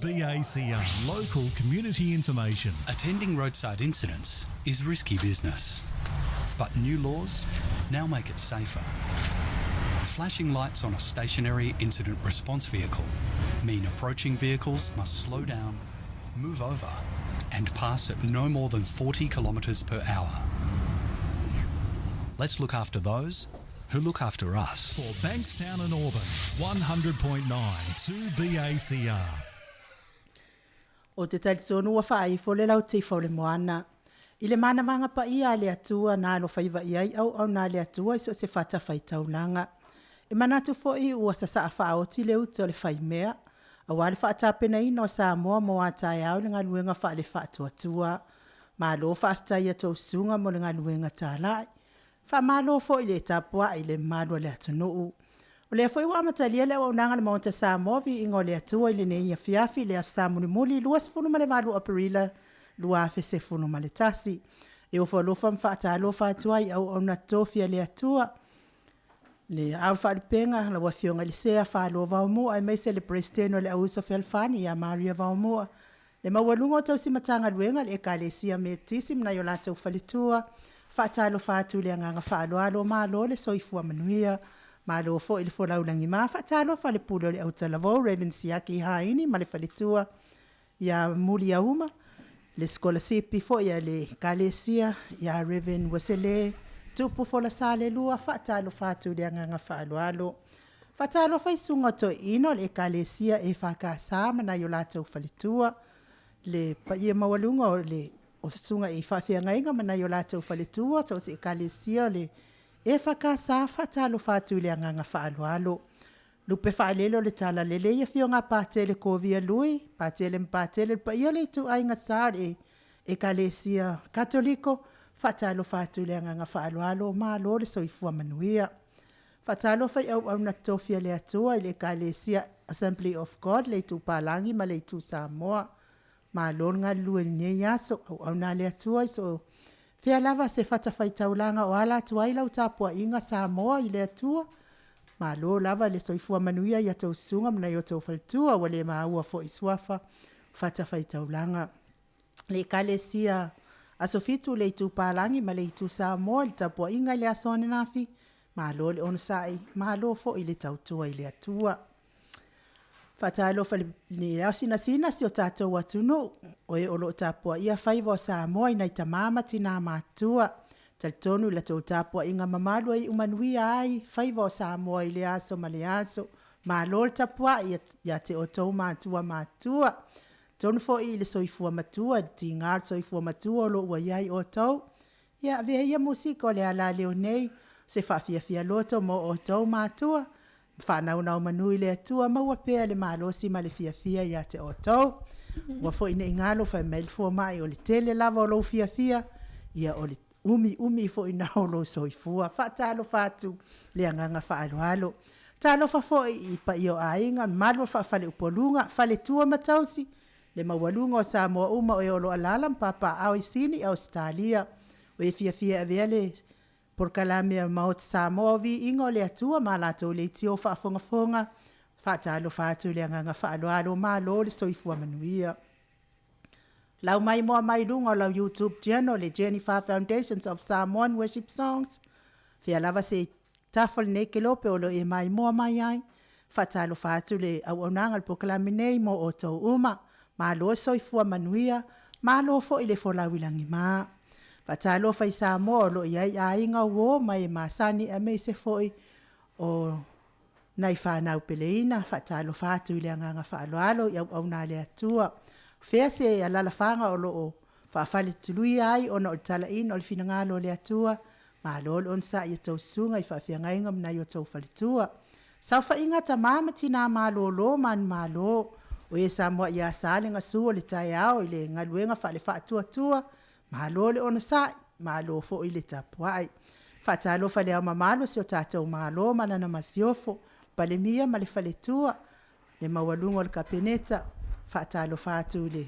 2BACR, local community information. Attending roadside incidents is risky business, but new laws now make it safer. Flashing lights on a stationary incident response vehicle mean approaching vehicles must slow down, move over, and pass at no more than 40 kilometres per hour. Let's look after those who look after us. For Bankstown and Auburn, 100.9 2BACR. Ou te talitonu ua faaifo le lautifa o le moana i le manavaga paia a le Atua na alofaiva i ai auauna a le Atua i so o se fatafaitaulaga. E manatu foi ua sasaa faaoti le uta o le faimea, aua le faatapenaina o Samoa mo a taeao i le galuega faale-faatuatua. Malo faafetai i a outou susuga mo le galuega talai. Faamalo foi le tapuai i le mamalu o le atunuu. O lea foi ua amatalia le auaunaga a le Maota Samoa, Viiga o le Atua i lenei afiafi i le aso Sa mulimuli 28 o Aperila 2021. E ofo alofa ma faatalofa atu ai i auauna totofi a le Atua, le Au Faalupega, lau Afioga i le Sea Falo Vaomua aemaise le Peresetene o le Auuso Fealofani ia Maria Vaomua, le maualuga o tausi Matagaluega a le Ekalesia Metotisi ma nai o latou faletua. Faatalofa atu i le agaga faaaloalo, malo le soifua manuia, malo foi le folau lagima. Faatalofa i le Pule o le Autalavou, Reverend Siaki Haini ma le faletua ia Muliauma, le sikolasipi foi a le Ekalesia ia Reverend Uesele Tupu Folasa Leilua. Faatalofa atu i le agaga faaaloalo. Faatalofa i susuga o toeaiina o le Ekalesia EFKS ma nai o latou faletua, le paia maualuga o susuga i faafeagaiga ma nai o latou faletua, so o se ekalesia o le EFKS, faatalofa atu i le agaga faaaloalo. Lupe faalele o le Talalelei i afioga a Patele Kovia Lui, Patele ma Patele, le paia o le ituaiga sa o le Ekalesia Katoliko, faatalofa atu i le agaga faaaloalo, malo le soifua manuia. Faatalofa i auauna totofi a le Atua i le Ekalesia Assembly of God le Itu Palagi ma le Itu Samoa, malo le galulue i lenei aso. Auauna a le Atua i so o fea lava se fatafaitaulaga o ala atu ai lau tapuaiga Samoa i le Atua, malo lava le soifua manuia i a outou susuga ma nai o outou faletua ua le maua foi i suafa fatafaitaulaga. Le Ekalesia Aso Fitu i le Itu Palagi ma le Itu Samoa i le tapuaiga i le aso ananafi, malo le onosai, malo foi le tautua i le Atua. Faatalofa i le ao sinasina o si o tatou atunuu, o e o lo o tapuaia faiva o Samoa i nai tama ma tina matutua. Talitonu i la outou tapuaiga mamalu e iu manuia ai faiva o Samoa i lea aso ma lea aso. Malo le tapuai ia te outou matua matutua. Talitonu foi i le soifua matua, i le tiga o le soifua matua o lo o ua i ai outou, ia avea ia musika o le alaleo nei se faafiafia loto mo outou matua, faanaunau i le Atua, maua pea le malosi ma le fiafia ia te outou. Aua foi ne i galo fai mai le fomai, o le tele lava o lou fiafia, ia o le umiumi foi lena o lou soifua. Faatalofa atu i le agaga faaaloalo. Talofa foi i paia o aiga, mamalu o faa-faleupoluga, faletua ma tausi, le maualuga o Samoa uma o e o lo o alaala ma papaaao i Sini, Ausetalia. O e fiafia e avea le polokalame a le Maota Samoa o Viiga o le Atua ma latou leitio faafogafoga, faatalofa atu i le agaga faaaloalo, malo le soifua manuia. Lau maimoa mai luga o lau YouTube channel, le Jennifer Foundations of Samoan Worship Songs, fea lava se tafa o lenei kelope o lo o e maimoa mai ai, faatalofa atu le auaunaga o le polokalame nei mo outou uma. Malo le soifua manuia, malo foi le folau i lagima. Faatalofa i Samoa o lo o i ai aiga, uo ma e masani aemaise foi o nai fanau peleina. Faatalofa atu i le agaga faaaloalo i auauna a le Atua. O fea se alalafaga o lo o faafaletuluia ai ona o le talaiina o le finagalo o le Atua, malo le onosai i a outou susuga i faafeagaiga ma nai o outou faletua. Saofaiga a tama ma tina malolo manumalo, o e sa muai asa le gasu o le taeao i le galuega faale-faatuatua, malo le onosai, malo foi le tapuai. Faatalofa i le Ao Mamalu o si o tatou Malo ma lana Masiofo, Palemia ma le faletua, le maualuga o le Kapeneta. Faatalofa atu i le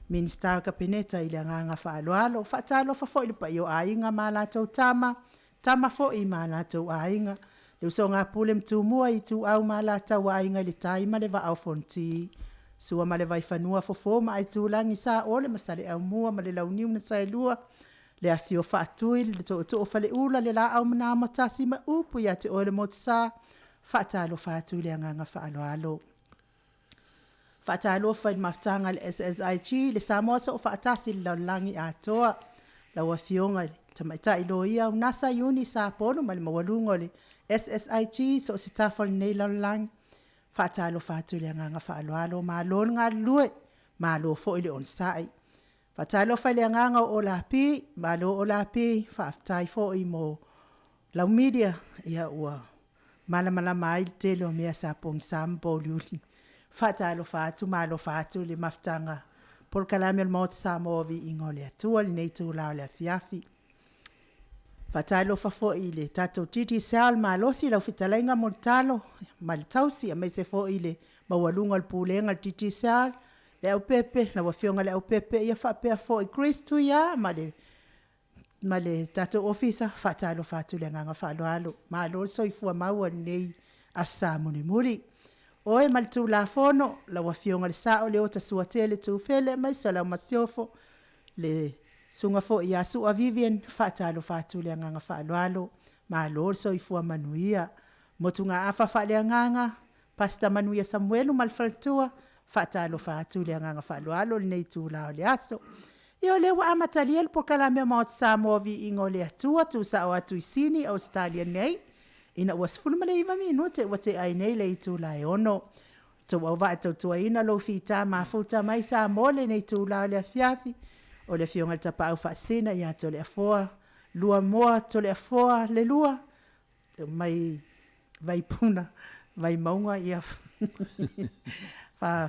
Minisita o le Kapeneta i le agaga faaaloalo. Faatalofa foi i le paia o Aiga ma latou Tama, Tama foi ma latou Aiga, le usoga a Pule ma Tumua, Ituau ma Alataua, Aiga i le Tai ma le Vaa o Fonoti. Sua ma le Vaifanua, Fofo ma Aitulagi, Saole ma Saleaaumua ma le Launiu na Saelua, le Afio o Faatui, le Tootoo o Faleula, le Laau na Amotasi ma upu ia te oe le Motusa. Faatalofa atu i le agaga faaaloalo. Faatalofa i le mafutaga a le SSIG, le Samoa Soofaatasi i le lalolagi atoa, lau Afioga i le Tamaitai Loia Unasa Iuni Sapolu ma le maualuga o le SSIG i so o se tafa o lenei lalolagi, faatalofa atu i le agaga faaaloalo, malo le galulue, malo foi le onosai. Faatalofa i le agaga o Olapi, malo Olapi, faafetai foi mo lau media, ia ua malamalama ai le tele o mea sa pogisa ma pouliuli. Faatalofa atu ma alofa atu le mafutaga polokalame o le Maota Samoa o Viiga o le Atua i lenei itula o le afiafi. Faatalofa foi i le tatou Digicel malosi, lau fetalaiga Mulitalo ma le tausi aemaise foi le maualuga o le Pulega a le Digicel, Leaupepe, lau Afioga Leaupepe, ia faapea foi Chris Tuia ma le tatou Ofisa, faatalofa atu i le agaga faaaloalo. Malo le soifua maua i lenei Aso Sa mulimuli. Oe ma le Tulafono, lau Afioga i le Sao o Leota Suatele Tufele aemaise lau Masiofo, le Susuga foi ia Sua Vivian, faatalofa atu i le agaga faaaloalo, malo le soifua manuia. Motugaafa faaleagaga, Pastor Manuia Samuelu ma le faletua, faatalofa atu i le agaga faaaloalo i lenei itula o le aso. Ia o lea ua amatalia le polokalame a Maota Samoa o Viiga o le Atua, tuusao atu i Sini, Ausetalia nei, ina ua 19 minute ua tea ai nei le itula e 6. Outou auvaa e tautuaina lou fita mafuta mai Samoa i lenei itula o le afiafi, o le Afioga i le Tapaau Faasisina ia Toleafoa Luamoa Toleafoa Leilua mai Vaipuna, Vaimauga ia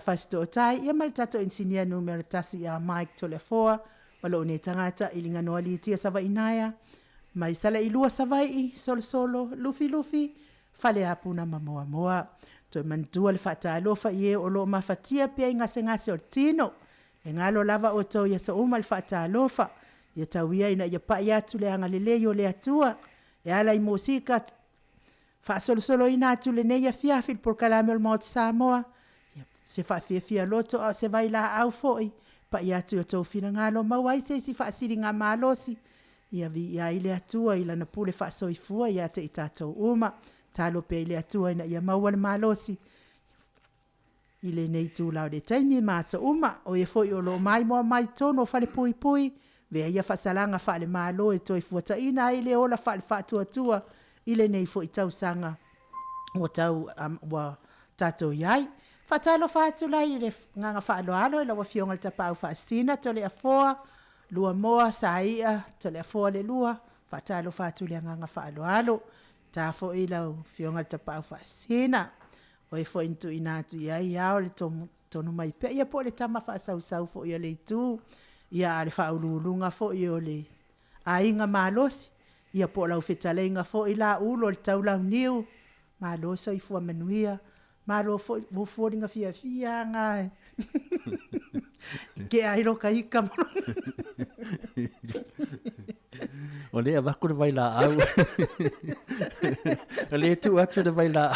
Fasitootai ia ma le tatou inisinia numera 1 ia Mike Toleafoa ma lou nei tagata Iliganoa Litia Savaiinaea mai Saleilua Savaii, Solosolo Lufilufi, Faleapuna ma Moamoa. Toe manatua le faatalofa i e o lo o mafatia pea i gasegase o le tino, e galo lava outou i aso uma le faatalofa, ia tau ia ina ia pai atu le agalelei o le Atua e ala i musika faasolosoloina atu i lenei afiafi i le polokalame o le Maota Samoa, se faafiafia loto a o se vailaau foi, pai atu i o outou finagalo, maua ai se isi faasiligamalosi, ia viia ai le Atua i Lana pule faasoifua ia te i tatou uma. Tatalo pea i le Atua ina ia maua le malosi i lenei itula o le taimi ma aso uma. O e foi o lo o maimoa mai i totonu o falepuipui, avea ia faasalaga faale-Malo e toe fuataina ai le ola faale-faatuatua i lenei foi tausaga ua tatou i ai. Faatalofa atu la i le agaga faaaloalo i lau Afioga i le Tapaau Faasisina Toleafoa Luamoa Saia Toleafoa Leilua, faatalofa atu i le agaga faaaloalo. Ta foi lau Afioga i le Tapaau Faasisina, oe foi na tuuina atu i ai ao le tonu mai pea, ia po o le tama faasausau foi a le Itu, ia a o le faauluuluga foi o le Aiga Malosi, ia po o lau fetalaiga foi Laulo le Taulauniu, malo le soifua manuia, malo foi, ua ou foliga fiafia lava na e tea ai lo ta ita ma O lea e avatu le vailaau. O lea e tuu atu le vailaau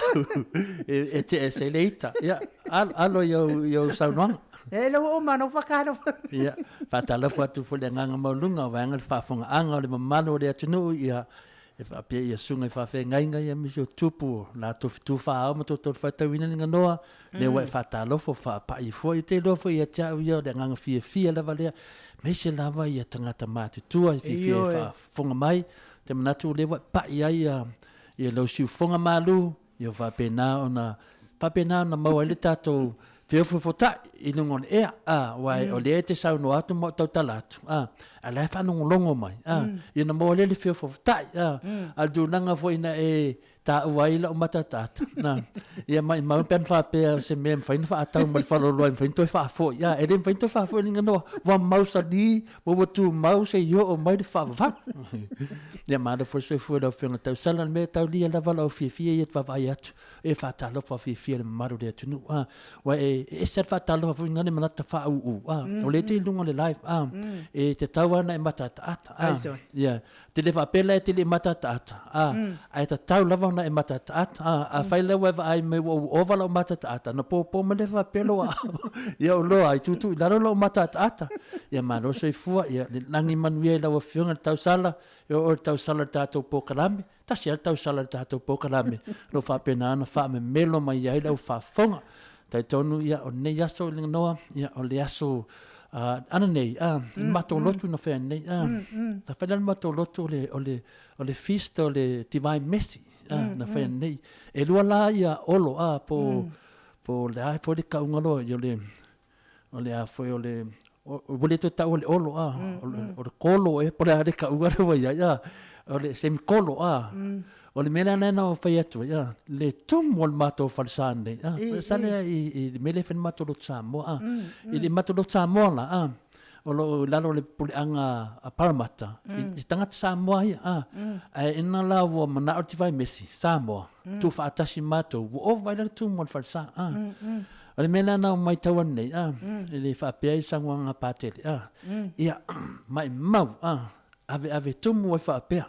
e tea ese ai le ita. Ia, alo, alo i au, i au saunoaga. E le ua uma ona ou whakaaro. Ia, faatalofa atu foi le agaga maualuga o vaega le faafofogaaga o le mamalu o le atunuu, ia, e faapea ia susuga i faafeagaiga ia misi o tupu o latou fetu faaao ma toutou faitauina le ganoa, lea ua e faatalofa faapai foi, te iloa foi ia te au ia o le agaga fiafia lava lea, aemaise lava ia tagata matutua e fiafia e faafofoga mai, te manatu lea ua e pai ai ia, ia lau siufofoga malu, ia faapena ona faapena ona maua ai le tatou feofofota'i i luga o le ea, a, aua o lea e te saunoa atu ma ou tautala atu, a, a o la e faalogologo mai, a, ia ona maua lea o le feofofota'i, a, a o le tulaga foi na e taua ai lau matataata, na, ia maumau pe ana faapea o se mea e mafai ona faatau ma le faleoloa e mafai ona toe faafoi, a, e le mafai ona toe faafoi le ganoa, ua mausali, ua ua tumau seia oo mai le faavavau. Ia malo foi le soifua i lau Afioga Tausala, o le mea e taulia lava lau fiafia ia te vaavaai atu, e faatalofa fiafia i le mamalu o le atunuu, a, aua e ese lava le faatalofa foi lena manatu faauu, a, o lea e te i luga o le live, a, e tatau lava ona e mataataata, a, ia, te le faapea la e te le i mataataata, a, ae tatau lava ona ona e mataataata. A, afai la ua e vaai mai ua ou ova lau mataataata, ona popo mai lea faapea lou aao, ia ou loa ai, tuutuu i lalo lou mataataata. Ia malo le soifua, ia le lagi manuia i lau Afioga i le tausala, e oo i le tausala o le tatou polokalame, tasi lava le tausala o le tatou polokalame, o lo o faapena ona faamemelo mai ai lau faafofoga. Talitonu ia o lenei aso i Noa, ia o le aso ananei, le matou lotu na fai ananei, na fai la le matou lotu o le, o le, o le feast o le Divine Mercy, na fai ananei. E lua la ia olo, po, po o le a foi le tauga loa, o le, o le a foi o le, ua le toe taua o le olo, a, o le kolo ea po o le a le tauga lea ua i ai, a, o le semikolo, a. O le mea lea na ou fai atu ai, a, le tumu o le matou falesa nei, a, falesa lea i le mea lea e fai ai le matou lotu Samoa, a. I le matou lotu Samoa la, a, o lo o i lalo o le puleaga a Parramatta, i tagata Samoa ia, a. Ae ina la ua manao le Tivai Mesi, Samoa, tuufaatasi matou, ua ova ai la le tumu o le falesa, a. O le mea lea na ou matau atu nei, a, e le faapea ai saunoaga a Patele, a, ia, maimau, a, ave ave tumu ai faapea.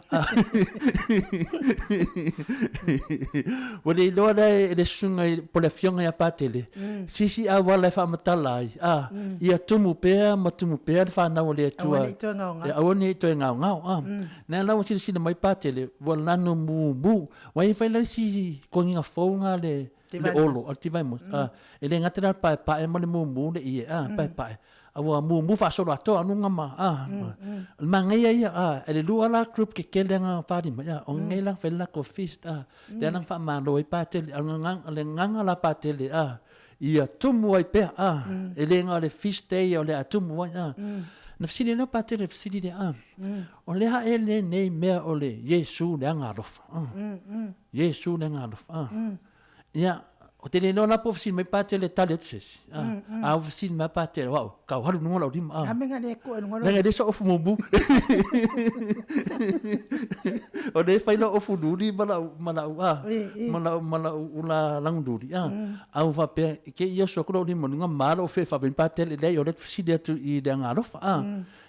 Ua le iloa la e le susuga i, po o le afioga ia Patele, se isi auala e faamatala ai, a, ia tumu pea ma tumu pea le fanau a le Atua. Aua ne i toe gaogao. Ia aua ne i toe gaogao, a. Lea la ua silasila mai Patele, ua lanu mumu. Ua i ai foi la isi kogiga fou na a le le olo, a le Tivaimos, a, e le gata la le paepae ma le mumu le ie, a, paepae, a ua mumu faasoloatoa luga ma, a, o le manaia ia, a, e le lua la group kekele na pali mai, a, o nei la fai le latou feast, a, lea la na faamalo ai Patele, a o le agaga la Patele, a, ia tumu ai pea, a, e le na o le feast day o le a tumu ai, a. Na fesili ai lea o Patele i le fesili lea, a, o le a ea lenei mea o le Iesu le Agaalofa, a. Iesu le agaalofa, a. Ia, ou te le iloa la po o fesili mai Patele e tali atu se isi. A, a ua fesili mai Patele, o au, kau halu luga o lau lima. A mea le koe luga Leaga e le sa ofu mumu. O lea e fai lau ofu luli ma lau, ma lau, a, ma lau, ma lau ula lagululi, a. A ua faapea, ke i oso atu lau lima i luga ma lou fe faapea Patele, leai o lea ou te fesili atu i le agaalofa, a.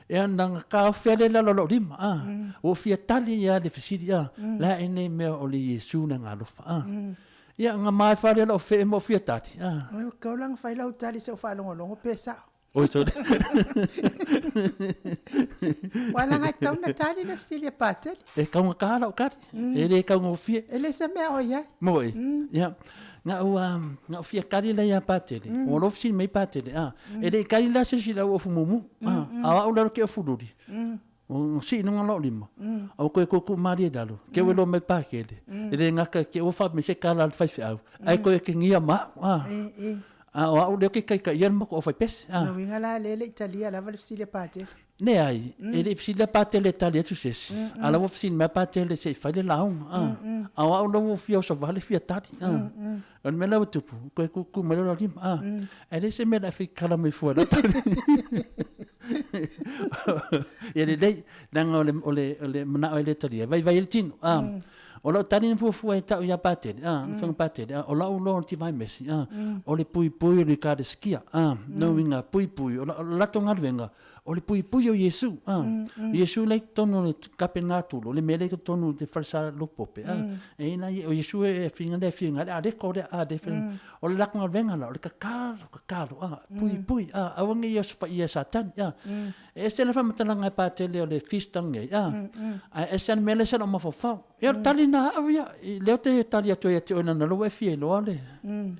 Ia, na taofi lava lea i lalo o lou lima, a. Ua ou fia tali lava i le fesili, a. Le a ea mea o le Iesu le agaalofa, a. Ia, na maefa lea lou fee ma ou fia tali, a. Oi, kau la na fai lau tali se i ou faalogologo pe sao. Oi, sorry. Ua laga e tatau ona tali le fesili a Patele. E taugata lau tali, e le taugofie. E le se mea o i ai. Moi, ia, na ou, na ou fia tali la ia Patele, ua loa fesili mai Patele, a, e le i tali la se isi i lau ofu mumu, a, a o au la ke ofu luli, ua sii i luga lou lima, a ua toe tuutuu malie i lalo, ke ua iloa mai Patele, e le gata ke ua faa mai se tala a le faifeau, ae toe otegia ma au, a, a o au lea ou te taitaia le matou aufaipese, a. Lona uiga la lea e le i talia lava le fesili a Patele. Leai, e le i fesili la Patele e tali atu se isi, a o la ua fesili mai Patele se i fai le lauga, a. A o au la ua fia osovale fia tali, a. O le mea la ua tupu, toe tutu mai loa lau lima, a. Ae leai se mea o le a fai tala mai fua i lau tali. Ia lelei, leaga o le, o le, o le manao e le talia, e vaivai ai le tino, a. O lau tali na fuafua e tau ia Patele, a, le Afioga Patele, a, o lau iloa o le Tivai Mesi, a, o le puipui o le Ekalesia, a, lona uiga, puipui, o le latou galuega, o le puipui o Iesu, a. Iesu la e i totonu o le tapenatulo, le mea lea i totonu o le falesa lopope, a. E i ai, o Iesu e faiga lea e fia ai le aleko lea, a, le fai, o le latou galuega la, o le tatalo, tatalo, a, puipui, a, aua ne i osofaia e Satani, a. E ese le faamatalaga e Patele o le feast nei, a, ae ese le mea lea sa ou mafaufau. Ia o le tali na au ia, lea ou te tali atu ai ia te oe leaga o lea ua e fia iloa le,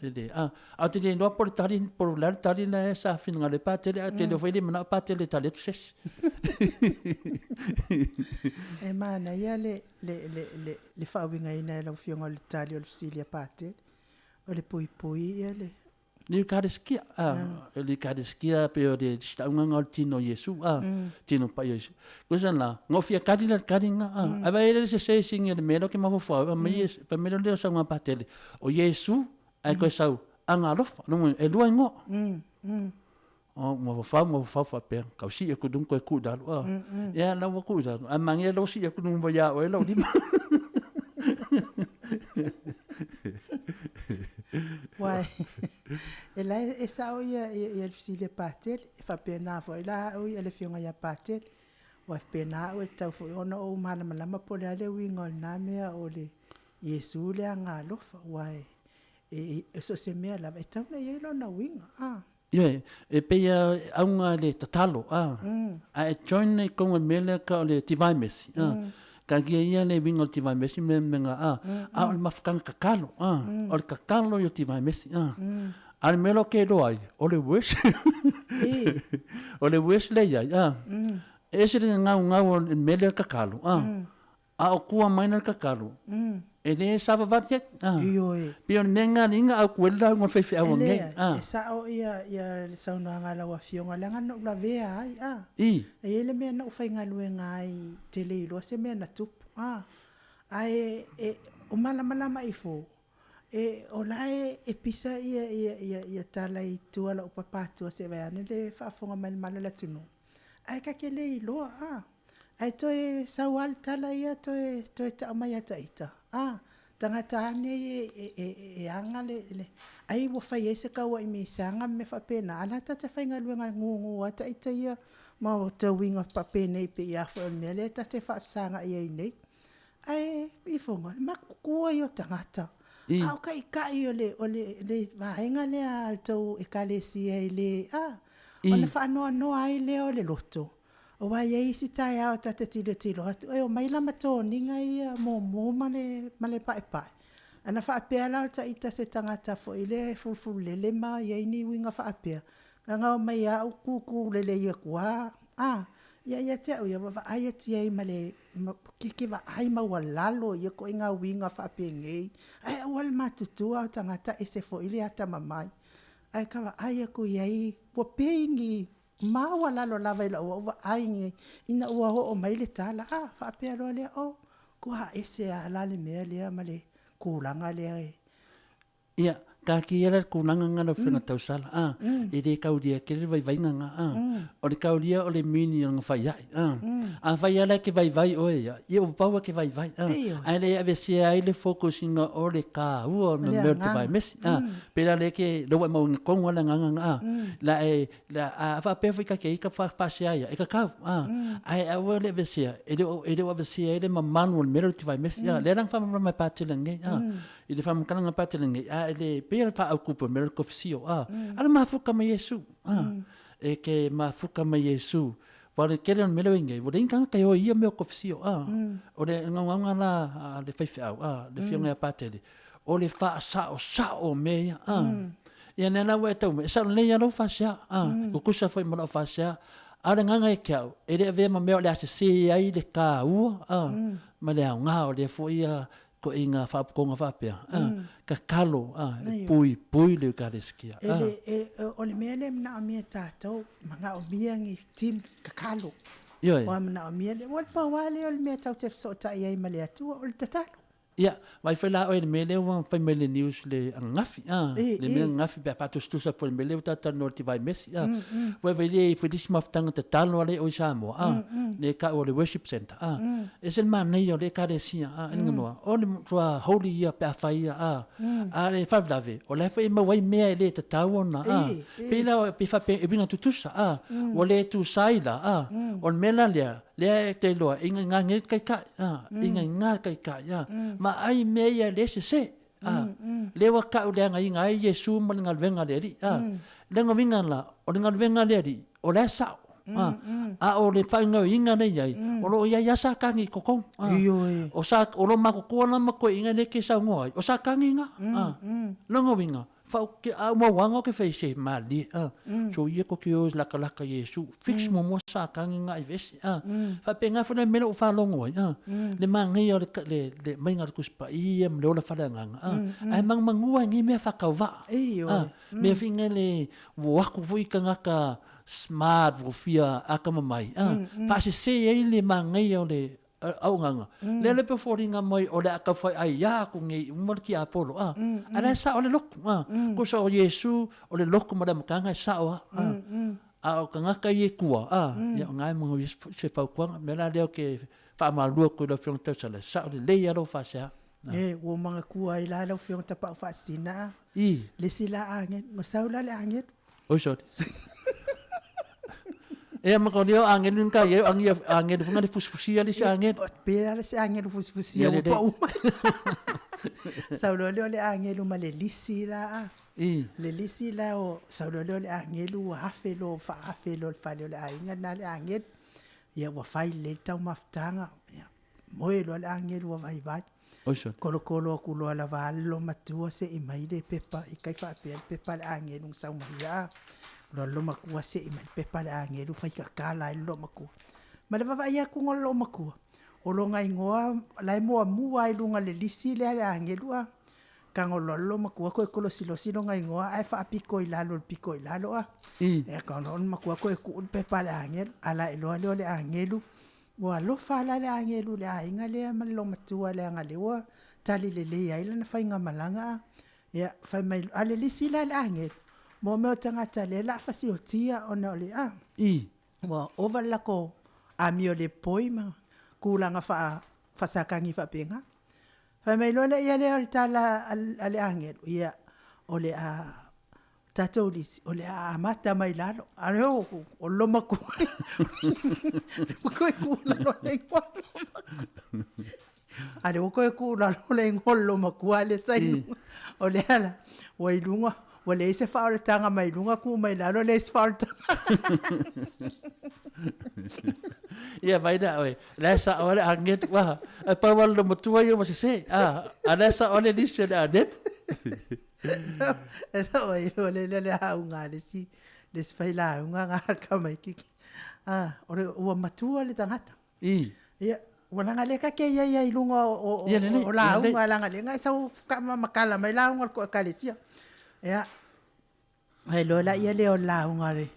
le, a, ae ou te le iloa po o le tali, po o le a le tali lea sa finagalo ai Patele, ae ou te le iloa foi le manao Patele e tali atu se isi. E manaia le, le, le, le, le faauigaina e lau Afioga o le tali o le fesili a Patele, o le puipui ia le, Le Eukaristia, a, le Eukaristia pe o le sitaugaga o le tino o Iesu, a, tino paia o Iesu. Kosa la, na ou fia kali la le kalinga, a, ae vaai ai le sese sigi o le mea lea ou te mafaufau ai, fai mai Iesu, fai mai lea o sauga Patele, o Iesu ae toe sau Agaalofa, lona uiga e lua igoa. O, mafaufau, mafaufau faapea, tau sii atu i luga toe tuu i lalo, a. Ia, la ua tuu i lalo, ae manaia la ua sii atu i luga mai ia oe lau lima. Uai, e la e sao ia, ia, ia le fesili a Patele, e faapena foi la au ia le afioga ia Patele, ua faapena au e tatau foi ona ou malamalama po o le a le uiga o lena mea o le. Iesu le agaalofa, ua e, e, e so o se mea lava, e tatau ona i ai lona uiga, a. Ioe, e pei a auga le tatalo, a. A e join nei kou le mea lea ka o le Divine Mercy, a. Ka gia ia le uiga o le Divine Mercy me me nga, a. A o le mafukanga kakalo, a. O le kakalo i o Divine Mercy, a. A le mea lo ke loa ai, o le worship. O le worship le iai, a. E ese le gaugau o le mea lea kakalo, a. A o kua mai na le kakalo, e le savavali ai. A. Ioe. Pei o le mea nga le inga au kuele la ngo faifeau E nei. leai, A. e sao ia ia le saunoaga a lau Afioga leaga na ou lavea ai, a. I. E i ai le mea na ou faigaluega ai te le iloa se mea na tupu, a. Ae e o malamalama ifo, e o la e e pisa ia ia ia ia tala i tua lau papa atua se i vaai ane le faafofoga mai le malu o le atunuu. Ae ta te le iloa, a. Ae toe sau lava le tala ia toe, toe tau mai ia ita, a, tagata lava nei e, e, e, e aga le, le, ai ua fai ai se kauaʻi misaga ma mea faapena, a o la e ta te faigaluega gugu lava ta ita ia ma o te uiga faapenei pei a foi o le mea lea ta te faafesagai ai nei. Ae ifoga, le matutua ia o tagata. I. A o taitai o le, o le, le vaega lea a le tou ekalesia e le, a, I. ona faanoanoa ai lea o le loto. Aua e i ai isi taeao ta te tilotilo atu, e omai la ma toniga ia mumu ma le, ma le paepae. Ana faapea la o taita se tagata foi lea e fulufululele ma i ai ni uiga faapea, na omai lava ou tutu lelei atu lava, a, ia, ia te au ia, vaavaai atu i ai ma le, e te vaai maualalo i ia ituaiga uiga faapenei, ae aua le matutua o tagata e ese foi le atamamai. Ae ka vaai atu i ai, ua pei ni maualalo lava i lau au vaai ina ua oo mai le tala, a faapea loa lea, oh, ua ese lava la le mea lea ma le tulaga lea e Ia, taatia la le tulaga lena lau Afioga Tausala, a, e le taulia tele le vaivaiga lena, a. O le taulia o le meaning o lona faiai, a. Afai lava la e te vaivai oe ia, ia ua pau lava e te vaivai, a. Ae le aveesea ai le focus ina o le taua o le mea o le vaimesi, a. Pei la lea e te, lea ua e mauaina tonu lava le agaga lena, a. La e, a faapea foi ta te ita faasea ia, e tatau, a. Ae aua le aveesea, e le o, e le o aveesea ai le mamalu o le mea lea o le vaimesi, a. Lea la na faamalamalama e Patele nei, a. I le faamatalaga Patele nei, a e le, pei o le faaautupu o le mea lea o le kofisio, a. A le mafuta ma Iesu, a. E ke mafuta ma Iesu. Aua o le tele o le mea lea ua i ai nei, ua leai ni tagata e o i ia mea o kofisio, a. O le naunauga la a le faifeau, a, le afioga ia Patele, o le faasaosao o mea ia, a. Ia lea la ua e tau mai, e sao lelei lava lou faasea, a, tutusa foi ma lau faasea. A o le agaga ia te au, e le avea ma mea o le a sese ai le taua, a, ma le aoga o lea foi ituaiga faapotoga faapea, a, tatalo, a, e puipui le Ekalesia. E le, e, o le mea lea e manaomia e tatou, manaomia ni team tatalo. Ioe. Ua manaomia le, ua le pau lava lea o le mea tatou te fesootai ai ma le Atua, o le tatalo. Ia, vaai foi la oe i le mea lea ua fai mai i le news le ananafi, a, I, le mea i. ananafi pe a faatusatusa foi i le mea lea ua tatou talanoa i le Tivai Mesi, a. Ua vaai le foi le isi mafutaga tatalo a le o i Samoa, a, le taua o le worship centre, a. E ese le manaia o le Ekalesia, a, e liga noa, o le matua holy ia pe a fai ia, a. A o le faalavelave, o la e foi e maua ai mea e le tatau ona, a. I, i. Pei la, pei faapea e uiga tutusa, a. Ua le tusa ai la, a. O le mea la lea, Lea e te iloa, e ingainga nei le taitai, a, ingainga le taitai, a, ma ai mea ia e le sese, a, lea ua tau leagaina ai Iesu ma le galuega a le Alii, a. Le uiga la, o le galuega a le Alii, o la e sao, a, a o le faagaoioiga lea e i ai, o lo o i ai lava Satani i totonu, a. Ioe. O sa, o lo matutua la ma toeaiina lea e te saunoa ai, o Satani lena, a. Lona uiga, Fau ke a mauaga o ke fai se malie a. So ia ko ke o lakalaka Iesu fix muamua sa kagi nga i vesi a. Faapena foi le mea lea ua faalogo ai a. Le manaia o le le le aumaiga o le Tusi Paia ma le ola faaleagaga a. Ae manumanua ai nei mea faatauvaa a. Mea foi nei le ua o atu foi tagata smart ua fia atamamai a. Faasese ai le manaia o le auaunaga, lea le pe foliga mai o le a tau fai aiā aku nei uma le tiapolo, a, a la e sao le lotu, a, tusa o Iesu o le lotu ma le amataga e sao a, a, a o tagata ia i tua, a, ia o na e manuia se fautuaga, mea la lea ou te faamalulu atu i lau Afioga Tausala, e sao lelei lava lou faasea. E, ua ou manatua ai la lau Afioga Tapaau Faasisina, a. I. Le isi la agelu, na sau la le agelu. Oi sorry. Ea ma ka leo angelu ni ka ia angi angelu funga le fusifusia le isi angelu. Pe la le isi angelu fusifusia ua pau mai. Sau loa lea o le agelu ma le lisi la a. I. Le lisi la o sau loa lea o le agelu ua afe loa faaafe loa i le fale o le aiga lena le agelu. Ia ua fai lelei le taumafataga, ia moe loa le agelu ua vaivai. Oisoi. Kolokolo atu loa lava a le loomatua sei mai le pepa i kai faapea le pepa a le agelu na sau ma ia a. Alu atu le loomatua sei mai le pepa a le agelu fai tatala ai le loomatua. Ma le vaavaai atu o le loomatua, o lona igoa la e muamua lava i luga o le lisi lea a le agelu a. Tago loa le loomatua toe kolosi lona igoa ae faapito i lalo i le pito i lalo a. Ia tago loa le loomatua toe tuu le pepa a le agelu, ala ae loa lea o le agelu, ua alofa lava la le agelu i le aiga lea ma le loomatua leaga o lea ua tali lelei ai lana faigamalaga a. Ia fai mai, a o le lisi la a le agelu, mo mea o tagata o lea o le a fasiotia ona o le a, ua ova le latou amio le popoi ma tulaga faa-Satani faapena. Fai mai loa lea o le tala a le agelu, ia, o le a tatou lisi, o le a amata mai lalo. A o le loomatua, toe tuu i lalo o le igoa o le loomatua. A o lea ua toe tuu i lalo le igoa o le loomatua a o lea sa i luga. O lea la, ua i luga, ua leai se faaolataga mai luga tuu mai lalo, leai se faaolataga. Ia vai lea oe, la e sao le agetu, a, e pau lava le loomatua ia ua sese, a, a o la e sao le lisi o le agetu. E sao ai loa le le lauga a le isi le isi failauga na a le tamaititi. A, o le ua matua le tagata. I. Ia, ua leaga o lea ta te i ai i luga o Ia lelei, o lauga leaga o lea na e sau matala mai lauga o le Ekalesia. Ia, ona iloa lea o le lauga a le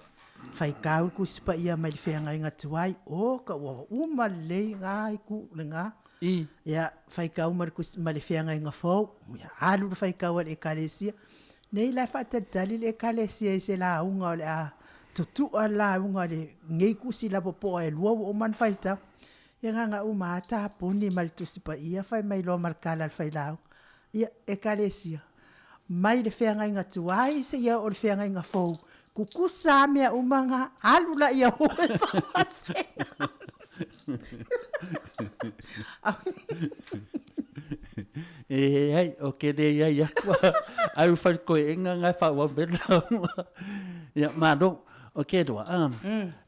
faitau le Tusi Paia mai le Feagaiga Tuai. Oka ua uma lelei lena itu, lena. I. Ia, faitau ma le Tusi ma le Feagaiga Fou, ia alu le faitau a le Ekalesia. Nei la e faatalitali le Ekalesia i se lauga o le a tutua le lauga a lenei tusi lapopoa e lua ua uma ona faitau. Ia na ona uma lava tapuni ma le Tusi Paia fai mai loa ma le tala a le failauga, ia, Ekalesia, mai le feagaiga tuai seia oo i le feagaiga fou, tutusa lava mea uma na, alu laia o e faavasega. E ai, o ke le iai atu ai u fai koe enga ngai fa wa be la. Ia malo, o ke doa a.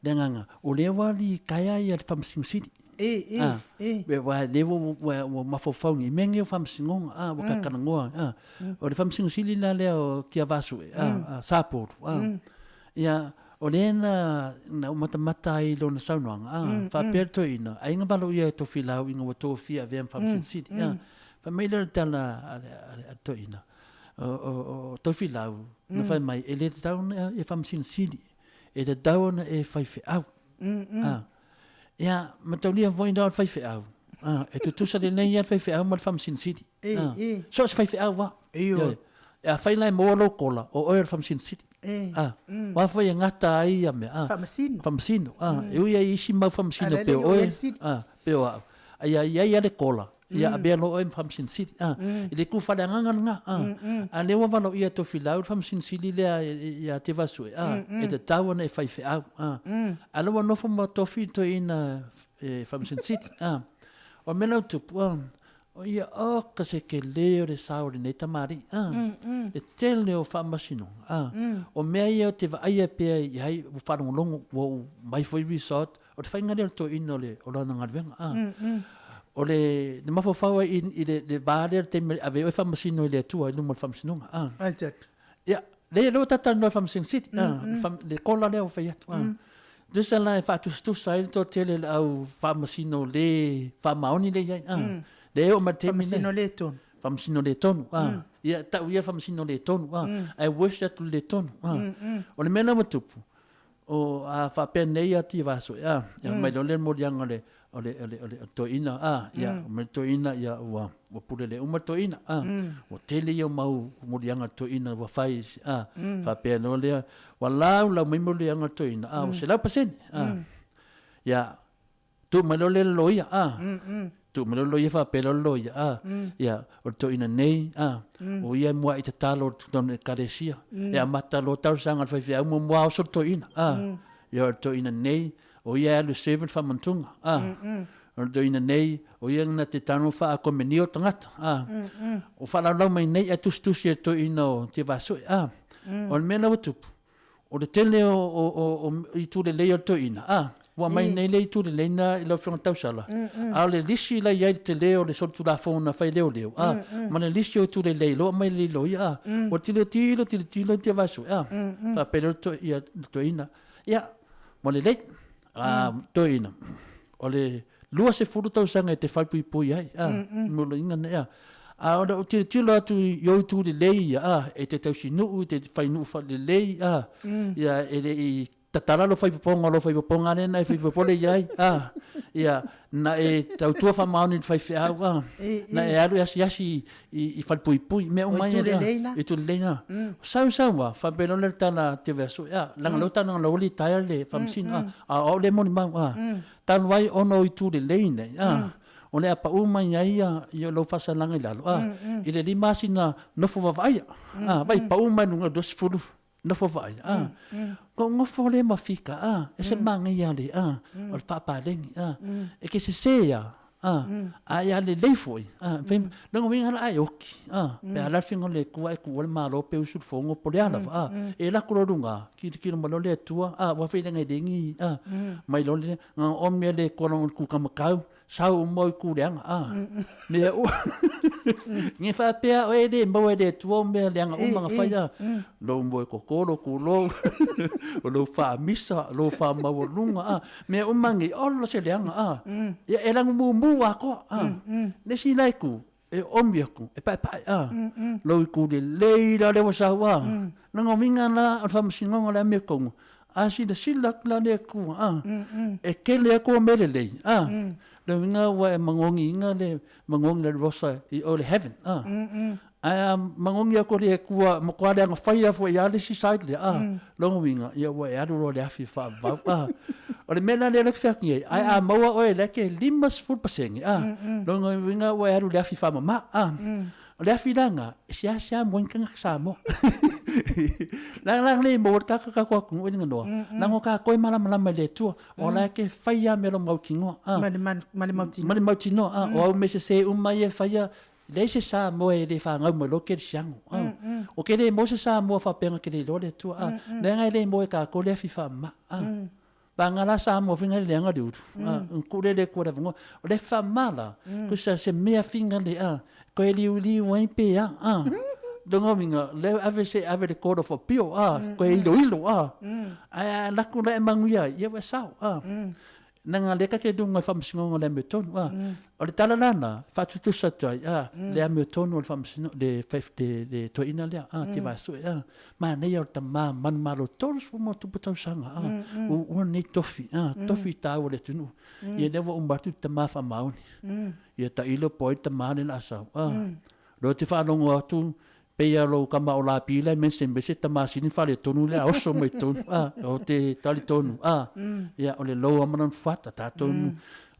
Le nganga, o le wa li kaya ia le faamasino sili. E, e, e. Be wa le wo wa mafaufau ni menge o faamasinoga a wa kakanagoa a. O le faamasino sili la lea o Tiavasu e a Sapolu a. Ia, o lea na, na ou matamata ai i lona saunoaga, a, faapea le toeaina, aiga valo ia e Tofilau ina ua tofia avea ma Faamasino Sili, a. Fai mai lea o le tala a le, a le, a le toeaina, o, o, o Tofilau, na fai mai, e le tatau ona e Faamasino Sili, e tatau ona e faifeau. A. Ia, mataulia foi la o le faifeau, a, e tutusa lelei lava le faifeau ma le Faamasino Sili. E, e. So o se faifeau lava. Ioe. A fai la e maua lou kola, o oe o le Faamasino Sili. E. A, aua foi e gata ai ia mea, a. Faamasino. Faamasino, a. E ui ai i isi mau faamasino pei o oe, a, pei o au. A ia i ai lava le kola, ia avea loa oe ma Faamasino Sili, a. E le kufaleagaga lena, a. A o lea ua valaaulia e Tofilau le Faamasino Sili lea ia Tevasu, a, e tatau ona e faifeau, a. A o lea ua nofo ma Tofi le toeaina e Faamasino Sili, a. O le mea la ua tupu, a, O ia, oka se tele o le sao o lenei tamalii, a, le tele o faamasinoga, a, o mea ia ou te vaaia pea i ai, ua faalogologo, ua ou aumai foi result, o le faiga lea o le toeaina o le, o lana galuega, a. O le, le mafaufau ai i, i le, le va lea i le taimi e ave ai oe faamasino i le Atua i luma o le faamasinoga, a. Ia, leai, o lea ua talatalanoa i le Faamasino Sili, a, le kola lea ua fai atu, a. Tusa la e faatusatusa ai le toatele o le au faamasino le faamaoni lea e i ai, a. Lea e oo mai i le taimi lenei. Faamasino le tonu. Faamasino le tonu, a. Ia, tau ia faamasino le tonu, a. Ae worse atu le le tonu, a. O le mea la ua tupu, O, a faapea nei a Tivaso, a, ia mai loa lea moliaga o le, o le, o le, o le toeaina, a, ia, mai le toeaina, ia, ua, ua pule le uma le toeaina, a, ua tele ia o mau moliaga a le toeaina ua fai, a, faapea loa lea, ua laulau mai moliaga a le toeaina, a, ua 100%, a, ia, Tuu mai loa lea i le loia, a. Tuu mai loa le loia faapea loa le loia, a. Ia, o le toeaina nei, a. O ia e mua'i tatalo i totonu o le Ekalesia. E amata loa talosaga a le faifeau muamua oso le toeaina, a. Ia, o le toeaina nei, o ia e alu e serve le faamanatuga, a. O le toeaina nei, o ia na te tano faakomenia o tagata, a. O faalaulau mai nei ae tusitusi e le toeaina o Tiavaasue, a. O le mea la ua tupu, o le tele o itu lelei o le toeaina, a, ua aumai nei le itu lelei na i lau Afioga Tausala, a o le lisi la e i ai le tele o le solitulafono na fai e leoleo, a, ma le lisi o itu lelei o lo o aumai e le loia, a, ua tilotilo tilotilo Tiavaasue, a, faapea lea le toeaina, ia, ua lelei, a, toeaina, o le 20 tausaga e te falepuipui ai, a, moloiga nei, a. A o lou tilotilo atu i ou itu lelei ia, a, e te tausinuu, e te fai nuu lelei, a, ia, e le i tatala lou faipopoga, o lou faipopoga lea na e faipopole i ai, a, ia, na e tautua faamaoni i le faifeau, a, na e alu e asiasi i falepuipui, mea uma ia. O itu lelei na. Itu lelei na. Sau sau lava, faapea loa lea o le tala a Teveaso, a, leaga o lea ua talanoa o la ua litaea le Faamasino, a, a o au lea e molimau, a, talu ai ona o itu lelei nei, a, o le a pau mai ai ia lou faasalaga i lalo, a, i le 5 masina nofo vaavaaia, a, vaai, pau mai luga i le 20, nofo vaaia, a, na ou nofo lea ma fika, a, ese le manaia le, a, o le faapaleni, a, e te sese lava, a, a ia lelei foi, a, fai, lona uiga la a e oki, a, pe a le le finagalo o le Atua e tuua le Malo pe usu le fono po o le a lava, a, e alu atu loa i luga, tilotilo mai loa le Atua, a, ua fai leaga e le ni, a, mai loa le, na ona omi lava le Atua i le kutamatau, Sau uma i kuleaga, a. Mea u. Nge faapea oe e le maua e le Atua o mea leaga uma na fai, a. Lou moe koko, lou kulou, o lou faamisa, lou faamaualuga, a. Mea uma nei, ola se leaga, a. Ia e lagumumu atoa, a. Le isi la itu, e omi atu, e paepae, a. Lou itu lelei la lea ua sau, a. Lona uiga la o le faamasinoga o le amiotonu, a silasila atu la le Atua, a, e tele atu o mea lelei, a, lona uiga ua e magogiina le magogi le rosa i o le heaven, a. Ae a magogi atu le Atua, matua leaga faia foi lava le isi side lea, a, lona uiga, ia ua e alu loa i le afi faavavau, a. O le mea la lea ou te fai atu nei, ae a maua oe o la e te 50%, a, lona uiga ua e alu i le afi faamama, a. O le afi la lena, e seasea moe ni tagata Samoa. Leaga le maua le tagata tatou atunuu e noa, leaga o tatou e malamalama i le Atua, o la e te fai lava mea mautinoa. Ma le mautinoa. Ma le mautinoa. O au mea sese uma ia e faia, leai se Samoa e le fanau mai loa kerisiano. O ke le maua se Samoa faapea na te le iloa le Atua. Leaga e le maua e tatou le afi faamama. Vagana la Samoa finga le leaga le ulu. Ku le le kua le avanoa. O le faamama la, kusa se mea finga le a, koe liuliu ai pe a, a. Lona uiga, lea ave se ave le Court of Appeal, a, koe iloilo, a. Ae a laku la e manuia ai, ia ua e sao, a. Leaga lea ta te luga i faamasinoga o le amiotonu, a. O le tala la lena, e faatutusa atu ai, a, le amiotonu o le faamasinoga, le, le, le toeaina lea, a, Tivaesu'e, a. Manaia o le tama manumalo 30+ tausaga a ua nei tofi a tofi taua le atunuu ia lea ua uma atu le tama faamaoni ia tailo po ai le tama lea la a sau a lea te faalogo atu pei a lou tama o lapi la e mention mai se tama sili faaletonu lea oso mai tonu a o te talitonu a ia o le lou a ma lona fuata tatou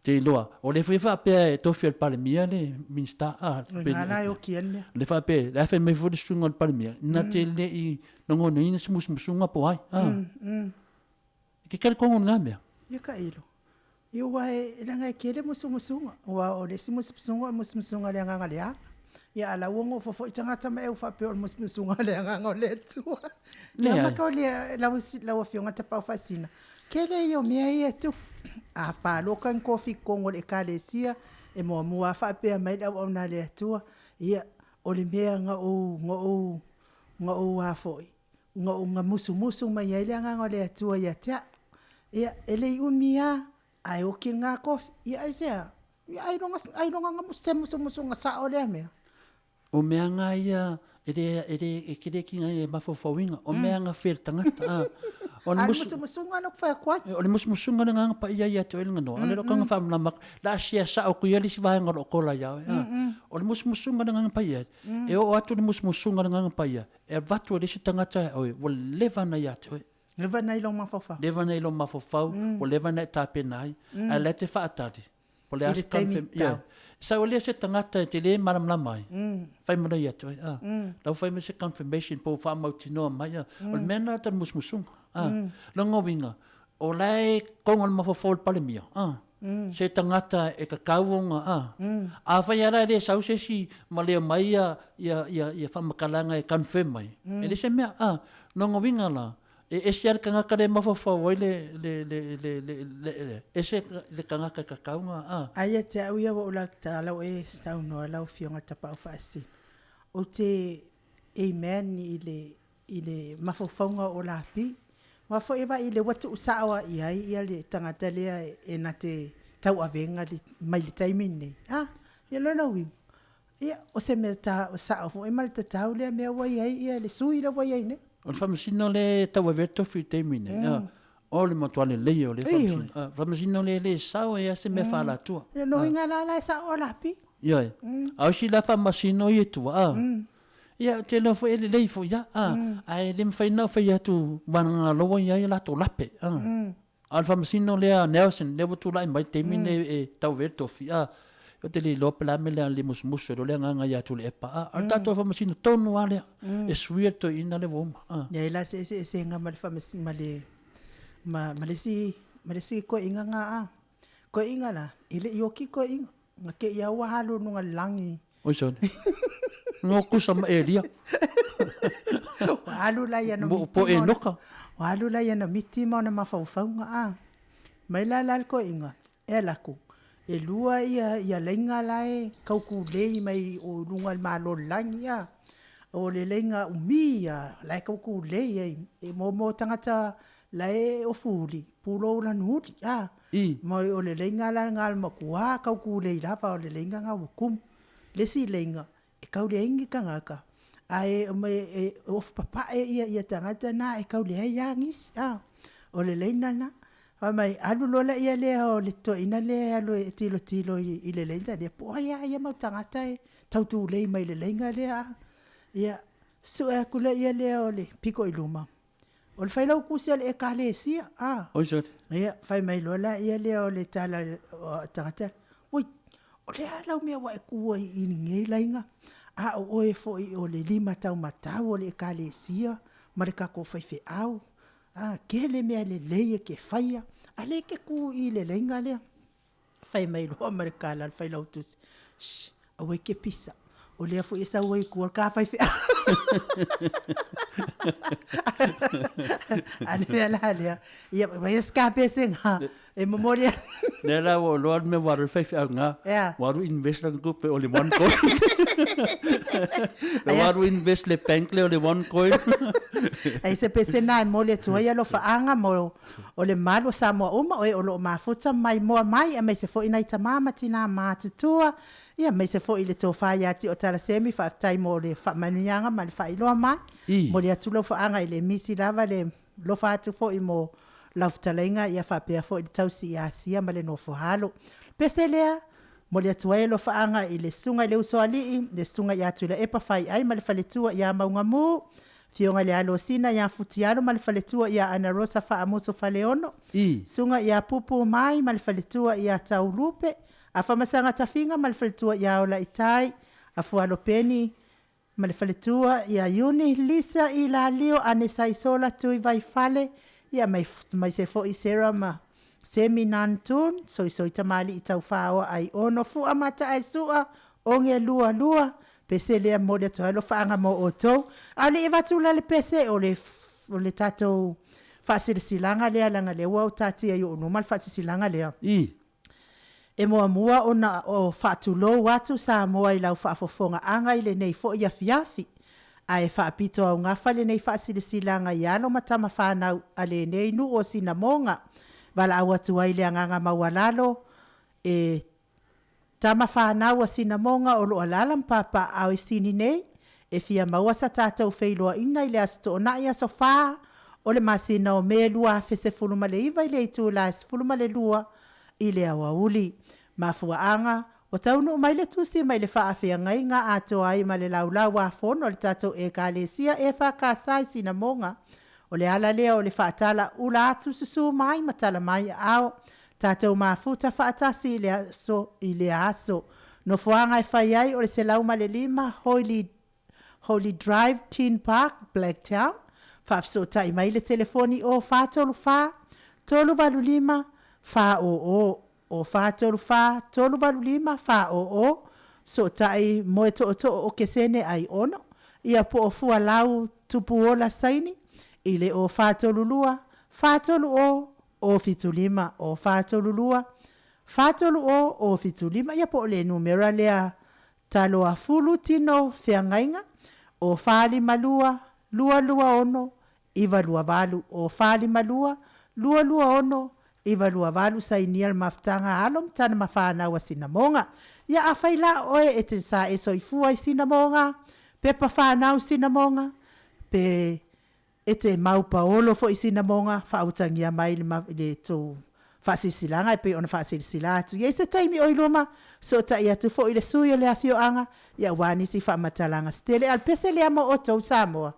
Te iloa, o lea foi e faapea e tofi e le Palemia le Minisita. Ah, O ina la e oki ai le mea. Le faapea, le a fai mai foi le susuga o le Palemia, na te le i lagonaina se musumusuga po o ai. Ah. Ke talitonu o lena mea. Ia ka ilo. Ia ua e leaga e tele musumusuga. Aua o le isi musumusuga o le musumusuga a le agaga leaga. Ia a la ua nofo foi tagata ma e ua faapea o le musumusuga a le agaga o le Atua. Leai. Ia maka o le lau lau afioga Tapaau Faasina, Tele ia o mea ia e tupu. A paloka ni kofi i totonu o le Ekalesia, e muamua lava faapea mai le auauna a le Atua, ia, o le mea na ou, na ou, na ou a foi, na ou, na musumusu mai ai le Agaga o le Atua ia te au. Ia, e le i umi lava, ae oki lena kofi. Ia aisea? Ia ailoga, ailoga na se musumusuga sao lea mea. O mea nga ia e le e le e te le kinga e mafaufauina, o mea nga fia le tagata a. O le musumusuga lea ou te fai atu ai. O le musumusuga le agaga paia ia te oe le ganoa, o le lokaga faamalamalama atu, la a share sao atu ia le isi vaega o lo o kola ia oe a. O le musumusuga le agaga paia, e oo atu le musumusuga le agaga paia, e avatu e le isi tagata ia oe, ua leva ona ia te oe. Leva ona i lou mafaufau. Leva ona i lou mafaufau, ua leva ona e tapena ai, ae la e te faatali. Po le a se taimi yeah. Sau lea se tagata e te le malamalama ai. Fai mai ia te oe. Ah. Lau fai mai se confirmation po faamautinoa mai. Ah. O le mea na ta musumusuga. Ah. Lona uiga, o la e konga le mafaufau o le Palemia. Ah. Se tagata e tatau ona, a. Afai lava la e le sau se isi ma le omai ia, ia, ia, ia faamatalaga e confirm mai, e leai se mea, a. Lona uiga la, e ese lava le tagata lea e mafaufau ai le, le, le, le, le, le, le, ese le tagata e tatau ona, a. Ai ia te au ia ua ou lautala ua e saunoa lau Afioga i le Tapaau Faasisina, ou te amen i le i le mafaufauga o Lapi. Aua foi e vaai lea ua tuusao lava i ai ia le tagata lea e na te tauavega mai le taimi lenei. A, ia lona uiga, ia o se mea sao foi ma le tatau lea mea ua i ai ia le sui lea ua i ai nei. O le faamasino lea e tauavea le tofi i le taimi lenei, o le matua lelei o lea faamasino. O le faamasino lea e le sao ai lava se mea faaalatua. Ia lona uiga la la e sao o Lapi. Ioe. A o isi la faamasino ia i tua, Ia, ou te iloa foi e lelei foi lava, a, ae le mafai ona ou fai atu vagana ua i ai a latou lape, a. A o le faamasino lea a Nelson, lea ua tulai mai i le taimi lenei e tau avea le tofi, a, ou te le iloa pe o le a le mea o le a le musumusu ai loa le agaga ia Tuilaepa, a. A o le tatou faamasino tonu lava lea, e suia le toeaina lea ua uma, a. Leai la se eseesega ma le faamasino, ma le, ma le isi, ma le isi toeaina lena a. Toeaina la, e le i oti toeaina. Na te i a ua alu i luga o le lagi. Oi sole. No kusa ma Elia. Ua alu la ia na miti. Po Enoka. Ua alu la ia na miti ma ona mafaufauga a. Mai la la le toeaina, e ala atu, e lua ia ia laina la e taukulei mai o luga o le Malo o le lagi a. O le laina umi ia la e taukulei ai e mo tagata la e ofu uli, pulou lanu uli a. Ma o le laina la lena o le matua taukulei lava o le laina lena ua tumu. Le isi laina, e tau leai ni tagata, ae e ofu papae ia tagata na e tau leai lava nisi. O le laina lena. Fai mai, alu loa laia lea o le toeaina lea e alu e tilotilo i le laina lea, po o ai lava ia mau tagata e tau tulei mai i le laina lea. Ia, sue atu laia lea o le pito i luma, O le failautusi o le Ekalesia, a. Oi sole. Ia, fai mai loa laia lea o le tala a le tagata, Oi, o le a lau mea ua e tu ai i lenei laina, a o oe foi o le lima taumatau o le Ekalesia ma le tatou faifeau, a, tele mea lelei e te faia, a o lea e te tu i le laina lea. Fai mai loa ma le tala a le Failautusi, Shh, aua e te pisa, o lea foi e sau ai i tua le ta faifeau. A le mea la lea, ia fai se ta pesega e momoli atu. Lea la ua ou iloa le mea ua alu ai le faifeau lena, ua alu invest lana tupe o le one coin. Ua alu invest le bank lea o le one coin. Ai se pesena e momoli atu ai alofaaga mo O le malu o Samoa uma, o e o lo o mafuta ma maimoa mai, aemaise foi nai tama ma tina matutua, ia aemaise foi le tofa ia Tio Talasemi, faafetai mo le faamanuiaga ma le faailoa mai. Momoli atu lau faaga i le misi lava le alofa atu foi mo lau fetalaiga ia faapea foi le tausi ia Sia ma le nofo alo. Pese lea, momoli atu ai alofaaga i le Susuga i le Usoalii, le Susuga ia Tuilaepa Faiai ma le faletua ia Maugamu, Afioga i le Alosina ia Futialo ma le faletua ia Anarosa Faamuso Faleono, I. Susuga ia Pupu Mai ma le faletua ia Taulupe, Afamasaga Tafiga ma le faletua ia Olaitai, Afualo Peni ma le faletua ia Iuni Lisa Ilalio Anesa Isola Tui Vaifale, ia aemaise foi Sarah ma Semi Nantun, Soisoi Tamalii Taufaoa Aiono Fua Mataesua Oge lua lua, pese lea momoli atu ai alofaaga mo outou. A o le i avatu la le pese, o le, o le tatou faasilasilaga lea, leaga lea ua ou taatia i ou luma le faasilasilaga lea. I. E muamua ona o faatulou atu Samoa i lau faafofogaaga i lenei foi afiafi. Ae faapito augafa lenei faasilasilaga i alo ma tama fanau a lenei nuu o Sinamoga. Valaau atu ai le agaga maualalo e Tama fanau a Sinamoga o lo o alaala ma papaaao i Sini nei, e fia maua sa tatou feiloaiga i le Aso Toonai aso 4 o le masina o Me 2019 i le itula e 12 i le aoauli. Mafuaaga, ua taunuu mai le tusi mai le faafeagaiga atoa ai ma le laulau a fono a le tatou Ekalesia EFKS i Sinamoga. O le ala lea o le faatala ula atu susu mai ma tala mai aao Tatou mafuta faatasi i le aso i lea aso. Nofoaga e fai ai o le 105 Holy Holy Drive, Tin Park, Blacktown. Faafesootai mai i le telefoni 0434 385 400. O 434 385 400, Fesootai Moe Tootoo o Kesene Aiono, ia po o Fualau Tupuola Saini i le O 432 430 075, O 432 430 075, ia po o le numera lea Taloafulu Tino Feagaiga, O 452 226 928, O 452 226 928 sainia le mafutaga a alo ma tana ma fanau a Sinamoga. Ia afai la o oe e te sa e soifua i Sinamoga, pepa fanau Sinamoga, pe e te mau paolo foi i Sinamoga, faautagia mai le, le tou faasilasilaga e pei ona faasilasila atu. I ai se taimi o i luma, fesootai atu foi le sui o le afioaga, ia aua nisi faamatalaga se tele. A o le pese lea mo outou Samoa.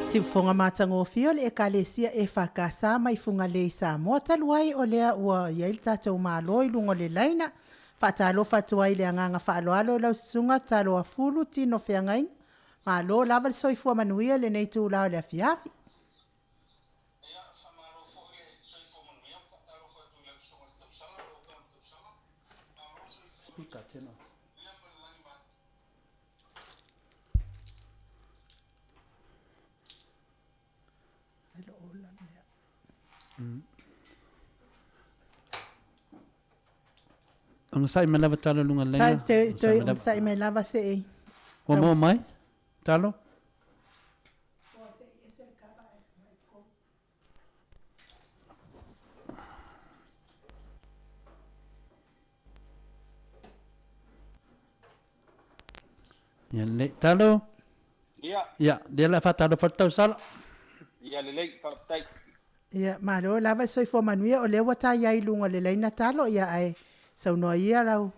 Siufofoga matagofie o le Ekalesia EFKS mai Fugalei i Samoa talu ai o lea ua i ai le tatou Malo i luga o le laina. Faatalofa atu ai i le agaga faaaloalo i lau Susuga Taloafulu Tino Feagaiga. Malo lava le soifua manuia i lenei itula o le afiafi. Speaker, tena. Ogasai mai lava talo luga le laina. Sa toe onosai mai lava se i. Ua maua mai? Talo? Ia lelei. Talo? Ia. Ia, lea la faatalofa le tausala. Ia lelei, faafetai. Ia, malo lava le soifua manuia, o lea ua ta i ai i luga o le laina talo, ia ae saunoa ia lau.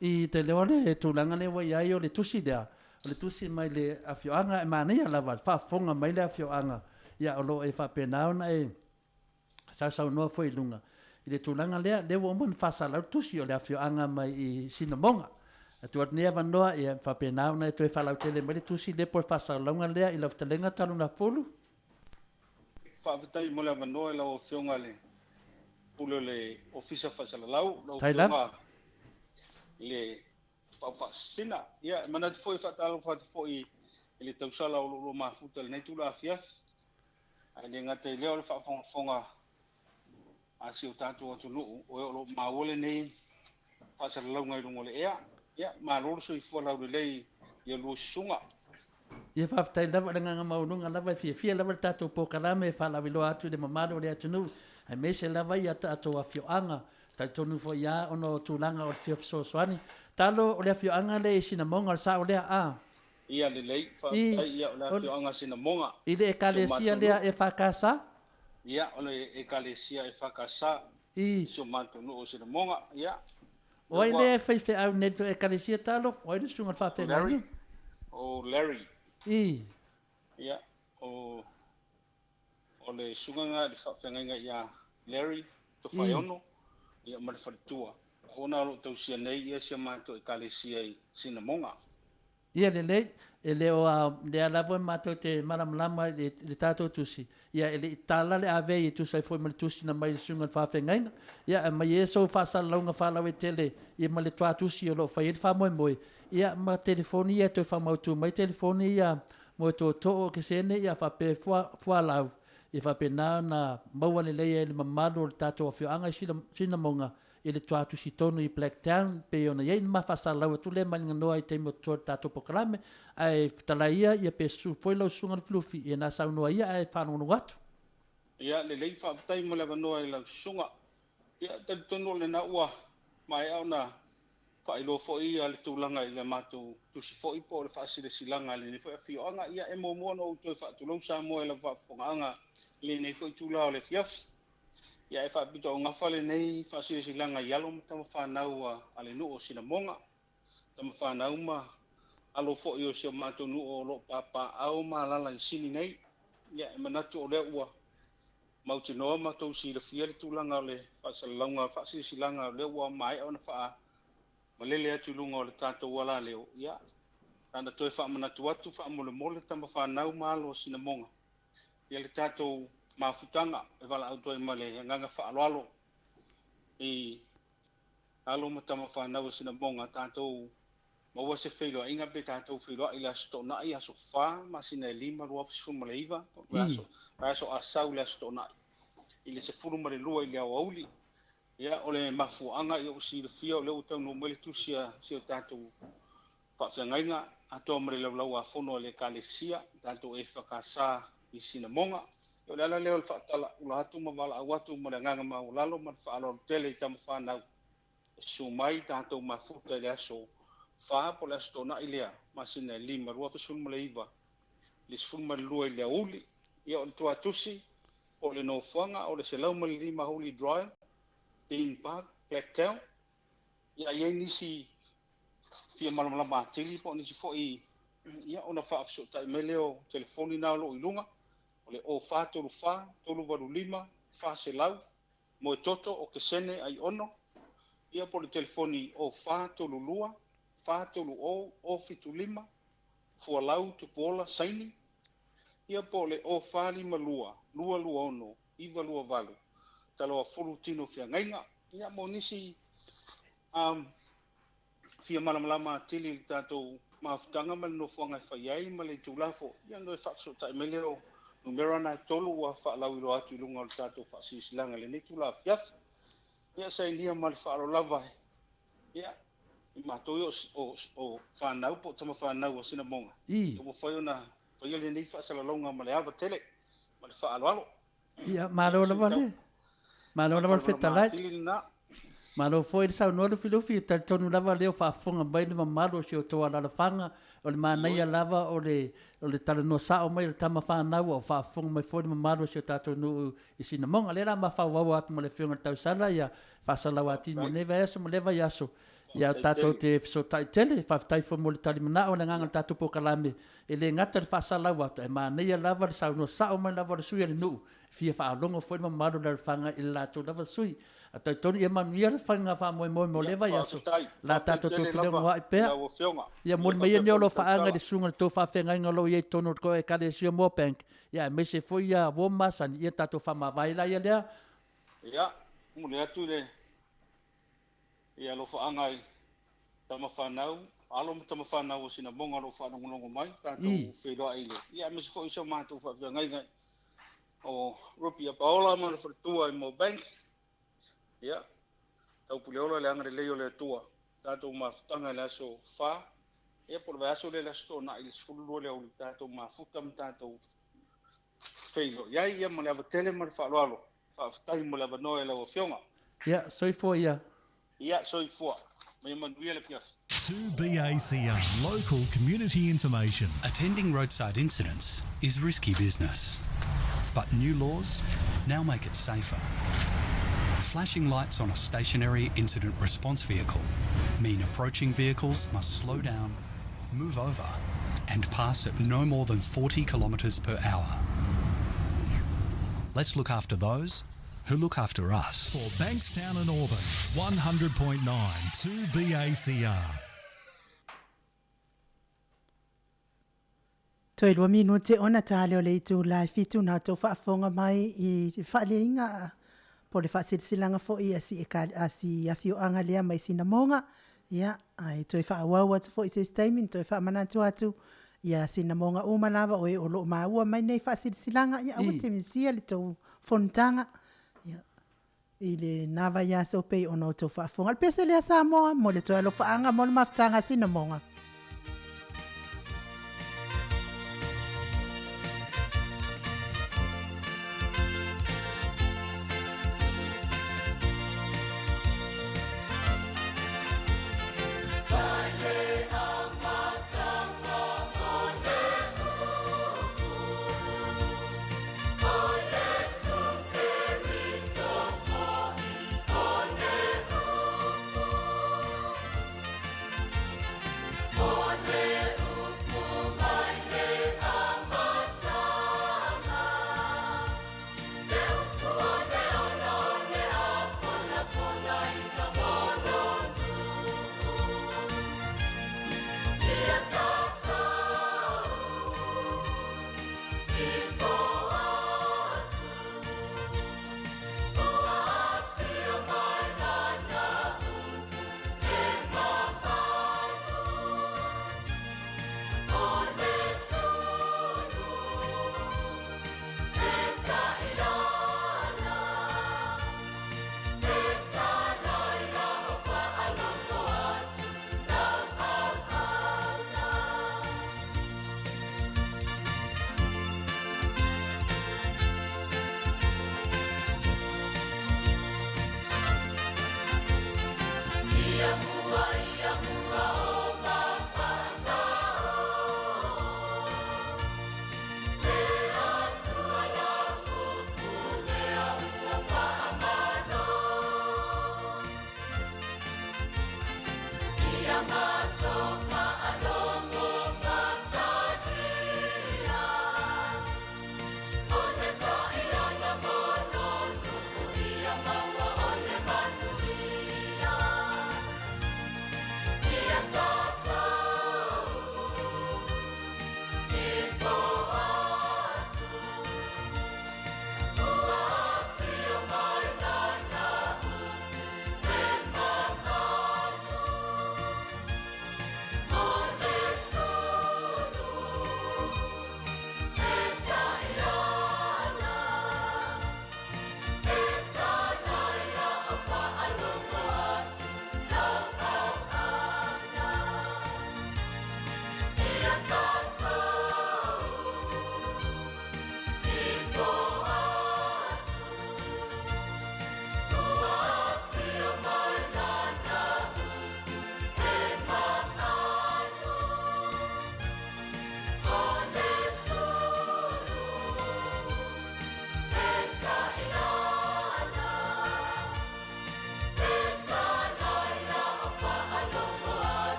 I te leo le tulaga lea ua i ai o le tusi lea, o le tusi mai le afioaga e manaia lava le faafofoga mai le afioaga, ia o lo o e faapena ona e sausaunoa foi i luga i le tulaga lea, lea ua uma ona faasalau le tusi o le afioaga mai i Sinamoga. E tuu atu nei avanoa, ia faapena ona e toe faalautele mai le tusi lea po o le faasalalauga lea i lau fetalaiga Talonafulu. Faafetai mo le avanoa i lau Afioga i le Pule o le Ofisa Faasalalau, lau Afioga i le. Paupa'asina. Ia, e manatu foi e faatalofa atu foi i le tausala o lo o lua mafuta i lenei itula afiafi, ae le gata i lea o le faafogafoga a si o tatou atunuu o e o lo o maua lenei faasalalauga i luga o le ea. Ia, malo le soifua laulelei i a lua susuga. Ia faafetai lava, o le agaga maualuga lava e fiafia lava le tatou polokalame e faalaviloa atu i le mamalu o le atunuu aemaise lava ia tatou afioaga. Talitonu foi a ona o tulaga o le fia fesoasoani. Talo o le afioaga lea i Sinamoga o le sao lea a? Ia lelei, faafetai ia o le afioaga Sinamoga. I le ekalesia lea EFKS? Ia o le ekalesia EFKS i si o matou nuu o Sinamoga. Ia. O ai lea e faifeau nei i le ekalesia Talo? O ai le susuga i le faafeagaiga? O Larry. I. Ia o O le susuga i le faafeagaiga ia Larry Tofaeono ia ma le faletua. Auauna o lo o tausia nei ia si a matou Ekalesia i Sinamoga. Ia lelei, e le o lea lava matou te malamalama i le tatou tusi, ia e le i tala le avei e tusa ai foi ma le tusi na mai le susuga i le faafeagaiga. Ia aumai ia sou faasalalauga faalauaitele ia ma le tuatusi o lo o fai ai le faamoemoe, ia ma telefoni ia e toe faamautu mai telefoni ia Moe tootoo o Kesene ia faapea Fualau, ia faapena ona maua lelei ai le mamalu o le tatou afioaga i Sinamoga i le tuatusi tonu i Blacktown pei ona i ai le ma faasalalau atu lea mai Ganoa i taimi o totoe o le tatou polokalame. Ae fetalai ia ia pe susu foi lau susuga Lufilufi ia na saunoa ia ae faalogologo atu. Ia lelei faafetai mo le avanoa i lau susuga. Ia talitonu o lena ua maea ona faailoa foi ia le tulaga i le matou tusi foi po o le faasilasilaga a lenei foi afioaga. Ia e muamua ona ou toe faatulou Samoa i lau faafofogaaga i lenei foi itula o le afiafi. Ia e faapitoaugafa lenei faasilasilaga i alo ma tamafanau a le nuu o Sinamoga, tamafanau ma alo foi o si o matou nuu o lo o papaaao ma alaala i Sini nei. Ia e manatu o lea ua mautinoa ma tou silafia le tulaga o le faasalalauga faasilasilaga o lea ua maea ona faamalele atu i luga o le tatou alaleo. Ia, na ona toe faamanatu atu faamolemole tama fanau ma alo o Sinamoga ia le tatou mafutaga e valaau ai ma le agaga faaaloalo i alo ma tama fanau o Sinamoga, tatou maua se feiloaiga pe tatou feiloai i le Aso Toonai, aso 4 masina e 5 2019, o le aso Asau le Aso Toonai i le 12 i le aoauli. Ia, o le mafuaaga ia ua silafia o lea ua taunuu mai le tusi a si o tatou faafeagaiga atoa ma le laulau-a-fono a le Ekalesia, tatou EFKS i Sinamoga. Ia, o le ala lea o le faatalaula atu ma valaau atu ma le agaga maualalo ma le faaaloalo tele i tama fanau e susu mai tatou mafuta i le aso 4 po o le Aso Toonai lea, masina e 5, 2019, i le 12 i le aoauli. Ia, o le tuatusi po o le nofoaga o le 105 Holy Drive, Dean Park, Blacktown. Ia, a i ai nisi fia malamalama atili po o nisi foi, ia, ona faafesootai mai lea o telefoni na o lo o i luga, o le 0434 385 400. Moetoto o Kesene Aiono, ia po o le telefoni 0432 430 075, Fualau Tupuola Saini, ia po o le 0452 226 928, Taloafulu Tino Feagaiga. Ia mo nisi um, fia malamalama atili i le tatou mafutaga ma le nofoaga e fai ai ma le itula foi, ia ona toe faafesootai mai lea o numera na e tolu ua faalauiloa atu i luga o le tatou faasilasilaga i lenei itula afiafi. Ia sainia ma le faaaloalo lava ia i matou ia o fanau po o tama fanau a Sinamoga, ia ua mafai ona faia lenei faasalalauga ma le ava tele ma le faaaloalo. Ia, malo lava le, malo lava le fetalai. Malo foi le saunoa Lufilufi, e talitonu lava lea o faafofoga mai le mamalu o si outou alalafaga, o le manaia lava o le, o le talanoa sao mai o le tama fanau a o faafofoga mai foi le mamalu o si o tatou nuu i Sinamoga. O lea o le a ma faaauau atu ma le Afioga i le Tausala, ia faasalau atili mo lenei vaiaso ma lea vaiaso. Ia tatou te fesootai tele. Faafetai foi mo le talimanao o le agaga o le tatou polokalame. E le gata i le faasalau atu, ae manaia lava le saunoa sao mai lava o le sui o le nuu, e fia faalogo foi le mamalu o le alafaga i le latou lava sui. Ae talitonu ia manuia le faiga faamoemoe mo lea vaiaso, la tatou toe feleogoai pea. Ia momoli mai ia mea o lo o faaga i le susuga i le tou faafeagaiga o lo o i ai i totonu o le Ekalesia o Moorebank, ia aemaise foi ia uo masani, ia tatou faamavae laia lea. Ia, momoli atu le alofaaga i. Tama fanau, alo ma tama fanau o Sinamoga o lo o faalogologo mai, tatou feiloai i le, ia aemaise foi si o matou faafeagaiga o Ruby Apaola ma le faletua i Moorebank. Ia, taupuleola le agalelei o le Atua, tatou mafutaga i le aso 4, ia po o le vaiaso lea i le Aso Toonai i le 12 o le aoauli, tatou mafuta ma tatou feiloai ai, ia ma le ava tele ma le faaaloalo. Faafetai mo le avanoa i lau Afioga. Ia, soifua ia. Ia, soifua. Ma ia manuia le afiafi. 2BACR Local Community Information. Attending roadside incidents is risky business. But new laws now make it safer. Flashing lights on a stationary incident response vehicle mean approaching vehicles must slow down, move over, and pass at no more than 40 kilometres per hour. Let's look after those who look after us. For Bankstown and Auburn, 100.9 2BACR. Toe lua minute ona ta lea o le itula e fitu na outou faafofoga mai i le faaliaiga po o le faasilasilaga foi a si a si afioaga lea mai Sinamoga. Ia, ae toe faaauau atu foi i se isi taimi toe faamanatu atu ia Sinamoga uma lava o e o lo o maua mai nei faasilasilaga, ia aua te misia le tou fonotaga. Ia, i lena vaiaso pei ona outou faafofoga. O le pese lea Samoa mo le toe alofaaga mo le mafutaga a Sinamoga.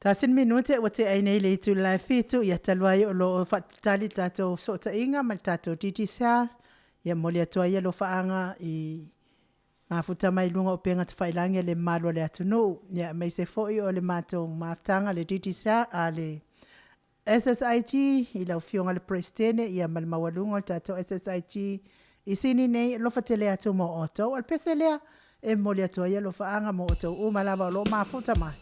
Tasi le minute ua tea ai nei le itula e fitu, ia talu ai o lo o faatalitali le tatou fesootaiga ma le tatou Digicel, ia momoli atu ai alofaaga i mafuta mai luga o upega tafailagi a le mamalu o le atunuu, ia aemaise foi o le matou mafutaga le Digicel, a le. SSIG i lau Afioga i le Peresetene ia ma le maualuga o le tatou SSIG i Sini nei, alofa tele atu mo outou. O le pese lea e momoli atu ai alofaaga mo outou uma lava o lo o mafuta mai.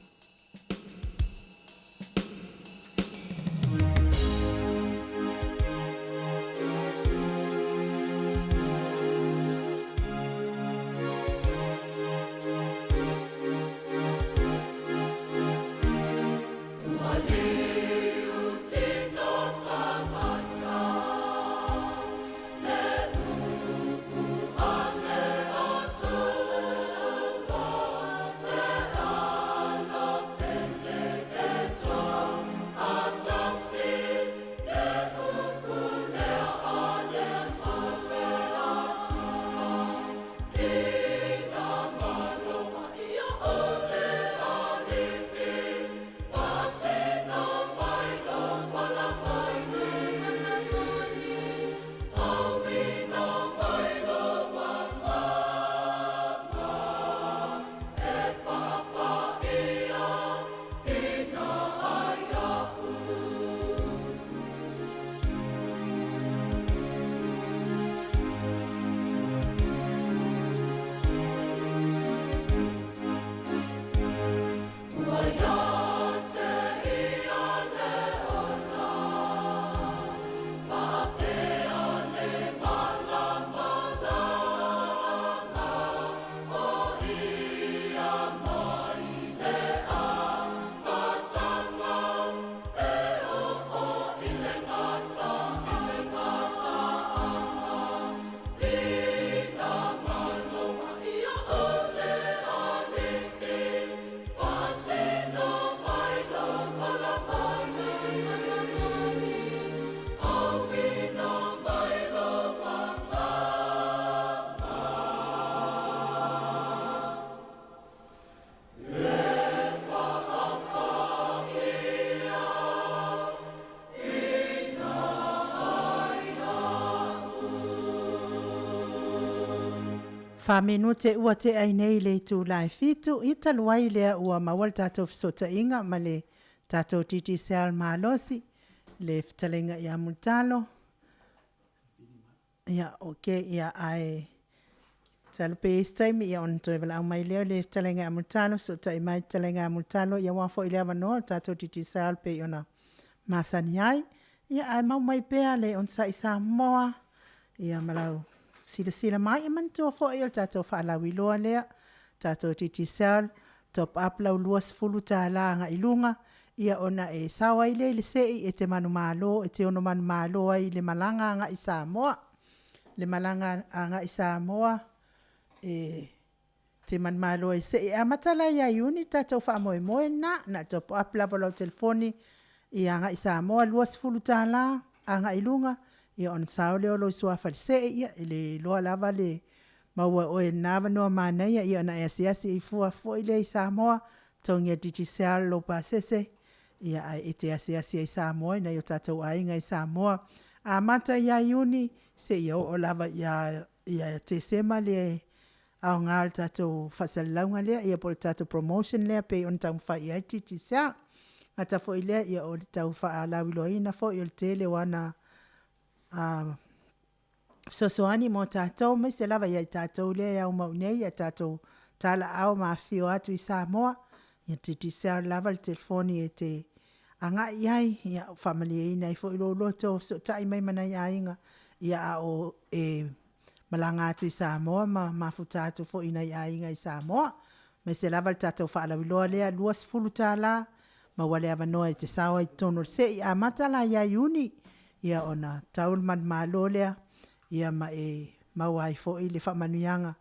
Fa minute ua tea ai nei le itula e 7, i talu ai lea ua maua le tatou fesootaiga ma le tatou Digicel malosi, le fetalaiga ia Mulitalo. Ia, ok, ia ae masalo pe i ai se taimi ona toe valaau mai lea o le fetalaiga ia Mulitalo, fesootai mai le fetalaiga ia Mulitalo aua foi le avanoa o le tatou Digicel e pei ona masani ai. Ia, ae mau mai pea le onosai Samoa ia ma lau silasila mai. E manatua foi o le tatou faalauiloa lea, tatou Digicel, top up lau $20 agai i luga ia ona e sao ai lea i le se'i e te manumalo, e te ono manumalo ai i le malaga agai i Samoa. Le malaga agai i Samoa e te manumalo ai e amata la ia Iuni le tatou faamoemoe lena, na o le top up lava o lau telefoni ia agai i Samoa, $20 agai i luga ona sao lea o lou suafa i le see, ia e le iloa lava le maua e oe i lena avanoa manaia ona e asiasi ifo fua foi lea i Samoa, totogi e le Digicel lou pasese ae e te asiasi ai i Samoa i nai o tatou aiga i Samoa. Amata ia Iuni seia oo lava ia Tesema le aoga o le tatou faasalalauga lea po o le tatou promotion lea e pei ona taumafai i ai le Digicel. E gata foi i lea o le tau faalauiloaina foi o le tele o ana fesoasoani mo tatou, aemaise lava ia i tatou lea e aumau i inei a tatou talaaao ma afifio atu i Samoa, ia Digicel lava le telefoni e te agai i ai, ua faamalieina ai foi lou loto, fesootai mai ma nai aiga, a o e malaga atu i Samoa ma mafuta atu foi i nai aiga i Samoa. Aemaise lava le tatou faalauiloa lea, $20, maua le avanoa e te sao ai i totonu o le se'i. E amata la ia Iuni ona tau le manumalo lea ma e maua ai foi le faamanuiaga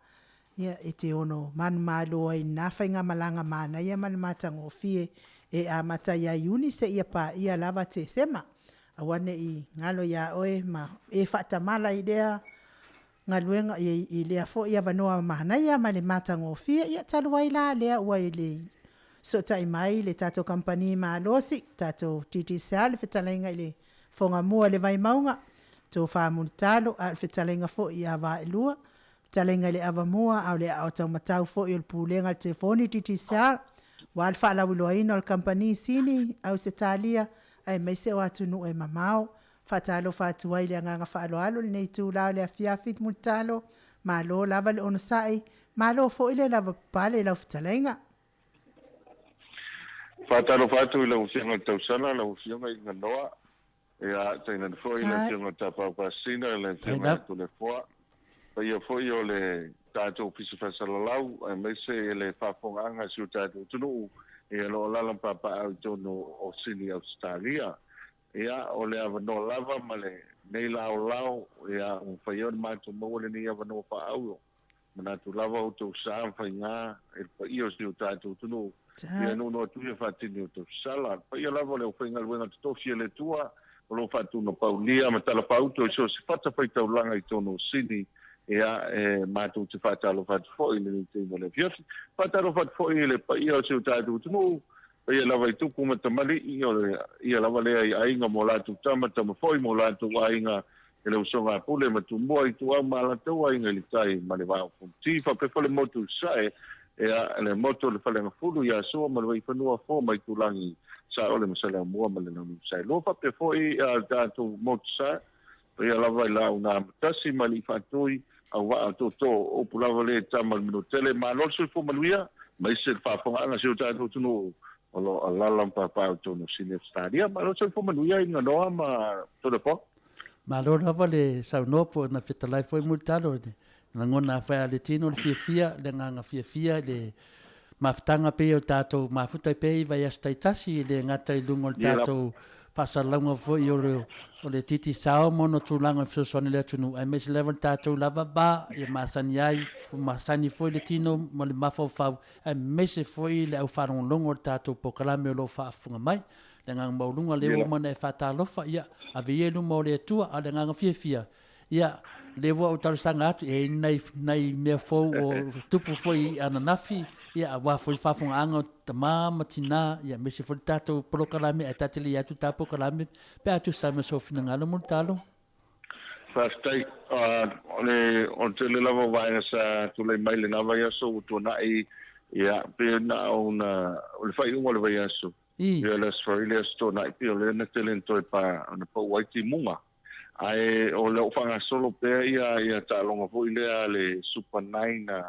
e te ono manumalo ai i lena faigamalaga manaia ma le matagofie e amata ia Iuni seia paia lava Tesema. Aua ne i galo ia oe ma e faatamala i lea galuega i lea foi avanoa manaia ma le matagofie. Ia talu ai la o lea ua i le fesootai mai le tatou kamupani malosi, tatou Digicel, le fetalaiga i le Fogamua i le Vaimauga, Tofa Mulitalo, a o le fetalaiga foi ia Vaaelua, fetalaiga i le Avamua a o le aao taumatau foi o le Pulega o le Telefoni Digicel, aua le faalauiloaina o le Kamupani Sini Ausetalia. aemaise o atunuu e mamao. Faatalofa atu ai i le agaga faaaloalo i lenei itula o le afiafi Mulitalo, malo lava le onosai, malo foi le lavapapale i lau fetalaiga. Faatalofa atu i lau Afioga i le Tausala, lau Afioga i Ganoa, ia, tainane foi le Afioga i le Tapaau Pasina, le Afioga ia Toleafoa, paia foi o le tatou Ofisa Faasalalau, aemaise le faafofogaaga a si o tatou atunuu o lo o alaala ma papaaao i totonu o Sini, Ausetalia. Ia, o le avanoa lava ma lenei laolao, ia, ua mafai ai ona matou maua lenei avanoa faaauro. Manatu lava outou sa ma faiga i le paia o si o tatou atunuu, ia nuunuu atu ia faatini o tausala. Le paia lava o le aufaigaluega totofi a le Atua, o lo o faatunapaulia ma talafaauto i so o se fatafaitaulaga i totonu o Sini, ia, e matou te faatalofa atu foi i lenei taimi o le afiafi. Faatalofa atu foi i le paia o si o tatou atunuu, paia lava i tupu ma tamalii, o le ia lava lea i aiga ma o latou tama, tama foi ma o latou aiga, i le usoga a Pule ma Tumua, Ituau ma Alataua, Aiga i le Tai ma le Vaa o Fonoti, faapea foi le motu i Sasae, ia, le motu o le Faleagafulu ia Sua ma le Vaifanua, Fofo ma Itulagi, Saole ma Saleaaumua ma le Launiu Saelua, faapea foi le tatou motu Sasae, paia lava i Launa Amotasi ma Alii Faatui, Auvaa o Tootoo, upu lava lea i tama o le Manuatele. Malo le soifua manuia, aemaise le faafofogaaga a si o tatou atunuu o lo o alaala ma paepae o totonu o Sini Ausetalia. Malo le soifua manuia i Ganoa ma Toleafoa. Malo lava le saunoa po o na fetalai foi Mulitalo i le lagona a fai a le tino le fiafia, le agaga fiafia i le mafutaga pei o tatou mafuta ai pea i vaiaso taitasi e le gata i luga o le tatou faasalalauga foi o le o le titi sao ma ona tulaga e fesoasoani i le atunuu aemaise lava le tatou lava va ia masani ai ua masani foi le tino ma le mafaufau aemaise foi le au faalogologo o le tatou polokalame o lo o faafofoga mai. Le agaga maualuga lea ua uma ona e faatalofa, ia, ave ia i luma o le Atua, a o le agaga fiafia, ia, lea ua ou talosaga atu, e i ai nai, nai mea fou o tupu foi ananafi, ia, aua foi le faafofogaaga o tama ma tina, ia, aemaise foi le tatou polokalame, ae ta te le i atu ta polokalame, pe a tusa ai ma sou finagalo, Mulitalo. Faafetai. O le o le tele lava o vaega sa tulai mai lena vaiaso ua tuanai, ia, pei na ona, o le faaiuga o le vaiaso, Ia le Aso Faraile, Aso Toonai, pei o lea na tele na toe pa, na pau ai timuga. Ae o lo o faagasolo pea ia ia taaloga foi lea a le Super Nine,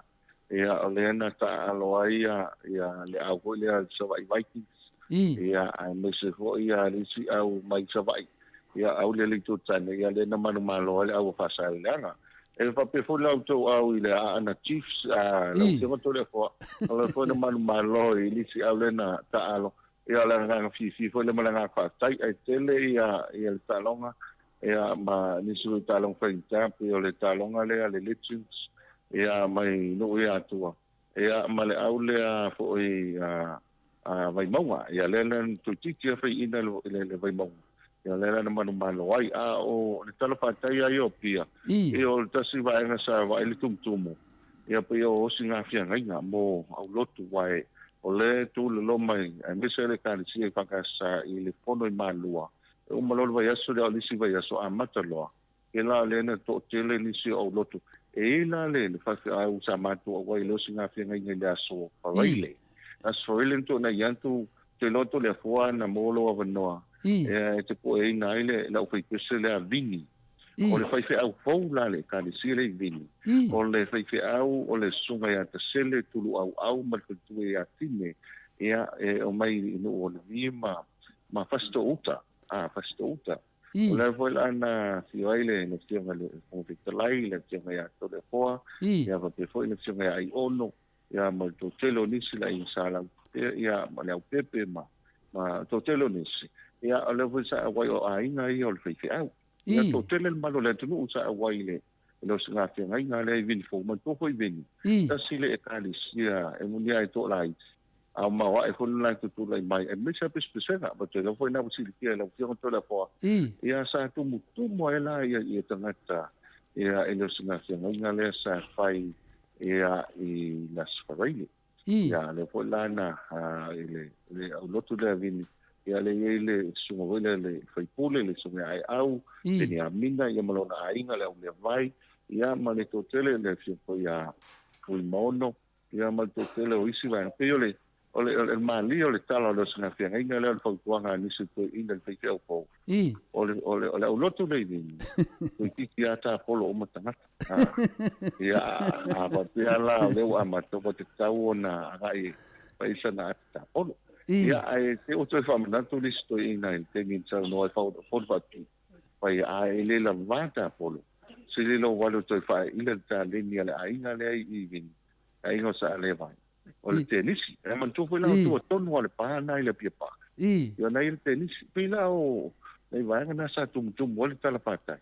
ia o lea na taaalo ai ia ia le au foi lea a le Savaii Vikings. Ia aemaise foi ia le isi au mai Savaii, ia au lea le itu tane, ia lea na manumalo ai le au o Faasaleleaga. E faapea foi la outou au i le Aana Chiefs, a lau Afioga Toleafoa, o le foi na manumalo i le isi au lea na taaalo. Ia o le agaga fiafia foi lea ma le agaga faafetai, ae tele ia ia le taaloga ia ma nisi foi taaloga faigata pei o le taaloga lea a le Legends ia mai nuu i Atua ia ma le au lea foi a a Vaimauga. Ia lea la na toeitiiti lava faiaina le, le Vaimauga. Ia lea la na manumalo ai. A o le tala faataia ia o Apia, ia o le tasi vaega sa vaai le tumutumu, ia pei o osi gafiagaiga mo aulotu, aua o lea e tu lelo mai, aemaise le Ekalesia i Fakasa i le fono i Malua, e uma loa le vaiaso lea o le isi vaiaso amata loa, Pēlā lea na toatele nisi o aulotu. E i ai la le faifeau sa matou auai i le osigafeagaiga i le Aso Faraile. Aso Faraile na tuanai atu, te iloa Toleafoa na maua lou avanoa e te pueina ai le aufaipese lea Vini. O le faifeau fou la le Ekalesia lea i Vini. O le faifeau o le Susuga ia Tasele Tuluauau ma le faletua ia Tine, ia e omai i nuu o Levi ma Fasitoo-uta. Fasitoo-uta. O lea foi la na afio ai le Afioga i le Fofoga Fetalai, le Afioga ia Toleafoa, ia faapea foi le Afioga ia Aiono, ia ma le toatele o nisi la ia sa Laupea, ia ma Leaupepe ma ma toatele o nisi. Ia o lea foi sa auai o aiga ia o le faifeau. Ia toatele le mamalu o le atunuu sa auai i le le osigafeagaiga lea i Vini Fou, manatua foi Vini, tasi le Ekalesia e moni lava e toalaiti, a o maoae foi le latou tulai mai, aemaise lava pesepesega. Ma toe foi na ua silafia e lau Afioga Toleafoa, ia sa tumutumu ai la ia, ia tagata ia i le osigafeagaiga lea sa fai ia i le Aso Faraile. Ia lea foi la na i le, le aulotu lea Vini, ia lea i ai le susuga foi lea le faipule, le susuga ia Aeau, Peniamina, ia ma lona aiga le Auleavai, ia ma le toatele le afioga foi ia Fuimaono, ia ma le toatele o isi vaega. Pei o le O le malie o le tala o le osogafeagaiga lea o le fautuaga a nisi o toeaiina i le faifeau fou. O le o le o le aulotu lea i Vini, toeitiiti lava tapolo uma tagata. Ia, a faapea la o lea ua amata, ua tatau ona agai e fai sana ata tapolo. Ia, ae te i ua toe faamanatu nisi toeaiina i le taimi na saunoa ai Ford Faapito, fai a e le lavā tapolo, sili lou alu e toe faaila le taleni a le aiga lea i Vini, le aiga o Saalevai. O le tenisi. E manatua foi la o tua tonu lava le pa lena i le Apia Park. Ia na i ai le tenisi. Pei la o nai vaega na sa tumutumu ai le tala fatai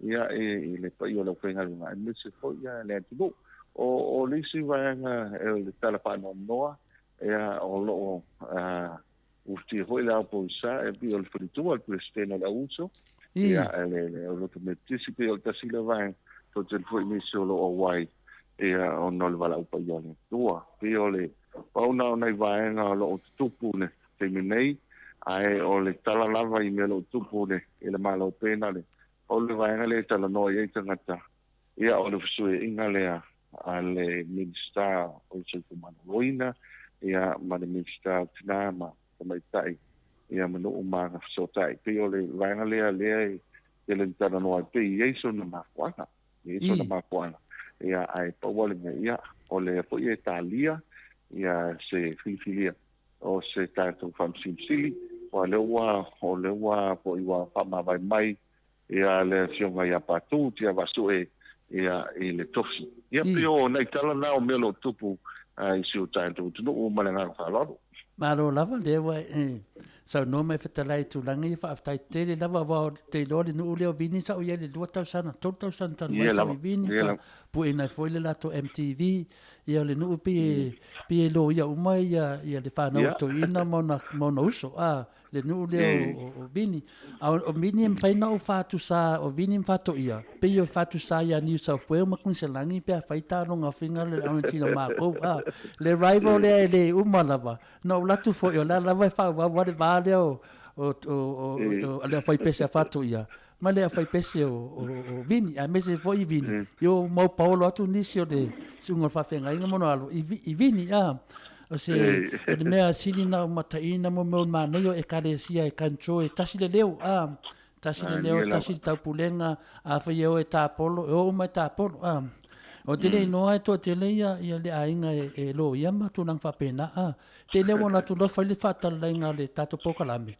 ia i le paia o le aufaigaluega aemaise foi ia le atunuu. O le isi vaega o le tala faanoanoa ia o lo o ufitia foi le ao poisa e pei o le faletua o le Peresetene o le Auuso ia le Aulotu Metotisi pei o le tasi lea vaega toatele foi nisi o lo o auai ia ona o le valaau paia o le Atua. Pei o le pau na o nai vaega o lo o tutupu i le taimi nei, ae o le tala lava i mea o lo o tupu i le Malo pena le pau le vaega lea e talanoa i ai tagata, ia o le fesuiaiga lea a le Minisita o le Soifua Maloloina ia ma le Minisita o Tina ma Tamaitai ia ma Nuu ma Agafesootai. Pei o le vaega lea lea e tele ina talanoa ai, pei e i ai sona mafuaaga. E i ai sona mafuaaga. Ia, ae pau lava le mea, ia, o lea foi e talia ia se filifilia o se tatou Faamasino Sili, aua o lea ua, o lea ua foi ua faamavae mai ia le Afioga ia Patu Tiavaasue ia i le tofi. Ia, pei o nai tala na o mea o lo o tupu i si o tatou atunuu ma le agaga faaaloalo. Malo lava, lea ua e saunoa ma e fetalai i tulaga ia, faafetai tele lava, aua ou te iloa le nuu lea o Vini sa ou i ai i le 2 tausaga, 3 tausaga talu ai sa ou i Vini, sa pueina ai foi le latou MTV, ia o le nuu pei e, pei e loia uma ia, ia le fanau a toeaina ma ona, ma ona uso, a, le nuu lea o Vini. A o Vini e mafai ona ou faatusa, o Vini ma Faatoia, pei e faatusa ia New South Wales ma Kuiniselani pe afai taaloga finga le aoga o matou, a. Le rival lea e le uma lava. Na ou alu atu foi, o la lava e faaauau lava le va lea o le aufaipese a Faatoia ma le aufaipese o Vini, aemaise foi Vini, ia ua mau paolo atu nisi o le susuga o le faafeagaiga ma ona alo i Vini, a. O se o le mea sili na ou mataina mo mea o le manaia o Ekalesia e control e tasi le leo, a. Tasi le leo, tasi le taupulega, afai e o e tapolo, e o uma e tapolo, a. Ou te le iloa e toatele ia ia le aiga e loia ma tulaga faapena, a. Te lea ua alu atu loa fai le faatalalaina o le tatou polokalame,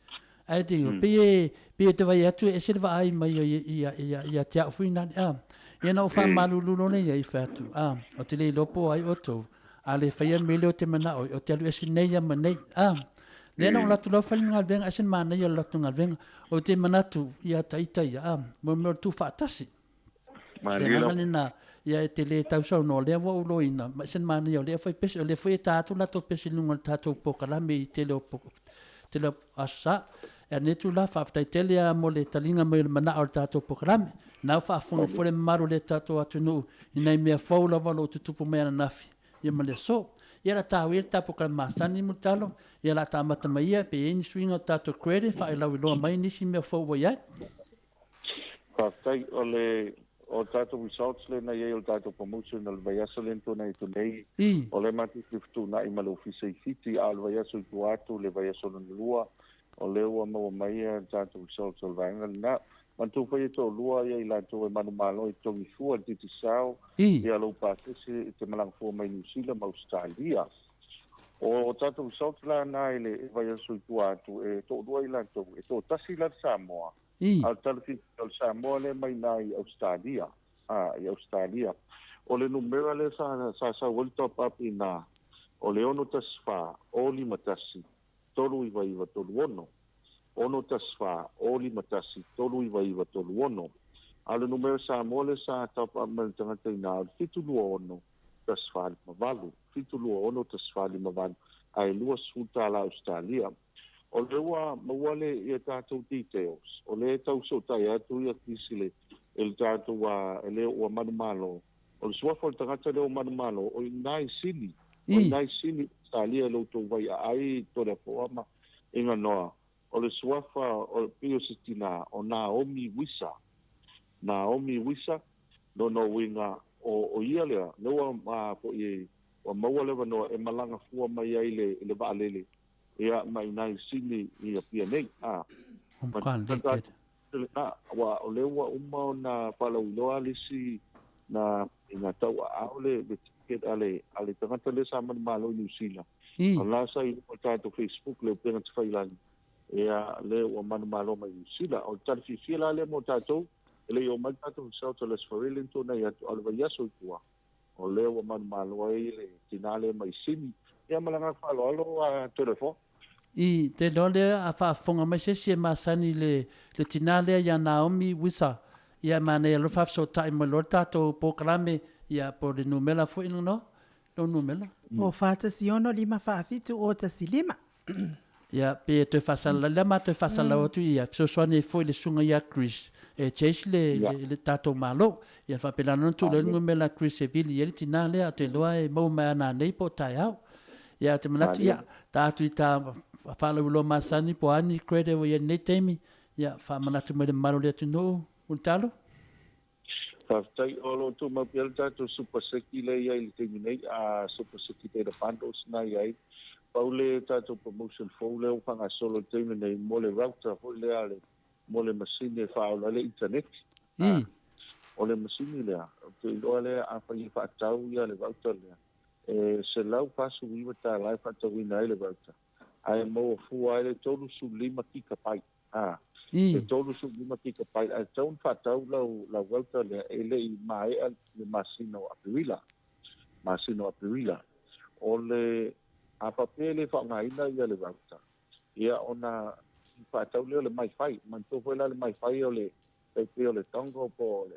ae te iloa, pei e, pei e te vaai atu e ese le vaai mai ia te au foi nale, a. Ia na ou faamalulu loa lea i ai, fai atu, a, ou te le iloa po o ai outou, a le faia le mea lea ou te manao ai, ou te alu ese nei lava ma nei, a. Lea na ou alu atu loa fai le galuega, ese le manaia o le latou galuega. Ou te manatu ia ita ia, a, mo mea o le tuufaatasi. Le agaga lena, ia e te le tausaunoa, lea ua ou loina, ma ese le manaia o lea fai pese, o lea foi e ta atu latou pese i luga o le tatou polokalame i tele o, tele o Aso Sa. E ane atu la, faafetai tele lava mo le taliga mai o le manao o le tatou polokalame. Na ua faafofoga foi le mamalu o le tatou atunuu i nai mea fou lava o lo o tutupu mai ananafi ia ma le aso. Ia o le a taua ia le tatou polokalame masani Mulitalo, ia o le a ta amata mai ia pe i ai ni suiga o le tatou credit faalauiloa mai nisi mea fou ua i ai. Faafetai. O le o tatou results lea na i ai o le tatou promotion o le vaiaso lea na tuanai atu nei, o lea matou te fetuunai ma le Ofisa i Fiti, a o le vaiaso i tua atu, le vaiaso lona lua, o lea ua maua mai le tatou results o le vaega lena. Manatua foi e toalua ia i latou e manumalo i totogi fua i le Digicel, ia lou pasese e te malaga fua mai Niu Sila ma Ausetalia. O tatou results la na i le vaiaso i tua atu, e toalua i latou, e toatasi la le Samoa, A o le tala fiafia o le Samoa lea mai ina i Ausetalia, a, i Ausetalia. O le numera lea sa, sa sau ai le top up i ina, o le 614 051 39936. 614 051 39936. A o le numera Samoa lea sa top up mai le tagata i ina, o le 726 1458. 726 1458, ae $20 tala Ausetalia. O lea ua maua le ia tatou details, o lea e tau fesootai atu ia Kisi le i le tatou a le ua manumalo. O le suafa o le tagata lea ua manumalo, o i ina i Sini. O i ina i Sini, Ausetalia i lo outou vaiaai Toleafoa ma Iganoa. O le suafa o pei o se tina o Naomi Wisa. Naomi Wisa, lona uiga o o ia lea, lea ua foi e Ua maua le avanoa e malaga fua mai ai i le vaalele ia ma i nai Sini i Apia nei. A. Lena, aua o lea ua uma ona faalauiloa le isi na ina tauaao le ticket a le tagata lea sa manumalo i Niu Sila. O la sa i luga o le tatou Facebook le upega tafailagi, ia lea ua manumalo mai Niu Sila. O le tala fiafia la lea mo tatou, e le i oo mai le tatou result o le Aso Faraile na tuanai atu, a o le vaiaso i tua, o lea ua manumalo ai le tinā lea mai Sini. Ia ma le agaga faaaloalo a Toleafoa. I te iloa lea a faafofoga mai se isi e masani i le tinā lea ia Naomi Wisa, ia e manaia loa le faafesootai mai loa le tatou polokalame, ia po o le numera foi lena, lou numera. O 4 16 5 7 0 1 5. Ia, pe toe faasalalau, lea ma toe faasalalau atu ia fesoasoani ai foi le susuga ia Chris e chase le, le, le tatou Malo. Ia faapena ona tuu lea le numera a Chris e vili ai le tinā lea, ou te iloa e maua mai ana nei po o taeao. Ia, ou te manatu, ia, ta atu i ta faalauiloa masani po o a ni credit ua i ai i lenei taimi, ia, faamanatu mai i le mamalu o le atunuu, Mulitalo. Faafetai. O lo o tumau pea le tatou Super Seki lea e i ai i le taimi nei, a Super Seki Data Bundles na i ai. Pau le tatou promotion fou lea ua faagasolo i le taimi nei mo le router foi lea le mo le masini e faaola ai le internet. O le masini lea, ou te iloa lea afai e faatau ia le router lea, e $149 e faatauina ai le router, ae maua fua ai le 35 gigabyte. A, e 35 gigabyte, ae tatau ona faatau lau, lau router lea e le i maea le masina o Aperila. Masina o Aperila. O le, a faapea e le faaaogaina ia le router, ia ona faatau lea o le MiFi. Manatua foi la le MiFi o le tai pei o le dongle po o le,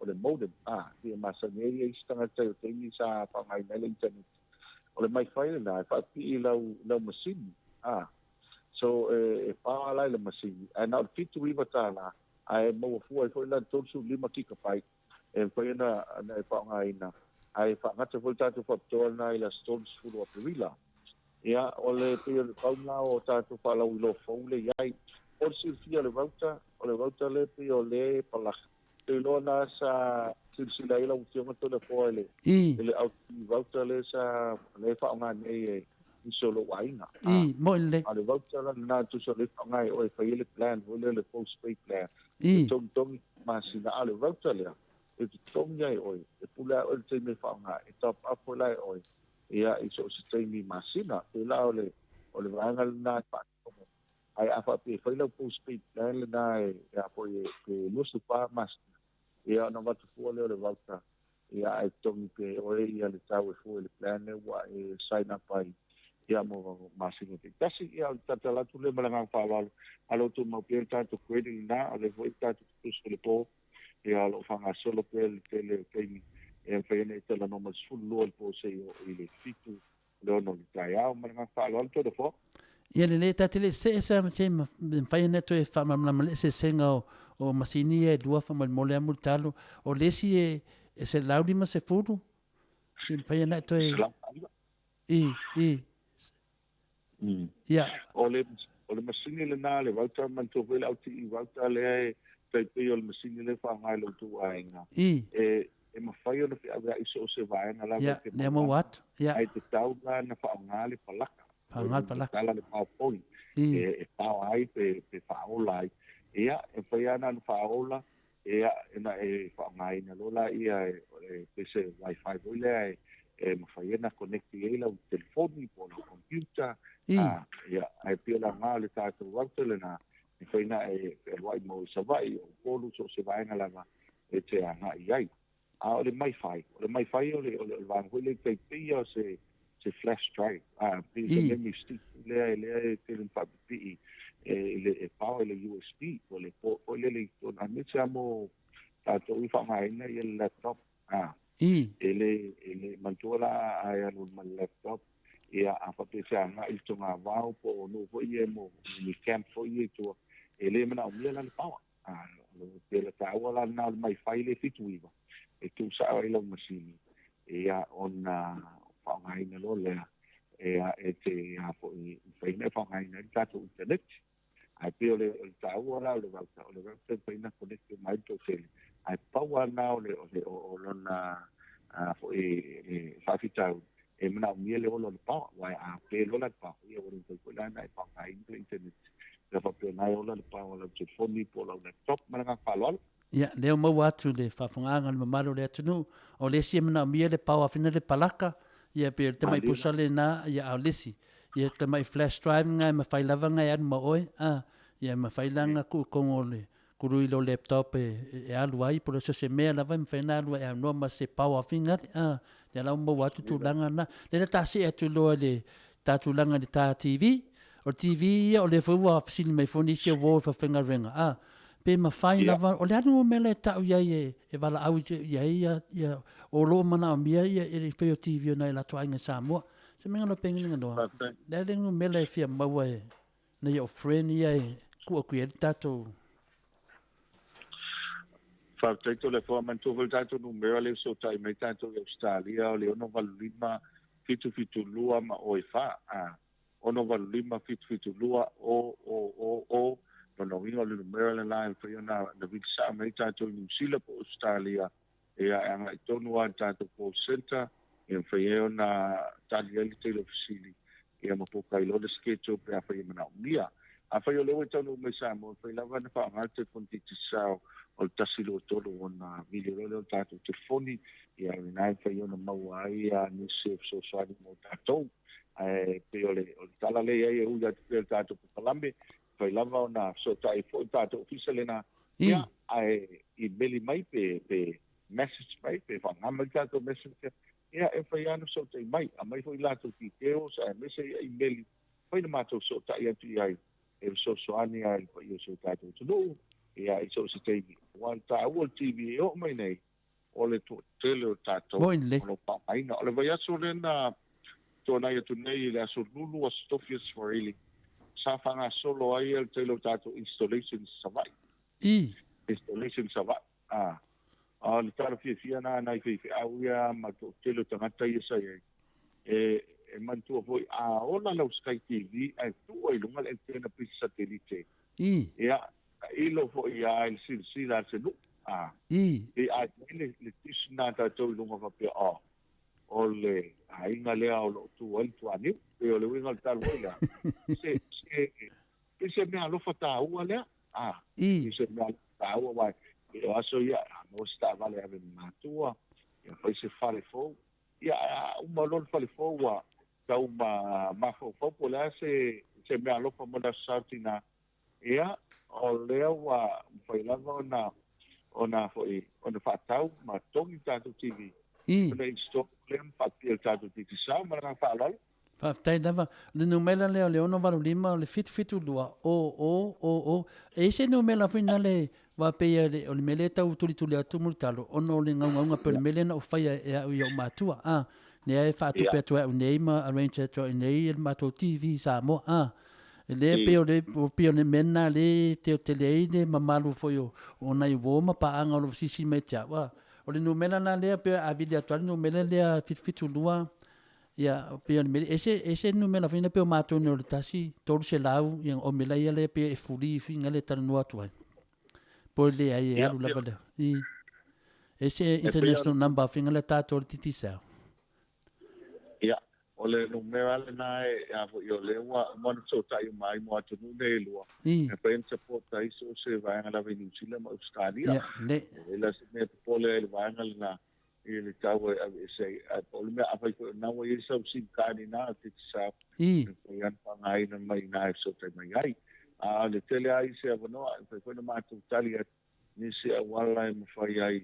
o le modem, a, e masani ai ia isi tagata i o taimi sa faaaogaina ai le internet. O le MiFi lena e faapipii i lau, lau masini, a. So e pa la i le masini, ae na o le $79 ae maua fua ai foi la le 35 gigabyte e mafai ona e faaaogaina, ae faagata foi le tatou faapitoa lena i le aso 30 o Aperila. Ia, o le pei o le pau lena o tatou faalauiloa fou lea i ai. O le silafia o le router, o le router lea pei o lea e palaka. Ou te iloa na sa silasila ai lau Afioga Toleafoa i le i le router lea sa lea e faaaoga nei e nisi o lou aiga. I, mo'i lelei. A o le router la lena tusa o lea e faaaoga e oe e fai ai le plan foi lea le postpaid plan. E togitogi masina, a o le router lea e totogi ai oe, e pule lava oe i le taimi e faaaoga, e top up foi la e oe ia i so o se taimi masina. Pei la o le o le vaega lena e faatino. Ae a faapea e fai lau postpaid plan lena e a foi e pe 24 masina, ia ona avatu fua lea o le router, ia ae totogi pea e oe ia le tau e fua i le plan lea ua e sign up ai ia mo masina taitasi. Ia o le talatala atu lea ma le agaga faaaloalo, a lo tumau pea le tatou credit lena, o lea foi tatou te tusi i le po, ia o lo o faagasolo pea le tele o taimi e mafai ona e talanoa mai le 12 i le po seia oo i le 7 le 6 i le taeao. Ma le agaga faaaloalo, Toleafoa. Ia lelei, ta te le i see sa se mafai ona toe faamalamalama le eseesega o masini ia e lua faamolemole a Mulitalo. O le isi e 150, se mafai ona e toe i i ia. O le masini lena le router, manatua foi le LTE router lea e tai pei o le masini lea e faaaoga e lo outou aiga. E mafai ona feaveai i so o se vaega lava e te maua atu. Ae tatau la ona faaaoga le palaka. Faaaoga le palaka. Tatala le powerpoint e power ai pe faaola ai. Ia, e mafai lava ona faaola, ia, ona e faaaogaina loa laia e pei se wifi foi lea e mafai ona connect i ai lau telefoni po o lau computer. Ia, ae pei o le aoga o le tatou router lena, e mafai ona e fealuai mo i Savaii, o Upolu, so o se vaega lava e te agai i ai. A o le MiFi, o le MiFi o le vaega foi lea e tai pei o se flash drive, pei se memory stick lea lea e tele ina faapipii e power i le USB, o le port foi lele i totonu, aemaise lava mo tatou i faaaogaina le laptop. E le manatua la a e alu ma le laptop, ia a faapea se agai i le togavao po o nuu foi ia mo ni camp foi ia i tua, e le manaomia la le power. Pe la taua la lena o le MiFi le 79 e tuusao ai lau masini, ia ona faaaogaina loa lea e te a foi mafai ona e faaaogaina ai le tatou internet. Ae pei o le taua la o le router, o le router e mafai ona connect uma ai le toatele, ae pau lava lena o le o lona foi faafitauli. E manaʻomia le ola o le paoa, aua a pe loa la le paoa, ia ua le mafai foi la ona e faaaogaina le internet. Pe a faapea o lena e ola le paoa o lau telefoni po o lau laptop. Ma le agaga faaaloalo. Ia, lea ua maua atu le faafofogaaga a le mamalu o le atunuu, o le isi e manaomia le paoa fina le palaka, ia pei o le tamai pusa lena, ia a o le isi, ia tamai flash drive na e mafai lava ona e alu ma oe, a, ia e mafai la ona tuu i totonu o le tului i lou laptop e alu ai po o so o se mea lava e mafai ona alu ai e aunoa ma se power figale, a, lea la ua maua atu tulaga na. Lea la ta see atu loa i le ta tulaga i le ta TV, o le TV ia o lea foi ua fesili mai foi nisi o uo i faafaigaluega, a, pe mafai lava, o le a le numera e tau i ai e valaau i ai ia o lo o manaomia ia le fai o TV o nai o latou aiga i Samoa. Se mea galo pengene galoa. Le a le numera e fia maua e nai o friend ia e tuu atu i ai le tatou. Faafetai Toleafoa, manatua foi le tatou numera lea e fesootai mai tatou i Ausetalia, o le 685 772 ma o e fa, a, 685 772 o o o o, lona uiga o le numera lena e mafai ona vili sao mai ai tatou i Niu Sila po o Ausetalia, ia e agai tonu lava i le tatou call centre, e mafai ai ona tali ai le tele o fesili, ia ma poka ai loa le schedule pe afai e manaomia. Afai o lea ua e taunuu mai i Samoa, e mafai lava ona faaaoga le telefoni Digicel o le 123 ona vili loa lea o le tatou telefoni, ia o lena e mafai ona maua ai nisi o fesoasoani mo tatou. Ae pei o le tala lea i ai e ui atu pea i le tatou polokalame, mafai lava ona fesootai foi le tatou ofisa lena, ia, ae imeli mai pe, pe message mai, pe faaaoga mai le tatou messenger, ia, e mafai lava ona fesootai mai, aumai foi latou details aemaise ia imeli, mafai ona matou fesootai atu i ai e fesoasoani lava i le paia o si o tatou atunuu, ia, i so o se taimi. Aua o le taua o le TV e oo mai nei, o le toatele o tatou o lo o faaaogaina. O le vaiaso lea na tuanai atu nei i le aso Lulu, aso Tofi, aso Faraili, sa faagasolo ai le tele o tatou installations i Savaii. Installation i Savaii. A, o le tala fiafia lena a nai faifeau ia ma le toatele o tagata ia sa i ai. E manatua foi, a ola lau Sky TV ae tuu ai i luga le antenna pei se satelite, Ia, tailo foi lava i le silasila a se nuu, a. E ave ai le, le tusi lena a tatou i luga faapea, oh, o le aiga lea o lo o tu ai le tuaniu. Pei o le uiga o le tala foi lea, se, se, pei se mea alofa taua lea, a. Pei se mea alofa taua, aua e o aso ia, a maua se taavale e ave ma matua, ia fai se fale fou. Ia, a uma loa le fale fou, ua tau ma mafaufau po o le a se, se mea alofa mo le Aso Sa o Tina. Ia, o lea ua mafai lava ona, ona foi, ona faatau ma togi le tatou TV. Ona install lea ma faapipii i le tatou Digicel. Ma le agaga faaaloalo. Faafetai lava. O le numera lea o le 685 o le 772 o o o o. E i ai se numera foi nale aua pei o le mea lea e tau tulituli atu Mulitalo ona o le gaugauga pei o le mea lea na ou faia e au i ou matua a. Lea e faatupe atu ai au nei ma arrange atu ai nei le matou TV i Samoa a. Lea pei o le pei o le mea lena lea e teotele ai le mamalu foi o nai uo ma paaga o lo o silasila mai ia te au a. O le numera la lea pei a vili atu lava le numera lea 772 Ia, pei o le mea, ese, ese le numera foi lea pei o matou nei o le 1, 300, ia o mea ia lea pei e free foi lea e talanoa atu ai. Po o leai e alu lava lea. I, ese international number foi lea tatou le Digicel. Ia, o le numera lena e, a foi o lea ua uma ona fesootai uma ai mo atunuu nei e lua. E mafai ona support ai so o se vaega lava i Niu Sila ma Ausetalia. Ia, le. E leai la se mea e popole ai i le vaega lena. i le tau e aveese ai. Ae pau le mea, afai foi o lena ua i ai sau sim card inā o Digicel, e mafai lava ona faaaogaina mai i ina e fesootai mai ai. A o le tele lava ia se avanoa, e mafai foi ona matou tali atu nisi auala e mafai ai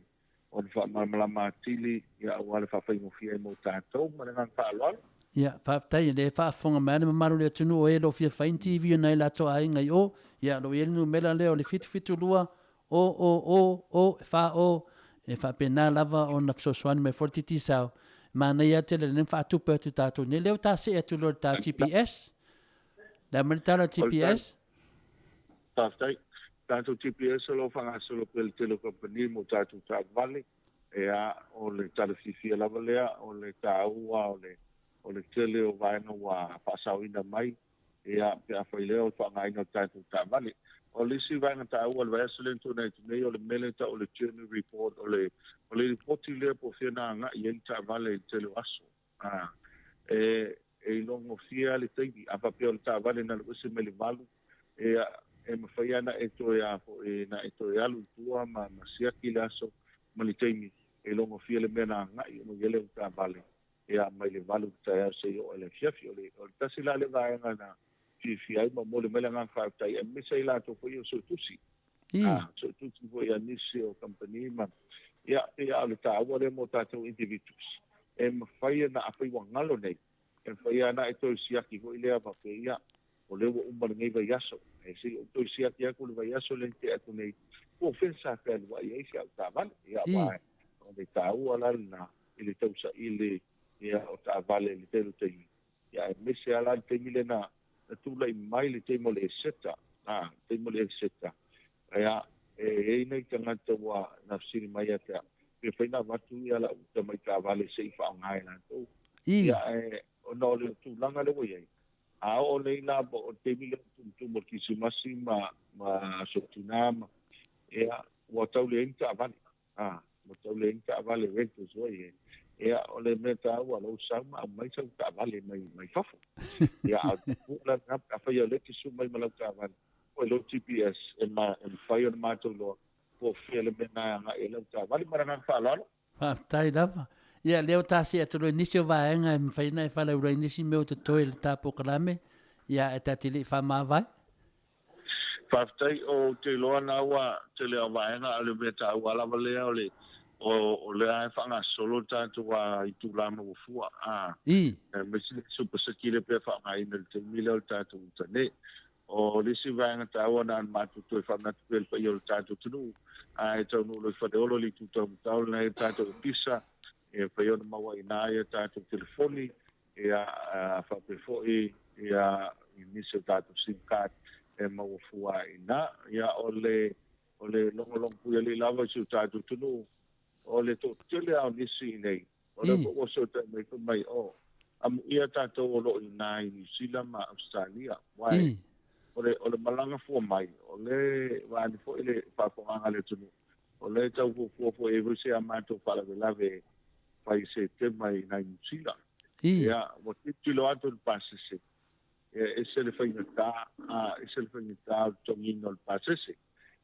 ona faamalamalama atili ia aua le faafaigofie ai mo tatou. Ma le agaga faaaloalo. Ia, faafetai, o lea e faafofoga mai lava le mamalu o le atunuu o e o lo o fia fai ni TV o nai latou aiga i o. Ia, o lo o i ai le numera lea o le 772 O, o, o, o, e fa o, e faapena lava ona fesoasoani mai foi le Digicel. Manaia tele lea na faatupe atu tatou nei, lea ua ta see atu loa i le ta GPS. Le a mai le tala GPS? Faafetai. Tatou GPS o lo o faagasolo pea le tele o kamupani mo tatou taavale. Ea, o le tala fiafia lava lea, o le taua o le tele o vaega ua faasaoina mai Ia, pe afai lea o le faaaogaina o le tatou taavale. O le isi vaega taua o le vaiaso lea na tuanai atu nei, o le mea lea e tau o le journey report, o le, o le lipoti lea po o fea na agai i ai le taavale i le tele o aso. A, E e iloagofie lava le taimi, a faapea o le taavale na alu ese mai le 8, ia, e mafai lava ona e toe a foi, na e toe alu i tua ma ma siaki le aso ma le taimi, e iloagofie le mea na agai uma i ai le taavale, ia, mai le 8 i le taeao seia oo i le afiafi. O le o le tasi la lea vaega na fiafia ai ma momoli mai le agaga faafetai, aemaise ai latou foi ia o suetusi. A, suetusi foi a nisi o kamupani ma, ia, pei lava o le taua lea mo tatou individuals, e mafai ona, afai ua galo nei, e mafai lava ona e toe siaki foi lea faapea, ia, o lea ua uma lenei vaiaso, ae se i ou toe siaki atu le vaiaso lea na tea atu nei, po o fea sa fealuai ai si au taavale. Ia, aua o le taua la lena i le tausaili, ia, o taavale i le tele o taimi. Ia, aemaise lava la le taimi lea na tulai mai le taimi o le Eseta, a, le taimi o le Eseta, ia, e i ai nai tagata ua na fesili mai ia te au, pe mafai ona avatu ia lau tamai taavale se i faaaoga e latou. Ia, ae ona o le tulaga lea ua i ai, a oo nei la o le taimi lea o le tumutumu o le Kerisimasi ma, ma Aso Tina ma, ia, ua tau leai ni taavale. A, ua tau leai ni taavale rentals foi e. Ia, o le mea taua, lou sau ma aumai sau taavale mai, mai fafo. Ia, a o le tapu la lena, pe afai o lea e te susu mai ma lau taavale, po o lou GPS e, ma, e mafai ona matou iloa po o fea le mea na e agai ai lau taavale. Ma le agaga faaaloalo. Faafetai lava. Ia, lea ua ta see atu loa i nisi o vaega e mafai ona e falaula ai nisi mea o totoe i le ta polokalame, ia, ae ta te le i faamavae. Faafetai, ou te iloa na ua tele au vaega, a o le mea taua lava lea o le o lea e faagasolo le tatou itula maua fua, a, aemaise le super seki lea pei e faaaogaina i le taimi lea o le tatou internet. O le isi vaega taua na ona matou toe faamanatu pea i le paia o le tatou atunuu, a e taunuu loa i Faleolo i le itu taumatau lena e i ai le tatou ofisa, e mafai ona maua i ina ia tatou telefoni, Ia, faapea foi ia i nisi o tatou sim card e maua fua ai i ina. Ia, o le, o le logologo puialii lava i si o tatou atunuu, o le toatele lava o nisi i inei, o lea foi ua fesootai mai fai mai, oh, amuia tatou o lo o i ina i Niu Sila ma Ausetalia, wai, o le, o le malaga fua mai, o le, vaeane foi le faafofogaaga a le atunuu, o lea e tau fuafua foi e i ai foi se a matou faalavelave fai i Setema i nai Niu Sila. Ia, ua tilotilo atu le pasese, ia, e ese le faigata, a, ese le faigata o le totogiina o le pasese.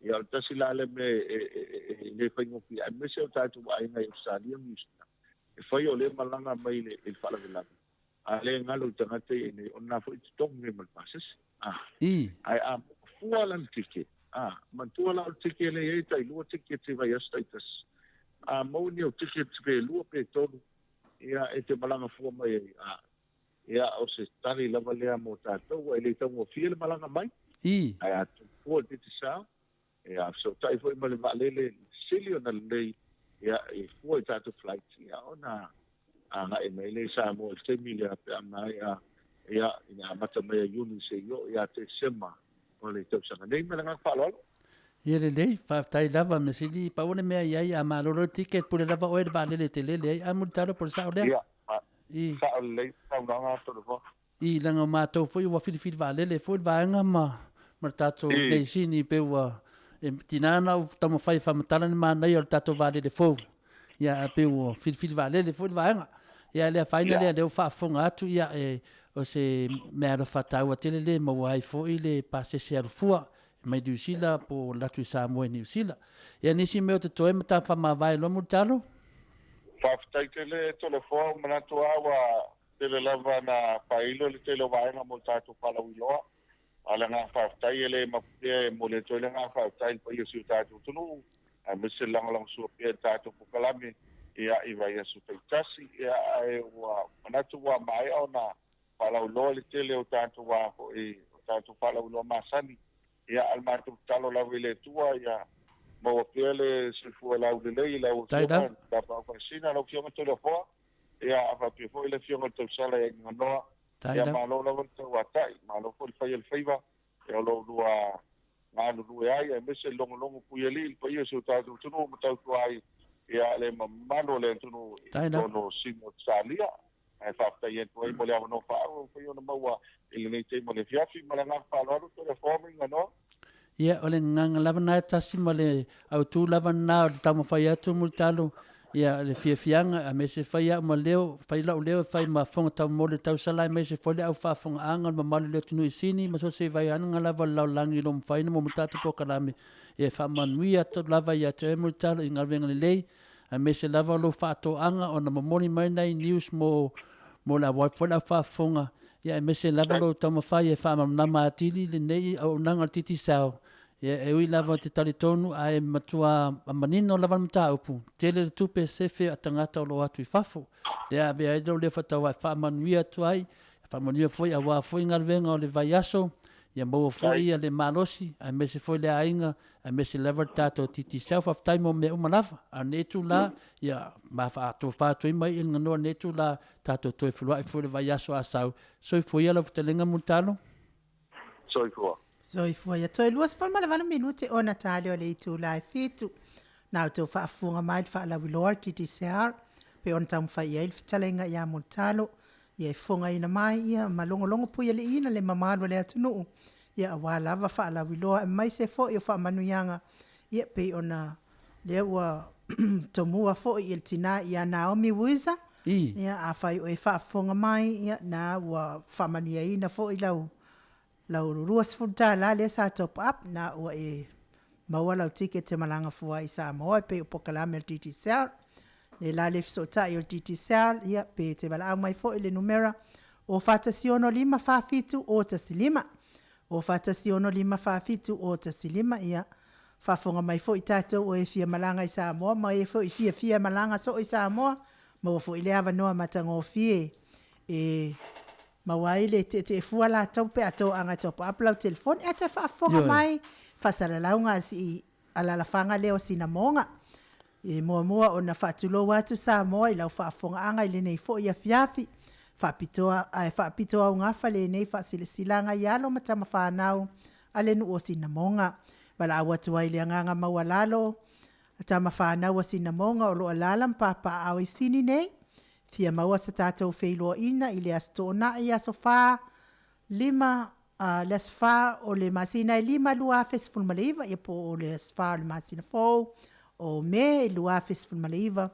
Ia, o le tasi la lea mea e, e, e, e le faigofie, aemaise o tatou aiga i Ausetalia ma Niu Sila, e fai o lea malaga mai i le, i le faalavelave, a le galo i tagata ia i inei, o lena foi e totogi mai ma le pasese. A, ae a fua la le ticket, a, manatua la o le ticket lea e i ai e tailua tickets i vaiaso taitasi. A maua ni au tickets pe lua pe tolu, ia, e te malaga fua mai ai, a, ia, o se tali lava lea mo tatou, e le taugofie le malaga mai, ae a fua le Digicel, ia, fesootai foi ma le vaalele sili ona lelei, ia, e fua i tatou flights, ia, ona agai mai lea i Samoa i le taimi lea pe a maea, ia, ina amata mai ia Iuni seia oo ia Tesema o le tausaga nei. Ma le agaga faaaloalo. Ia lelei, faafetai lava Mesili, pau o le mea i ai a malolo le ticket pule lava oe i le vaalele e te lele ai. A Mulitalo po o le sao lea? Ia, sao lelei le saunoaga a Tolevoa. I, leaga o matou foi ua filifili vaalele foi le vaega ma ma le tatou Neisini pei ua e tiga ona ou taumafai e faamatala ni manaia o le tatou vaalele fou, ia ae pei ua filifili vaalele foi le vaega. Ia ae le afaina lea, lea ua faafofoga atu, ia e o se meaalofa taua tele lea e maua ai foi le pasese alufua mai Niu Sila po o alu atu i Samoa i Niu Sila. Ia nisi mea o totoe ma ta faamavae loa Mulitalo? Faafetai tele Toleafoa, ua manatu lava ua Tele lava na faailo le tele o vaega mo le tatou faalauiloa. A o le agaga faafetai e le mapu pea e momoli atu ai le agaga faafetai i le paia o si o tatou atunuu, aemaise le lagolagosua pea i le tatou polokalame ia i vaiaso taitasi. Ia ae ua manatu ua maea ona faalauiloa le tele o tatou a foi o tatou faalauiloa masani. Ia a o le matou tatalo lava i le Atua ia maua pea le soifua laulelei i lau Afioga Tapaau Faasina, lau Afioga Toleafoa. Ia, a faapea foi le Afioga i le Tausala ia Gaganoa, ia malo lava le tauatai, malo foi le fai o le faiva, ia o lo oulua galulue ai, aemaise le logologo puialii i le paia o si o tatou atunuu ma tautua ai ia le mamalu o le atunuu i totonu o Simo Salia. Ae faafetai atu ai mo le avanoa faaauau ua mafai ona maua i lenei taimi o le afiafi. Ma le agaga faaaloalo, Toleafoa ma Gaganoa. Ia, o le agaga lava lena e tasi ma le autu lava lena o le taumafai atu Mulitalo. Ia, le fiafiaga, aemaise fai au ma leo, fai la'u leo e fai ma fofoga taumoli o le tausala, aemaise foi le au faafofogaaga o le mamalu o le atunuu i Sini ma so o se vaeaga lava o le lalolagi o lo o mafai ona maua mai le tatou polokalame, ia e faamanuia atu lava ia te oe Mulitalo i galuega lelei, aemaise lava o lou faatoaga ona momoli mai nai news mo mo le aua foi le au faafofoga, ia aemaise lava lou taumafai e faamalamalama atili lenei auaunaga a le Digicel. Ia, e ui lava ou te talitonu ae matua manino lava le mataupu, tele le tupe e sefe a tagata o lo o atu i fafo. Lea avea ai lou leo faatauvaa e faamanuia atu ai, faamanuia foi aua foi galuega o le vaiaso, ia maua foi ia le malosi, aemaise foi le aiga, aemaise lava le tatou Digicel. Faafetai mo mea uma lava. A o lenei itula, ia ma faatofa atu ai mai i le ganoa i lenei itula, tatou toe feloai foi i le vaiaso a sau. Soifua ia lau fetalaiga Mulitalo. Soifua. Soifua ia. Toe 28 minute ona tali o le itula e 7. Na outou faafofoga mai le faalauiloa a le Digicel pei ona taumafai i ai le fetalaiga ia Mulitalo ia e fofogaina mai ia ma logologo puialiiina le mamalu o le atunuu ia aua lava faalauiloa aemaise foi o faamanuiaga ia pei ona lea ua tomua foi i le tina ia Naomi Wiza Ia, afai o e faafofoga mai, ia, na ua faamanuiaina foi lau lau $20 lea sa top up, na ua e maua lau ticket e malaga fua ai i Samoa e pei o polokalame a le Digicel. Le la le fesootai o le Digicel, ia, pe te valaau mai foi i le numera o 4 1 6 5 4 7 0 1 5. O 4 1 6 5 4 7 0 1 5, ia, faafofoga mai foi tatou o e fia malaga i Samoa ma e foi e fiafia e malaga soo i Samoa, maua foi lea avanoa matagofie e maua ai le tietie fua latou pe a toaga e top up lau telefoni. Ae toe faafofoga mai faasalalauga a si alalafaga lea o Sinamoga. E muamua ona faatulou atu Samoa i lau faafofogaaga i lenei foi afiafi. Faapitoa, ae faapito augafa lenei faasilasilaga i alo ma tama fanau a le nuu o Sinamoga. Valaau atu ai i le agaga maualalo a tama fanau a Sinamoga o lo o alaala ma papaaao i Sini nei, fia maua se tatou feiloaiga i le Aso Toonai aso 4, 5, le aso 4 o le masina e 5, 2019, ia po o le aso 4 o le masina fou o Me 2019,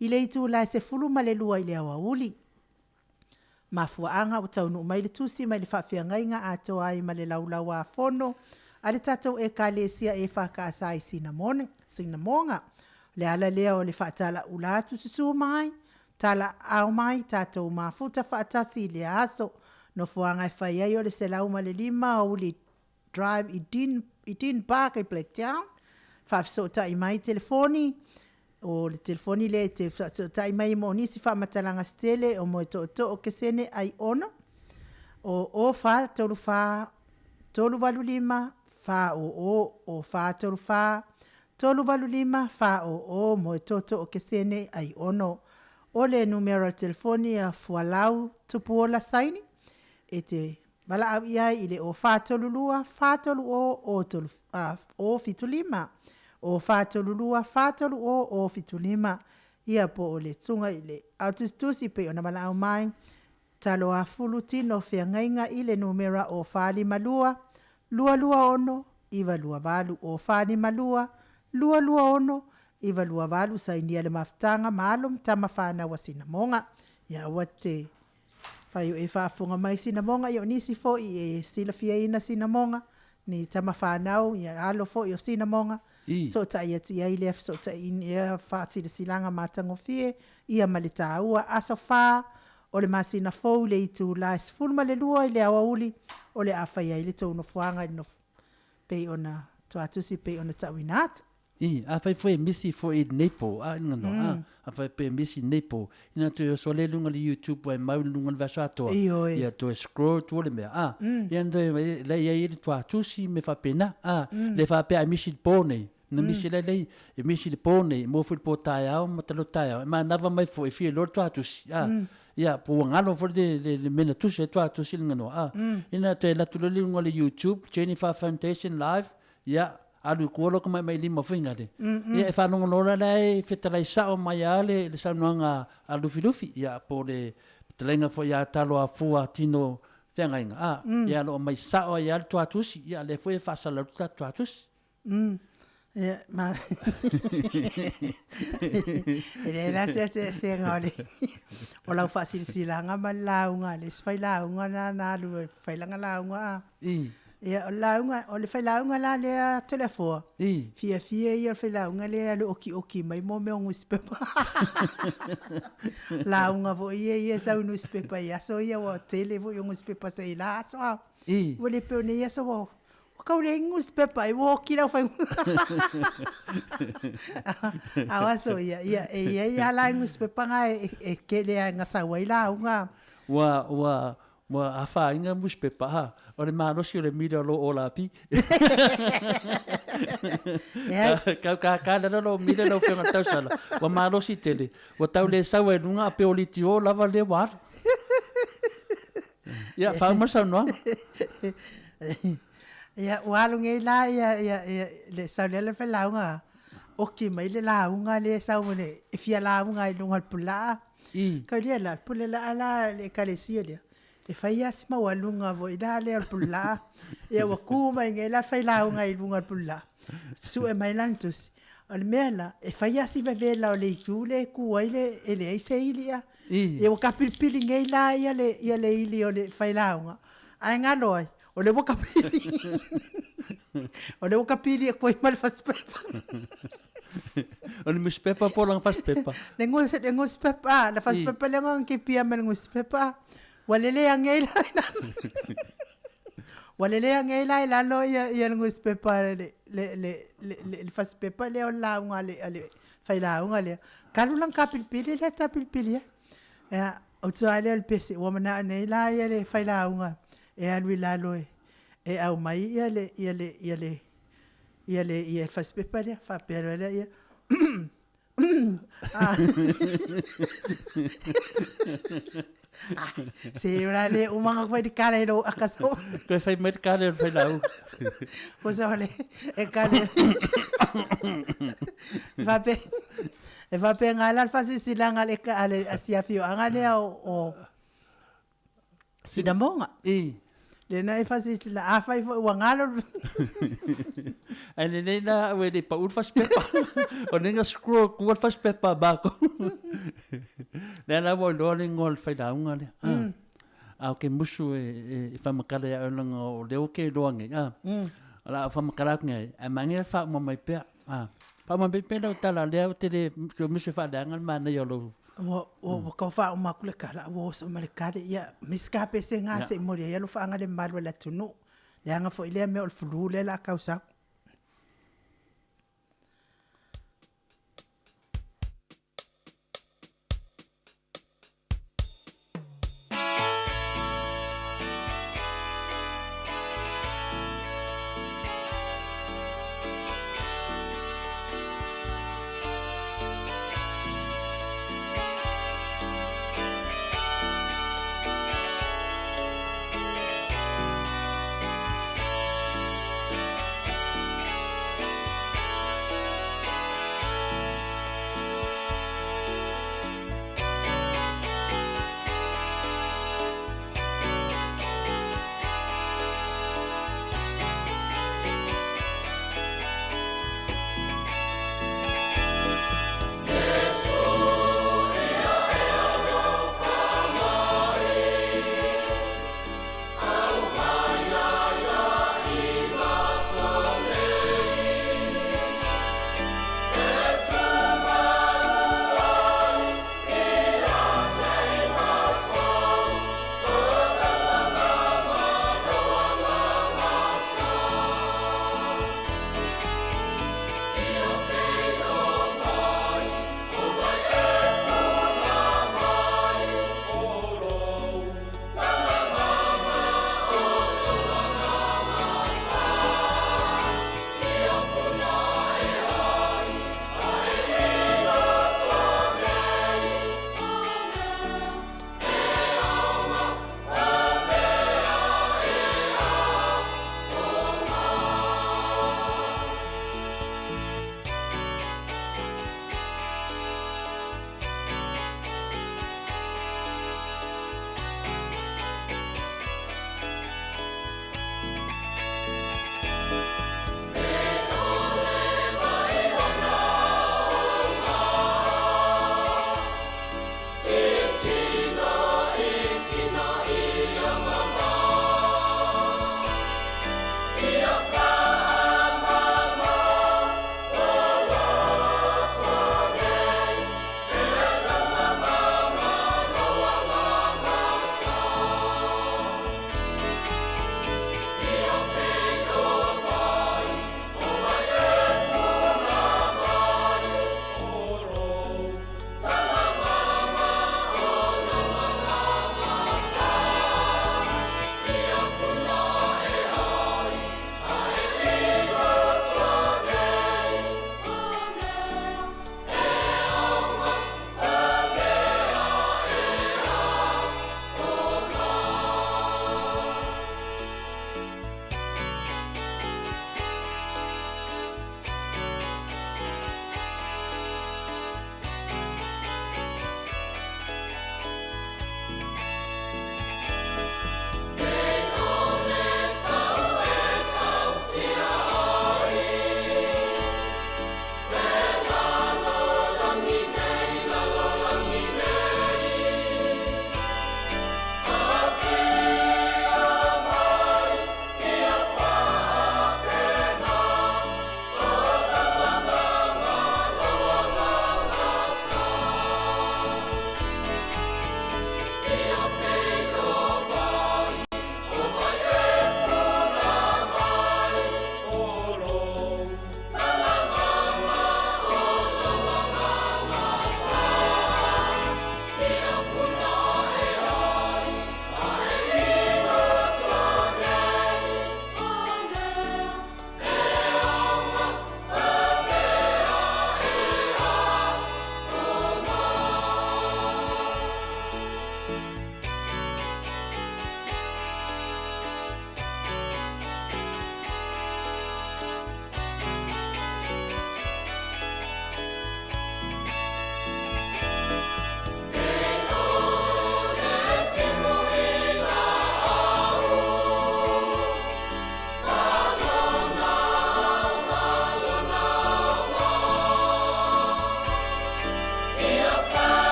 i le itula e 12 i le aoauli. Mafuaaga ua taunuu mai le tusi mai le faafeagaiga atoa ai ma le Laulau-a-Fono a le tatou Ekalesia EFKS i Sinamoga. O le ala lea o le faatalaula atu, susu mai, talaaao mai, tatou mafuta faatasi i lea aso. Nofoaga e fai ai o le 105 Aouli Drive i Dean, i Dean Park i Blacktown. Faafesootai mai telefoni, o le telefoni lea e te faafesootai mai mo nisi faamatalaga se tele o moe tootoo kesene ai ono, o 0434 385 400, o 434 385 400 moe tootoo kesene ai ono. O le numera o le telefoni a Fualau Tupuola Saini, e te valaau i ai i le 0432 430 075, 0432 430 075, ia po o le susuga i le autusitusi pei ona valaau mai, Taloafulu Tino Feagaiga i le numera 0452 226 928, 0452 226 928, sainia le mafutaga ma alo ma tama fanau a Sinamoga. Ia aua te fai o e faafofoga mai Sinamoga, ia o nisi foi e silafiaina Sinamoga, ni tama fanau, ia alo foi o Sinamoga, fesootai atu i ai lea fesootaiga, lea faasilasilaga matagofie, ia ma le taua aso 4 o le masina fou i le itula e 12 i le aoauli o le a fai ai le tou nofoaga i le nofo pei ona tuatusi pei ona tauina atu. I, afai foi e misi foi i lenei po, a ina no, a, afai pe misi i lenei po, ina toe oso le lunga le YouTube wai mau lunga le vaso atoa. Ioe. Ia toe scroll tua le mea, a, ia na toe, le ia i le tuatusi me faapena, a, le faapea ai misi le po nei, na misi le lei, e misi le po nei, mo foi le po taeao ma talo taeao, e manava mai foi e fia loa le tuatusi, a, ia, po ua galo foi le, le, le mea na tusi ai tuatusi le nganoa, a, ina toe alu atu loa le luga o le YouTube, Jennifer Foundation Live, Ia, alu i tua lou tamatamailima foi gale. Ia, e faalogologo la la e fetalai sao mai lava le, le saunoaga a Lufilufi, ia, po o le fetalaiga foi ia Taloafua Tino Feagaiga, a, ia, o lo o aumai sao ai lava le tuatusi, ia, lea foi e faasalalau le tatou tuatusi. Ia, ma e leai la se eseesega o le o lau faasilasilaga ma le lauga a le isi failauga lena na alu e fai lana lauga a. I. Ia, o le lauga, o le failauga la lea Toleafoa, I. fiafia ia o le failauga lea e alu e okioki mai mo mea o nusipepa. Lauga foi ia ia e sau i nusipepa i aso ia ua tele foi o nusipepa sa i ai la aso a. I. Ua le pei o nei aso ua Ua kau leai ni nusipepa ai ua oki lau fai A o aso ia, ia e i ai lava la nusipepa na e, e tele lava na sau ai lauga. Ua, ua, ua afaina nusipepa, ha, o le malosi o le mila o lo olapi. Leai. Kau kaka lalo lo mila lau afioga i le tausala, ua malosi tele, ua tau le sau ai luga a pe o litio lava lea ua alu. Ia, faauma le saunoaga. Ia, ua alu nei la ia, ia, ia, le sau lea le failauga, oki mai le lauga lea e sau le, e fia lauga ai i luga o le pulaa. I. Kau lia la, le pule laa la le ekalesia lea, e fai lava si maualuga foi la lea o le pulaa. Ia ua tu mai nei la le failauga i luga o le pulaa, sue mai lana tusi, o le mea la, e fai lava si vevela o le itu lea e tu ai le, e leai se ili a. I. Ia ua tapilipili nei la ia le, ia le ili o le failauga, ae galo ai, o lea ua tapili, o lea ua tapili atu ai ma le fasipepa. O le nusipepa po o lana fasipepa? Le le nusipepa, le fasipepa lea na kipia ma le nusipepa, ua lele ane ai la i lalo. Ua lele ane ai la i lalo ia, ia le nusipepa, le, le, le, le, le fasipepa lea o le lauga a le, a le failauga lea. Talu lana tapilipili lea e tapilipili ai. Ia, ou te iloa lea o le pese, ua manao nei la ia le failauga e alu i lalo e, e aumai ia le, ia le, ia le, ia le, ia le fasipepa lea, faapea loa lea, ia, Se o la le uma na koe di kale i lou aka so. Toe fai mai le kale o le failauga. O sa ole e kale. Fape e fape nga la fasilasilaga le ka ale a si afioaga lea o, o Sinamoga. I. Lena e fasilasila afai foi ua galo. Ae lelei la au e le i pau le fasipepa. O lea na scroll atua le fasipepa a matou. Lea la ua iloa le igoa o le failauga lea. Mm. A ou te musu e, e, e faamatala ia oe leaga o lea ou te iloa nei. A. Mm. O le a ou faamatala atu nei, ae manaia le faauma mai pea. A. Faauma mai pea lau tala, lea ou te le musu e faaleaga le manaia o lou Ua, ua, ua tau faauma atu le tala, ua oso ma le kale, ia, ma isi kapese ga se i momoli ai alofaaga le mamalu o le atunuu. Leaga foi lea mea o le flu lea o le a tau sau.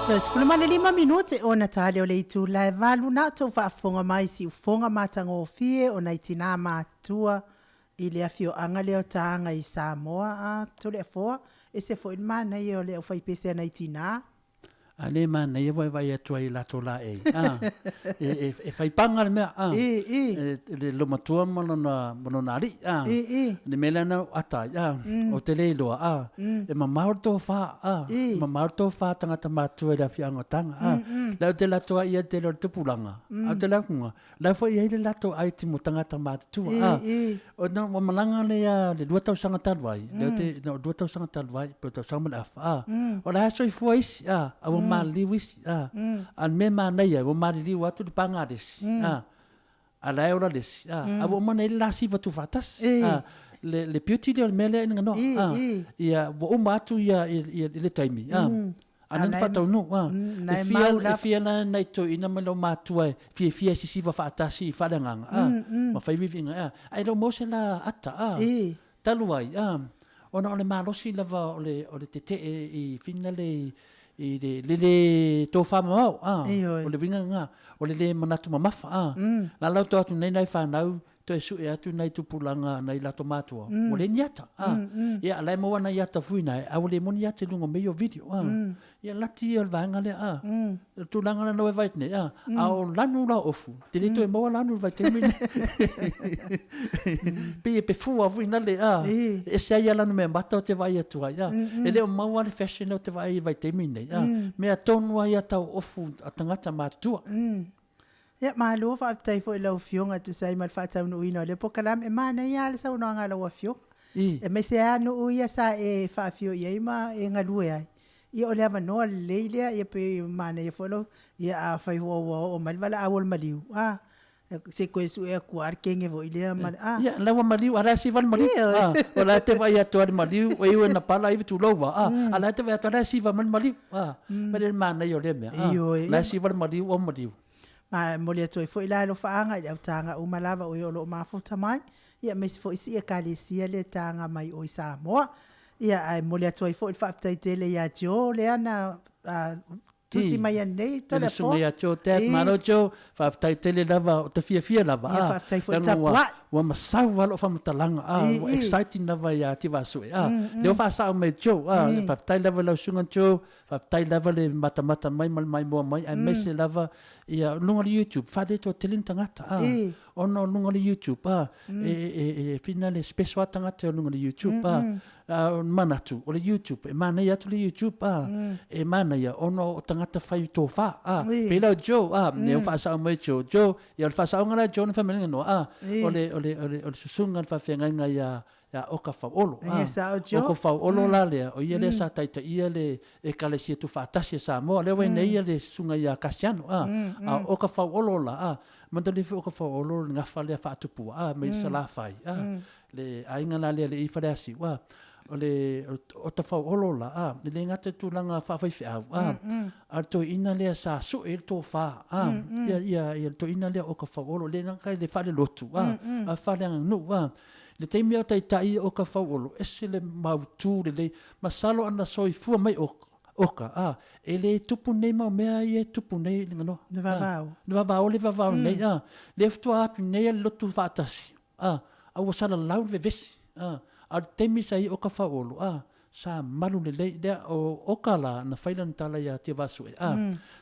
Toe 15 minute ona tali o le itula e 8 na outou faafofoga mai i siufofoga matagofie o nai tinā matutua i le afioaga lea o Taga i Samoa a Toleafoa, ese foi le manaia o le aufaipese a nai tinā. A le manaia ua e vaai atu ai i latou laei, a, e, e, e faipaga le mea, a, I, i. e, le lomatua ma lona, ma lona alii, a, I, i. le mea lea na ou ata ai, a, mm. ou te le iloa, a, mm. e mamao le tofa, a, I. mamao le tofa tagata matua i le afioaga o Taga, a, mm, mm. lea ou te latou ai ia le tele o le tupulaga, mm. a ou te laukuga, La foi i ai le latou ai mo tagata matutua. I, Ah, i. o na ua malaga le a le 2 tausaga talu ai, lea te na o 2 tausaga talu ai, pe o tausaga ma le afa. Ah, o la e soifua isi, ah, a ua maliliu isi, ah. A o le mea manaia, ua maliliu atu le paga a le isi, ah. A la e ola le isi, ah. A ua uma ona i ai le la siva tuufaatasi. I. Ah, le beauty lea o le mea lea ina noa. I, Ah, i. ia ua uma atu ia i le taimi. Ah. A nani faataunuu, a. E fia, e fia la nai toeaiina ma lou matua e fiafia e sisiva faatasi i faaleagaga, a, ma fai viiviiga, a. Ae le o maua se la ata, a. Talu ai, a, ona o le malosi lava o le, o le tetee i finale i, i le, le lē tofamamao, a. O le uiga lena, o le lē manatu mamafa, a. La la ua atu nei nai fanau toe sue atu nai tupulaga nai latou matua, ua le ni ata. A. Ia, la e maua nai ata fui nai, a ua le moni ata i luga o mea ia o video. A. Ia, lati ia o le vaega lea. A. O le tulaga lena ua e vaai atu nei, a, a o lanu la o ofu, te le toe maua lanu i le vaitaimi lenei. Pei e pefua foi nale, a. E ese ai ia lanu meamata ou te vaai atu ai, a. E le o maua le fashion lea ou te vaai ai i le vaitaimi lenei, a. Mea tonu lava ia tau ofu a tagata matutua. Ia, malo faafetai foi i lau Afioga e tusa ai ma le faataunuuina o lea polokalame. E manaia lava le saunoaga a lau Afioga, aemaise lava nuu ia sa e faafio i ai ma e galue ai. Ia o le avanoa lelei lea, ia pei e manaia foi lou, ia afai ua oo mai le valaau o le maliu, a, se i toe sue atu lava le kene foi lea ma le, a. Ia, la ua maliu, a la e siva le maliu. Ioe. A, o la e te vaai atu lava i le maliu, e ui ina pala ivi tulou lava, a, a la e te vaai atu, a la e siva mai le maliu. A, e le manaia o lea mea, a, Ioe. la e siva le maliu o maliu. Ma e momoli atu ai foi la alofaaga i le autaga uma lava o e o lo o mafuta mai, ia aemaise foi si Ekalesia le taga mai o i Samoa. Ia ae momoli atu ai foi le faafetai tele ia Joe lea na tusi mai anei I le Toleafoa. susuga ia Joe Dad, malo Joe, faafetai tele lava, ou te fiafia lava, Ia a, faafetai foi leaga ua, tapuai. ua masau lava lou faamatalaga, a, ua exciting lava ia Tivasoe, a, lea ua faasao mai e Joe, a, faafetai lava i lau susuga Joe, Faafetai lava le matamata mai ma le maimoa mai aemaise lava ia luga o le YouTube faaletoatele ni tagata a ona o luga o le YouTube a e whina le special a tagata o luga o le YouTube a a o le manatu o le YouTube e manaia atu le YouTube a e manaia ona o tagata fai tofa a pei la o Joe a lea ua faasao mai e Joe Joe ia o le faasaoga la Joe na fai mai le noa a o le o le o le susuga le faafeagaiga ia ia Oka Fauolo. Ia sao Joe. Oka Fauolo la lea, o ia lea sa taitaia le Ekalesia Tuufaatasi a Samoa, lea ua i nei ia le susuga ia Kasiano, a, a o Oka Fauolo la, a, manatua foi Oka Fauolo le gafa lea faatupua, a, mai Salafai, a, le aiga la lea le i Faleasiu, a, o le Oka Fauolo la, a, e le gata i tulaga faafaifeau, a, a o le toeaina lea sa sue ai le tofa, a, ia, ia, ia le toeaina lea o Oka Fauolo, le gata i le faalelotu, a, a faaleaganuu, a, Le taimi a o taitai o ka fauolo, ese le mautū lelei. Masalo ana soifua mai o Oka, a, e le tupu nei mau mea ia e tupu nei i le ganoa. Le vavao. Le vavao le vavao nei, a. Lea faatoa atu nei a le lotu faatasi, a, a ua salalau le vevesi, a. A o le taimi sa i ai Oka fauolo, a, sa malu lelei. Lea, o Oka la, na fai lana tala ia Tiavaasue, a,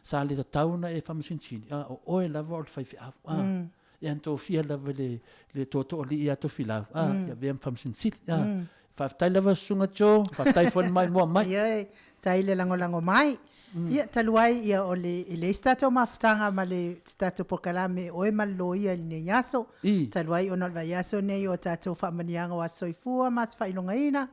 sa le tatau ona e faamasinisini, a, o oe lava o le faifeau, a. Ia na tofia lava le le tootooalii ia Tofilau, a, ia avea ma Faamasino Sili. A, faafetai lava Susuga Joe, faafetai foi le maimoa mai. Ioe, tai le lagolago mai. Ia, talu ai, ia, o le, e leai se tatou mafutaga ma le, se tatou polokalame e oe ma le loia i lenei aso. Talu ai ona o le vaiaso lenei o tatou faamanuiaga o Aso Soifua ma Aso Faailogaina,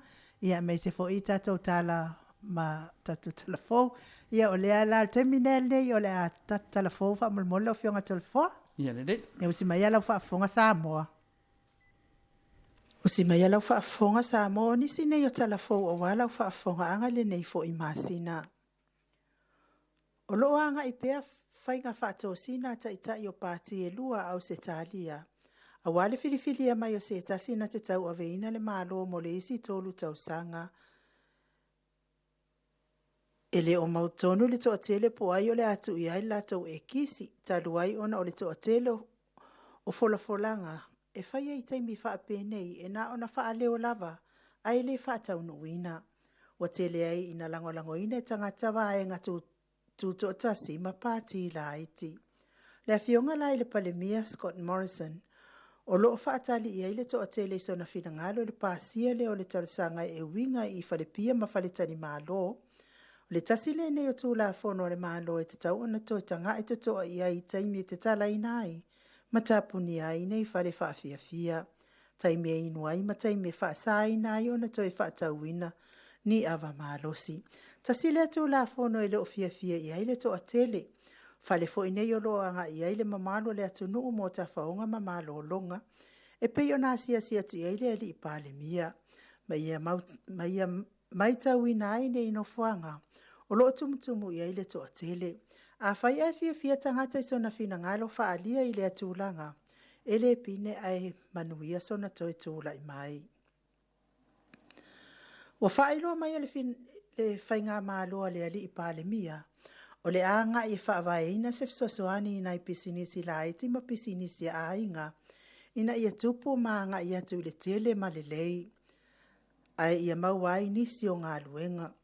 ia, aemaise foi tatou tala ma tatou tala fou. Ia, o lea la, o le taimi lenei o le a tatou tala fou faamolemole lau Afioga Toleafoa. Ia lelei. Ia usi mai lau faafofoga Samoa. Usi mai lau faafofoga Samoa, o nisi nei o tala fou aua lau faafofogaaga i lenei foi masina. O lo o agai pea faiga faatosina a taitai o pati e lua a Ausetalia, aua le filifilia mai o se tasi na te tauaveina le Malo mo le isi 3 tausaga. E le o mautonu le toatele po o ai o le a tuu i ai le latou ekisi, talu ai ona o le toatele o folafolaga e faia i taimi faapenei e na ona faaleo lava ae le faataunuuina. Ua tele ai ina lagolagoina e tagata vaega tutoatasi ma pati laiti. Le Afioga la i le Palemia Scott Morrison, o lo o faatali i ai le toatele i sona finagalo i le pasia lea o le talosaga e uiga i falepia ma faletalimalo. O le tasi lenei o Tulafono a le Malo e tatau ona toe tagai totoa i ai i taimi e tatalaina ai ma tapunia ai nei fale faafiafia, taimi e inu ai ma taimi e faasaina ai ona toe faatauina ni ava malosi. Tasi lea Tulafono e le o fiafia i ai le toatele. Fale foi nei o lo o agai i ai le mamalu o le atunuu mo tafaoga ma malologa, e pei ona asiasi atu i ai le alii Palemia, ma ia matauina ai nei nofoaga o lo o tumutumu i ai le toatele. Afai ae fiafia tagata i sona finagalo faaalia i lea tulaga, e le pine ae manuia sona toe tulai mai. Ua faailoa mai e le Faigamalo a le Alii Palemia, o le a agai e faavaeina se fesoasoani i nai pisinisi laiti ma pisinisi a aiga, ina ia tupu ma agai atu i le tele ma lelei, ae ia maua ai nisi o galuega.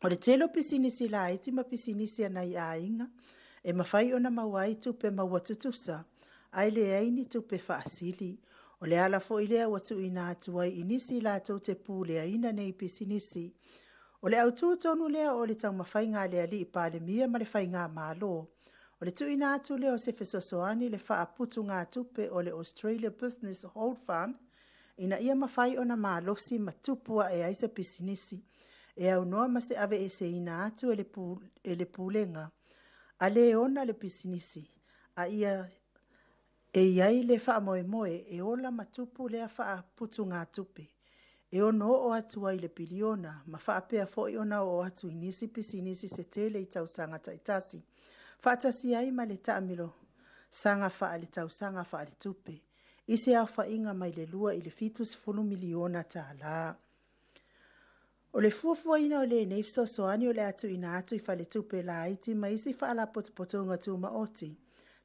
O le tele o pisinisi laiti ma pisinisi a nai aiga e mafai ona maua ai tupe maua tutusa, ae leai ni tupe faasili. O le ala foi lea ua tuuina atu ai i nisi latou te puleaina nei pisinisi. O le autu tonu lea o le taumafaiga a le alii Palemia ma le Faigamalo, o le tuuina atu lea o se fesoasoani i le faaputugatupe o le Australia Business Hold Fund, ina ia mafai ona malosi ma tupu ae ai se pisinisi, e aunoa ma se aveeseina atu e le Pulega a le ona le pisinisi, a ia e i ai le faamoemoe e ola ma tupu lea faaputugatupe, e ono oo atu ai i le piliona ma faapea foi ona oo atu i nisi pisinisi se tele i tausaga taitasi, faatasi ai ma le taamilosaga faale-tausaga faaletupe, i se aofaiga mai le $2 i le $70 miliona tala. O le fuafuaina o lenei fesoasoani o le a tuuina atu i faletupe laiti ma isi faalapotopotoga tumaoti,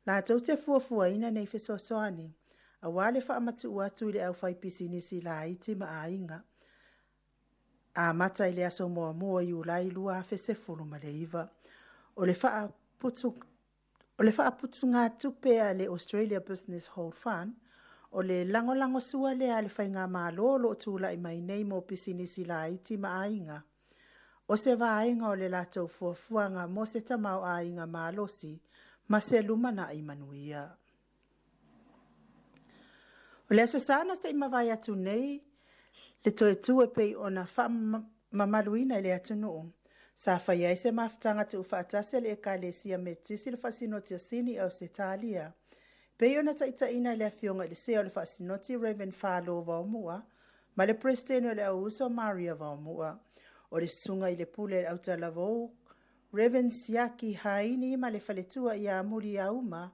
latou te fuafuaina nei fesoasoani, aua le faamatuu atu i le aufaipisinisi laiti ma aiga, amata i le aso 1 o Iulai 2019. O le faaputugatupe a le Australia Business Hold Fund, o le lagolagosua lea a le Faigamalo o lo o tulai mai nei mo pisinisi laiti ma aiga. O se vaega o le latou fuafuaga mo se tamaoaiga malosi ma se lumanai manuia. O le Aso Sa na se i mavae atu nei le toe tu e pei ona faamamaluina e le atunuu, sa faia ai se mafutaga tuufaatasi a le Ekalesia Metotisi i le Faasinoti a Sini i Ausetalia, e pei ona taitaiina e le Afioga i le Sea o le Faasinoti Rev Falo Vaomua ma le Peresetene o le Au Uso Maria Vaomua. O le susuga i le Pule a le Autalavou, Rev Siaki Haini ma le faletua ia Muliauma,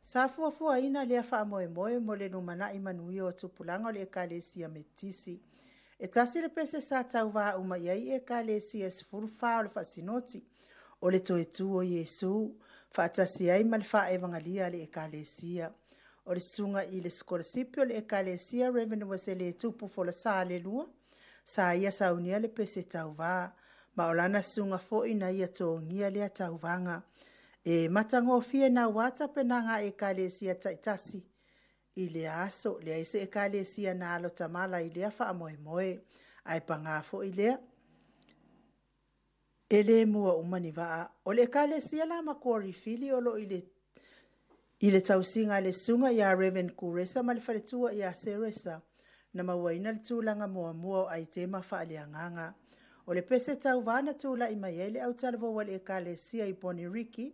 sa fuafuaina lea faamoemoe mo le lumanai manuia o tupulaga o le Ekalesia Metotisi. E tasi le pese sa tauvā uma i ai Ekalesia e 14 o le Faasinoti, o le toe tu o Iesu, faatasi ai ma le faaevagalia a le Ekalesia. O le susuga i le sikolasipi o le Ekalesia Rev Uesele Tupu Folasa Lerua, sa ia saunia le pese tauvā, ma o lana susuga foi na ia togia lea tauvaga. E matagofie naua tapenaga a Ekalesia taitasi i lea aso, leai se Ekalesia na alo tamala i lea faamoemoe. Ae paga foi lea, e le mua uma ni vaa. O le Ekalesia la Makuarifili o lo o i le tausiga a le susuga ia Rev Kuresa ma le faletua ia Seresa, na mauaina le tulaga muamua o aitema faaleagaga. O le pese tauvā na tulai mai ai le autalavou a le Ekalesia i Boniriki,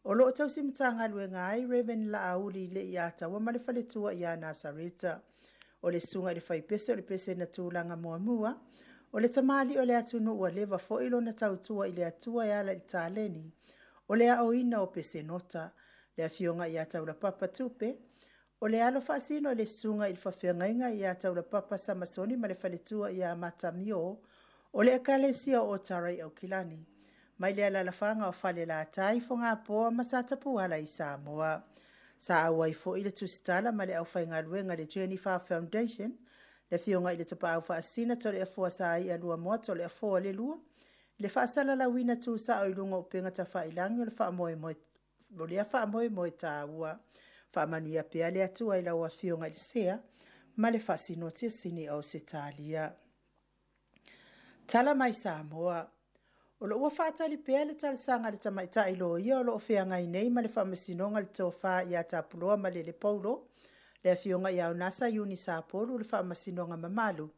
o lo o tausi matagaluega ai Rev Laauli Leiataua ma le faletua ia Nasareta. O le susuga i le faipese o le pese na tulaga muamua, o le tamalii o le atunuu ua leva foi lona tautua i le Atua e ala i le taleni o le aoina o pesenota, le afioga ia Taulapapa Tupe, o le alo faasino i le susuga i le faafeagaiga ia Taulapapa Samasoni ma le faletua ia Matamio, o le Ekalesia o Otara i Aukilani. mai le alalafaga o Falelatai, Fogapoa ma Satapuala i Samoa. Sa auai foi le tusitala ma le aufaigaluega a le Journey Far Foundation, le Afioga i le Tapaau Faasisina Toleafoa Saia Luamoa Toleafoa le Lua, i le faasalalauina tuusao i luga o upega tafailagi o le faamoemoe o lea faamoemoe taua. Faamanuia pea le Atua i lau Afioga i le Sea ma le Faasinoti a Sini o Ausetalia. Tala mai Samoa. O lo o ua faatali pea le talosaga a le tamaitai loia o lo o feagai nei ma le faamasinoga le tofa ia Tapuloa Malele Paulo, le afioga ia Unasa Iuni Sapolu le faamasinoga mamalu,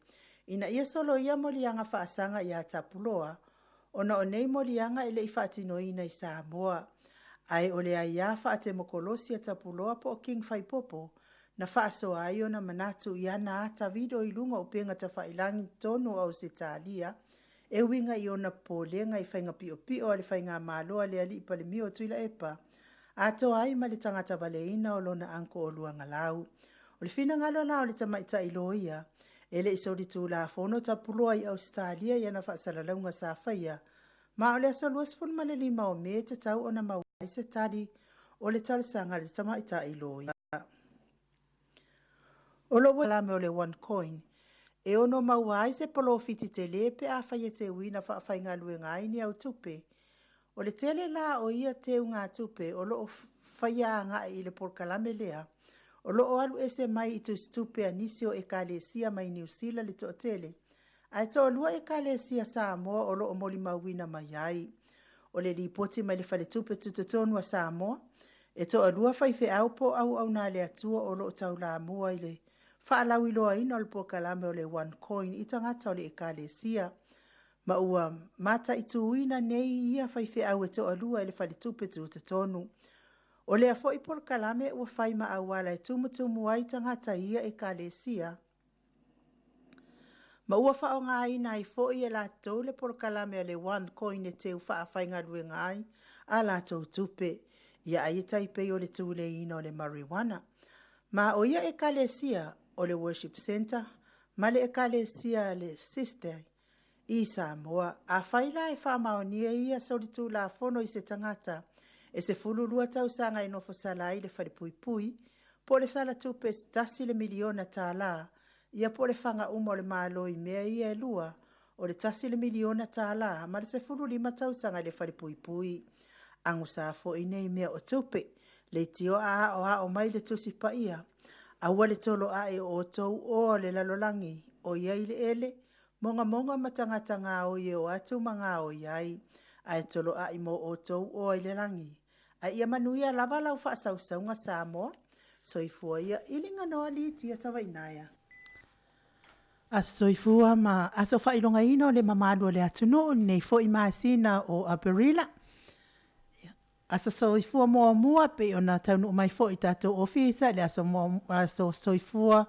ina ia soloia moliaga faasaga ia Tapuloa, ona o nei moliaga e le i faatinoina i Samoa. Ae o le aia faatemokolosi a Tapuloa po o King Faipopo na faasoa ai ona manatu i ana ata video i luga o upega tafailagi i totonu o Ausetalia e uiga i ona popolega i faiga piopio a le faigamalo a le Alii Palemia o Tuilaepa, atoa ai ma le tagata valeina o lona uncle o Luagalau. O le finagalo la o le tamaitai loia, e le i solitulafono Tapuloa i Ausetalia i ana faasalalauga sa faia, ma o le aso 25 o Me e tatau ona maua ai se tali o le talosaga a le tamaitai loia. O lo o le OneCoin e ono maua ai se polofiti tele pe afai e teuina faafaigaluega ai ni au tupe. O le tele la o ia teugatupe o lo o faia agai i le polokalame lea, o lo o alu ese mai i tusitupe a nisi o ekalesia mai Niu Sila le toatele, ae toalua ekalesia Samoa o lo o molimauina mai ai. O le lipoti mai le Faletupe Tutotonu a Samoa, e toalua faifeau po o auauna a le Atua o lo o taulamua i le faalauiloaina o le polokalame o le OneCoin i tagata o le ekalesia, ma ua mataituina nei ia faifeau e toalua e le Faletupe Tutotonu. O lea foi polokalame ua fai ma auala e tumutumu ai tagata i ia ekalesia, ma ua faaaogaina ai foi e latou le polokalame a le OneCoin e teu faafaigaluega ai a latou tupe, ia ai e tai pei o le tuleiina o le marijuana. Ma o ia ekalesia o le Worship Centre ma le ekalesia le Sister i Samoa. Afai la e faamaonia ia solitulafono i se tagata e 12 tausaga e nofo sala ai i le falepuipui, po o le sala tupe e $1 miliona tala, ia po o le faga uma o le Malo i mea ia e lua, o le $1 miliona tala ma le 15 tausaga i le falepuipui. Agosa foi nei mea o tupe, leitioa a aoao mai le Tusi Paia, aua le toloai o outou oa o le lalolagi o i ai eleele, mogamoga ma tagata gaoi e o atu ma gaoi ai, ae toloai mo outou oa i le lagi. Ae ia manuia lava lau faasausauga Samoa. Soifua ia iliganoa litia Savainaea. Aso soifua ma aso faailogaina o le mamalu o le atunuu i lenei foi masina o Aperila. Aso soifua muamua pei ona taunuu mai foi i tatou ofisa i le aso, aso soifua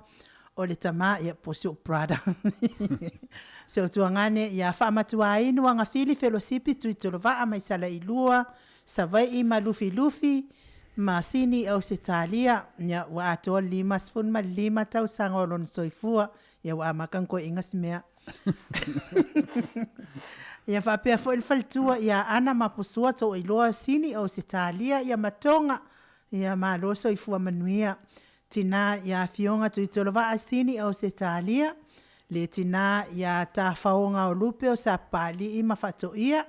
o le tama, ia po o si ou brother. Si ou tuagane ia Faamatuainu Agafili Felosipi Tuitolovaa mai Salailua, Savaii ma Lufilufi ma Sini i Ausetalia. Ia ua atoa le 55 tausaga o lona soifua. Ia ua amata ona toeaina si mea. Ia faapea foi le faletua ia Ana Mapusua Toailoa Sini Ausetalia ia ma Toga. Ia malo soifua manuia. Tina ia Afioga Tuitolovaa Sini Ausetalia, le tina ia Tafaoga o Lupe o Sapapalii ma Faatoia,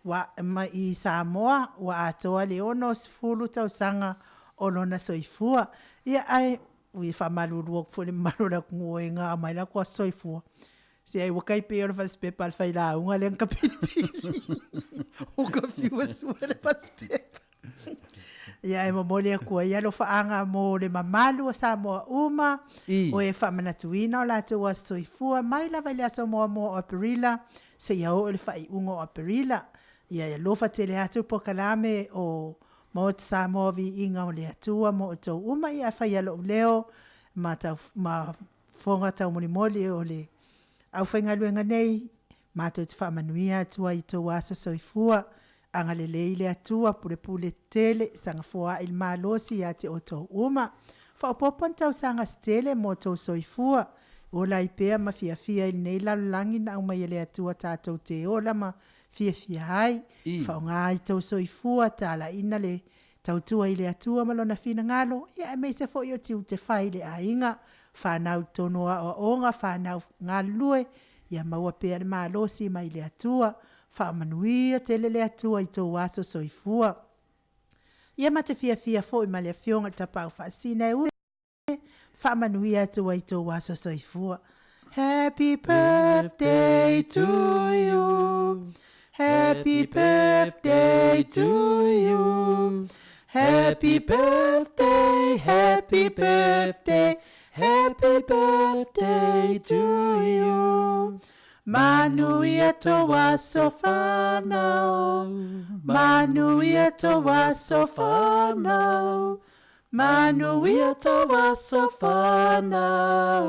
ua, ma i Samoa, ua atoa le 60 tausaga o lona soifua. Ia ae, ui e faamalulu atu foi i le mamalu o le atunuu o e na aumai latou aso soifua, se ai ua tai pei o le fasipepa a le failauga lea na tapilipili. Ua ta fiu e sue le fasipepa. Ia e momoli atu ai alofaaga mo le mamalu o Samoa uma, o e faamanatuina o latou aso soifua mai lava i le aso muamua o Aperila seia oo i le faaiuga o Aperila. Ia e alofa tele atu le polokalame o Maota Samoa Viiga o le Atua mo outou uma, ia faia lou leo ma, tau, ma fofoga taumolimoli o le aufaigaluega nei, matou te faamanuia atu ai i tou aso soifua. Agalelei le Atua, pulepule tele, saga foai le malosi ia te outou uma. Faaopoopo ni tausaga se tele mo outou soifua. Ola ai pea ma fiafia i lenei lalolagi na aumai e le Atua tatou te ola ma fiafia ai. Faaaoga ai tou soifua, talaiina le tautua i le Atua ma Lona finagalo, ia aemaise foi o tiute fai i le aiga, fanau i totonu o aoaoga, fanau galulue, ia maua pea le malosi mai le Atua. Faamanuia tele le Atua i tou aso soifua. Ia ma te fiafia foi ma le Afioga i le Tapaau Faasisina e faamanuia atu ai i tou aso soifua. Happy birthday to you. Happy birthday to you. Happy birthday, happy birthday, happy birthday to you. Manuia tō aso whānau, manuia tō aso whānau, manuia tō aso whānau,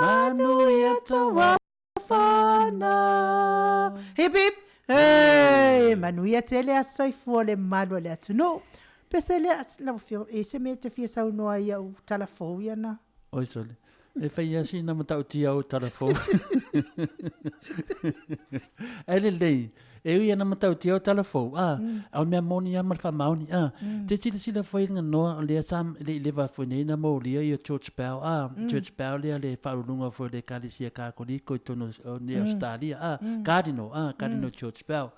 manuia tō aso whānau. Hip hip, hey! Manuia tele aso soifua o le malu o le atunuu. Pese lea, lau afioga, e se mea e te fia saunoa ai i au tala fou ia na? Oi sole. E fai lava sina matautia o tala fou. Ae lelei, e ui ana matautia o tala fou, a, mm. a o mea moni a ma le faamaoni, a, mm. te silasila foi i nganoa o lea sa le i leva foi nei na molia ia George Bell, a, mm. George Bell lea le faauluga foi le Ekalesia Kakoliko i totonu o nei mm. Australia, a, mm. Cardinal, a, Cardinal mm. George Bell,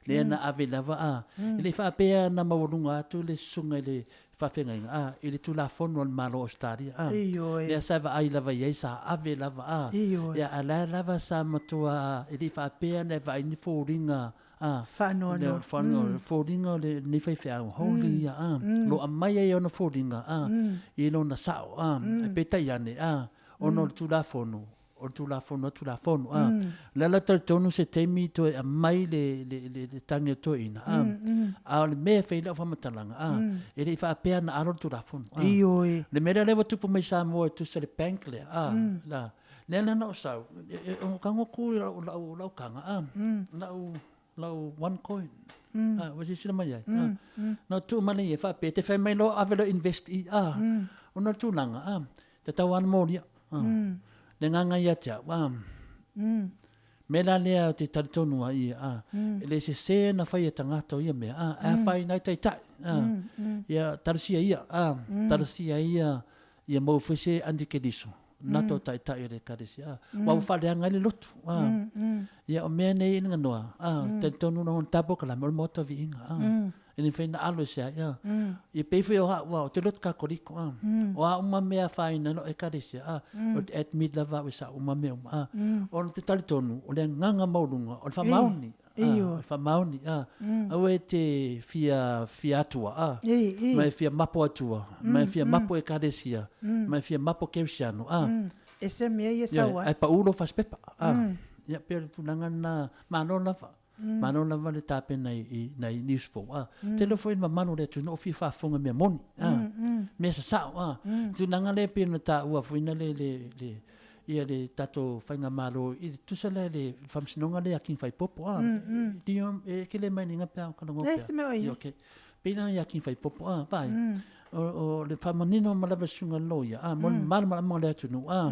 lea mm. na ave lava, a, mm. e le i faapea na maualuga atu le susuga i le faafeagaiga, a, i le Tulafono a le Malo o Ausetalia, a, Ioe. lea sa vaai lava i ai, sa ave lava, a, Ioe. ia, a la e lava sa matua, e le i faapea ona e vaai ni foliga, a, Faanoanoa. le, faanoanoa, foliga o lenei faifeau, holy ia, a, lo aumai ai ona foliga, a, i lona sao, a, peitai ane, a, ona o le Tulafono, o le Tulafono a Tulafono, a. O le ala talitonu se taimi toe aumai le, le, le, le tagi o toeaina, a. A o le mea e fai ai lau faamatalaga, a, e le i faapea na alo le Tulafono, a. Ioe. Le mea lea lea ua tupu mai Samoa e tusa le bank lea, a, la, lea la na ou sau, e, e, o kago ku i lau, lau, lau kaga, a, lau, lau one coin. A, ua silasila mai ai, a. Na ou tuu mai lea i e faapea, e te fai mai loa ave loa invest i, a, ona o le tulaga, a, Tatau lava ona molia. Le agaga ia te au, a. Mea la lea ou te talitonu ai ia, a. E le sese ona fai e tagata o ia mea, a, e afaina ai taitai, a. Ia, talosia ia, a, talosia ia, ia maua foi se antikeliso, na tō taitai o le ekalesia, a. Ua ua faaleaga ai le lotu, a. Ia, o mea nei i le nganoa, a, talitonu na ona tapo ka lame o le maota viiga, a. E le mafai ona alo ese ai, a. Ia pei foi o ha'u, a, o te lotu Kakoliko, a. O a uma mea afaina i la'u Ekalesia, a, o te admit lava a'u e sa'u uma mea uma, a. Ona ou te talitonu, o le agaga maualuga, o le faamaoni, a, o le faamaoni, a. Aua e te fia, fia Atua, a, ma e fia mapo Atua, ma e fia mapo Ekalesia, ma e fia mapo Kerisiano, a. Ese mea ia sau ai. Ae pa'u lou fasipepa, a. Ia, pei o le tulaga lena, malo lava. Malo lava le tapena i nai news fou a. Tele foi le mamalu o le atunuu o fia faafofoga i mea moni a. Mea sasao a. Tulaga lea e pei ona taua foi na le le le ia le tatou faigamalo i le tusa lea i le faamasinoga lea a King Faipopo a. E kele mai ni pe a ka longo pea. Ia okay. Pei la ia King Faipopo a vai. O le faamanino ma lava susuga loia a mo le malamalama o le atunuu a.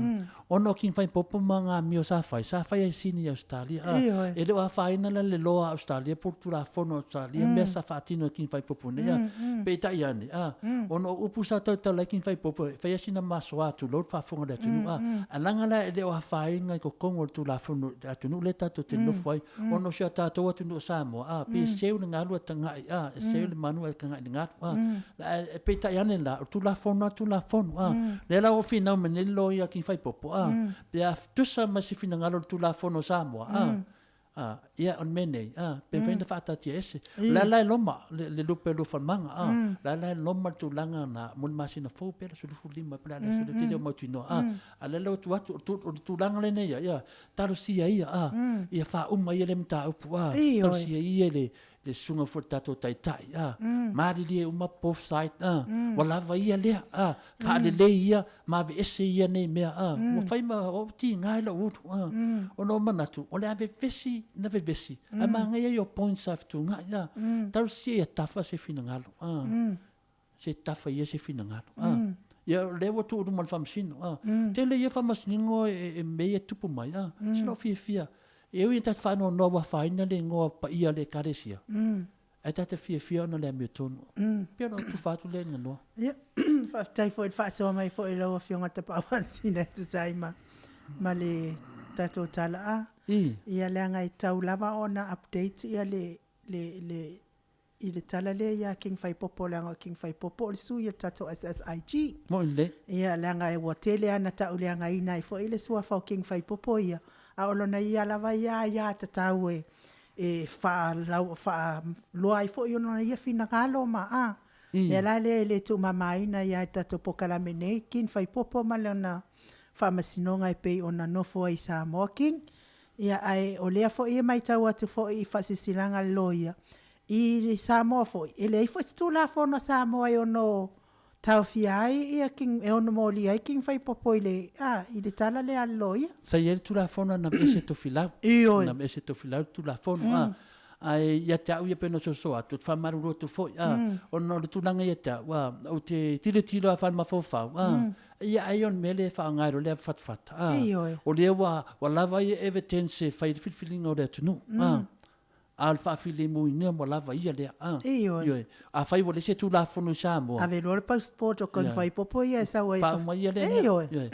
Ona o King Faipopo ma ngā amio sa fai, sa fai ai sini i Ausetalia a. E le o afaina la le loa a Ausetalia po o le Tulafono a Ausetalia mea sa faatino e King Faipopo nei a. Peitai ane a, ona o upu sa tautala ai King Faipopo e fai a sina masoa tulou le faafofoga a le atunuu a. Ae leaga la e le o afaina i totonu o le Tulafono i le atunuu lea tatou te nofo ai Ona o si a tatou atunuu o Samoa, a, pe seu le galu ae taga'i, a, e seu le manu ae taga'i i le galu, a. Ae peitai ane la, o le Tulafono lava Tulafono, a. Lea la ua finau mai nei le loia King Faipopo, a, pe a tusa ma se finagalo o le Tulafono o Samoa, a, a, ia, o le mea nei, a, pe mafai ona faataatia ese. O le a la e loma le lupe o Luafanamaga, a, o le a la e loma le tulaga lena mo le masina fou pe le aso 15 pe le a le aso, e le o mautinoa, a. A o lea la ua tuu atu, o le tulaga lenei ia, ia, talosia ia, a, ia faauma ia lea mataupu, a, talosia ia le, le susuga foi i le tatou taitai, a, malilie uma both side, a, ua lava ia lea, a, faalelei ia ma aveese ia nei mea, a, ua fai ma, ua tiga i lou ulu, a, ona ua manatu, o le a vevesi na vevesi, ae manaia ia o points sa fetuunai, a, talosia ia tafa se finagalo, a. Se tafa ia se finagalo. A. Ia, o lea ua tuu i luma o le Faamasino. A. Tele ia faamasinoga e mea ia e tupu mai. A. Se lou fiafia. E ui ina tatou faanoanoa ua afaina le igoa paia o le Ekalesia, ae tatou te fiafia ona o le amiotonu. Pei ona ou tufa atu lea i le ganoa. Ia, faafetai foi i le faasoa mai foi i lau Afioga Tapaau Hansina e tusa ai ma, ma le tatou tala a. Ia leaga e tau lava ona update ia le, le, le, i le tala lea ia King Faipopo leaga o King Faipopo o le sui o le tatou SSIG. Moni lelei. Ia leaga ua tele lava ina tauleagaina ai foi le suafa o King Faipopo ia, a o lona ia lava ia aiatatau e e faalau faaloa ai foi ona ia finagalo ma a. O le mea la lea e le tuumamaina ai lava i le tatou polokalame nei King Faipopo ma lona faamasinoga e pei ona nofo ai i Samoa King. Ia ae o lea foi e matau atu foi i faasilasilaga a le loia, i Samoa foi, e leai foi se Tulafono a Samoa e ono taofia ai ia King, e ono molia ai King Faipopo i le, a, i le tala lea a le loia. Sa i ai le Tulafono na aveese Tofilau. Ioe. Na aveese Tofilau le Tulafono, a. Ae ia te au ia pei ona soso atu, ou te faamalulu atu foi, a, ona o le tulaga ia te au, a, ou te tilotilo lava faale-mafaufau, a, ia ai o le mea lea e faaaoga ai loa le avafatafata, a, Ioe. o lea ua, ua lava ia evidence e fai ai le filifiliga o le atunuu, a, a o le faafilemuina ua lava ia lea, a. Ioe. Ioe. Afai ua leai se Tulafono i Samoa. Ave loa le passport o King Faipopo ia e sau ai. Faauma ia lea mea. Ioe. Ioe.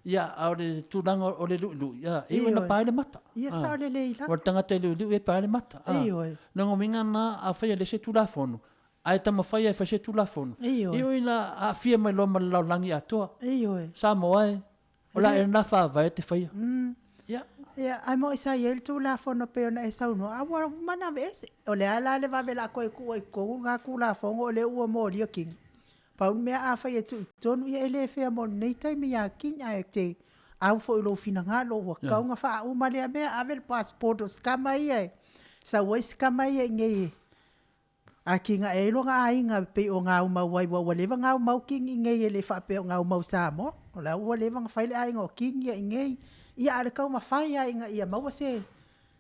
Ia, a o le tulaga o le luʻiluʻi, a, e iu ina pae le mata. Ia, sao lelei la. O le tagata e luʻiluʻi e pae le mata. A. Ioe. Lona uiga lena, afai e leai se Tulafono, ae taumafai lava e fai se Tulafono, Ioe. e iu ina aafia mai loa ma le lalolagi atoa. Ioe. Samoa e, o le a ea lena faavae e te faia. Ia. Ia, ae moi sa i ai le Tulafono pei ona e saunoa, a ua uma ona aveese. O le a la le vave o le a toe tuu ai i totonu lena Tulafono o lea ua molia King? Pau le mea afai e tuu i totonu, ia e le fair mo lenei taimi ia King, ae te au foi i lou finagalo ua tatau ona faauma lea mea, ave le passport o si tama ia e sau ai si tama ia i inei e atinae ai lona aiga pei o gaumau ai, aua ua leva ona gaumau King i inei e le faapea o gaumau i Samoa. O la ua leva ona fai le aiga o King ia i inei. Ia a o le taumafai lava ina ia maua se,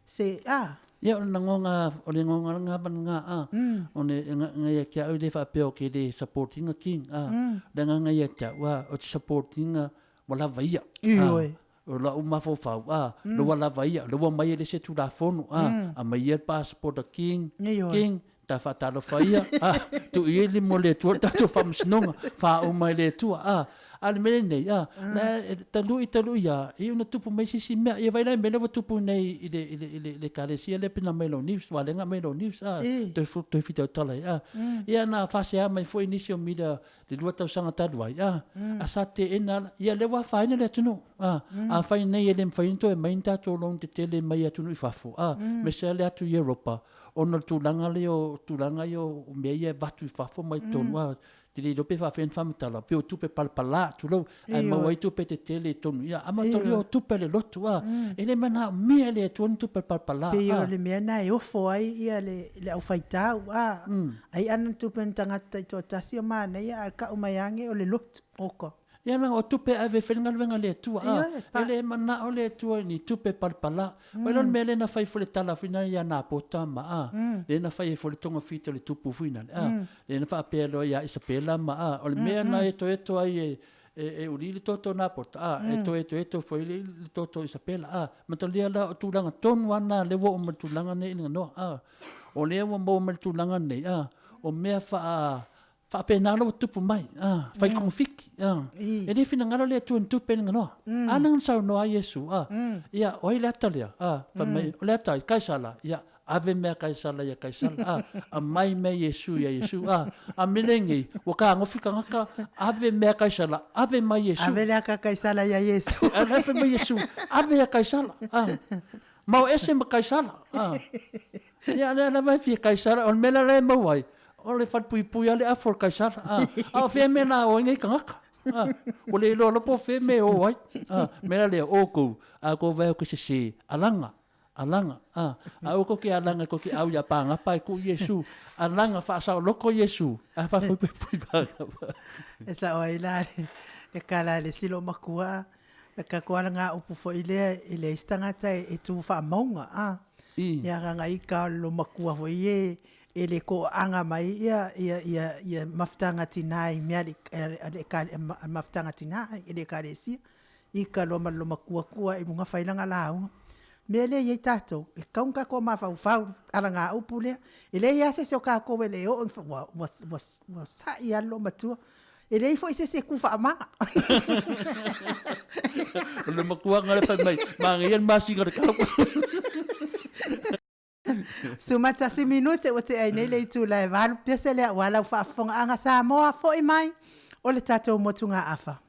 se, a. Ia o le lagona, o le lagona lena, a, o le agaga ia te au e le faapea ou te le support ina King, a, o le agaga ia te au, a, ou te support ina ua lava ia. Ioe. O la'u mafaufau, a, mm. ua lava ia, lea ua aumai e le isi Tulafono, a, aumai ia le passport a King, Ioe. King, ta faatalofa ia, a, tuu ia le lima o le Atua le tatou faamasinoga, faauma e le Atua, a, a o le mea lenei, a, na, e, talu i talu i a, e iu ina tupu mai se isi mea, ia vaai la i le mea lea ua tupu nei i le, i le, i le, i le Ekalesia lea pe na aumai i lau news, aua o lea na aumai i lau news, a, toe, toe fitautala ai, a, ia na faasea mai foi nisi o media le lua tausaga talu ai, a, a sa teena la, ia lea ua afaina le atunuu, a, afai nei e le mafai ona toe aumai ni tatou loan tetele mai atunuu i fafo, a, aemaise lava le atu i Europa, ona o le tulaga lea o tulaga ia o mea ia e avatu i fafo ma i totonu, a, te le iloa pe faapefea ona faamatala, pei o tupe palapala, tulou, ae maua ai tupe tetele i totonu, ia, a mataulia o tupe a le lotu, a, e le manaomia e le Atua ni tupe palapala, a. Pei o le mea lena e ofo ai ia le le aufaitau, a, ai ana tupe ni tagata taitoatasi o manaia, ae kau mai ane o le lotu, oka. Ia leaga o tupe e ave e fai le galuega a le Atua, a, Ioe, pa. e le manao le Atua i ni tupe palapala. Ua iloa le mea lea na fai foi le tala foi lea ia Napota ma, a, lea na fai ai foi le togafiti o le tupu foi lale, a, lea na faapea loa ia Isapela ma, a, o le mea na etoeto ai e, e, e uli le toto o Napota, a, e toe etoeto foi le, le toto o Isapela, a, matalia la o tulaga tonu lava na lea ua oo mai i le tulaga lenei i le ganoa, a, o lea ua maua mai i le tulaga lenei, a, o mea faa, faapena la ua tupu mai, a, fai togafiti, a, e le finagalo le Atua i ni tupe i le ganoa. A lea na saunoa ai Iesu, a, ia, o ai le ata lea, a, fai mai, o le ata ai, Kaisala, ia, ave mea Kaisala ia Kaisala, a, aumai mea Iesu ia Iesu, a, a mea lenei, ua kagofi tagata, ave mea Kaisala, ave mai Iesu. Ave le aka Kaisala ia Iesu. A la fai mai Iesu, ave ia Kaisala, a, ma o ese ma Kaisala, a. Ia, lea lava e fia Kaisala, o le mea la e maua ai, o le falepuipui a le afu o le Kaisala, a, a o fea mea la o ai nei tagata, a, ua le iloa loa po o fea mea e o ai, a, mea la lea, outou, a outou vaai atu i sese, alaga, Alaga, a, a aua kou ke alaga kou ke ʻau iā pāgapa e kuʻu Iesū. Alaga faasaoloko Iesū, a faafoipoipoi pāgapa. E sao ai la le tala a le isi loomatua, le tatou alagaupu foi lea e leai se tagata e tu faamauga, a. Ia gagaika o le loomatua foi e e le toaaga mai ia ia ia ia mafutaga tina i mea a le mafutaga tina i le ekalesia. Ika loa ma le loomatua tua i luga fai lana lauga. Mea lea e i ai tatou, e tatau ona tatou mafaufau i alagaupu lea. E leai lava se isi o tatou e le oo ina ua, ua, ua sai lava le loomatua. E leai foi se isi e tu faamama. O le matuaga lea fai mai, manaia le masina o le tau. 11 minute ua tea ai nei le itula e 8, pese lea aua lau faafofogaaga Samoa, foi mai o le tatou motugaafa.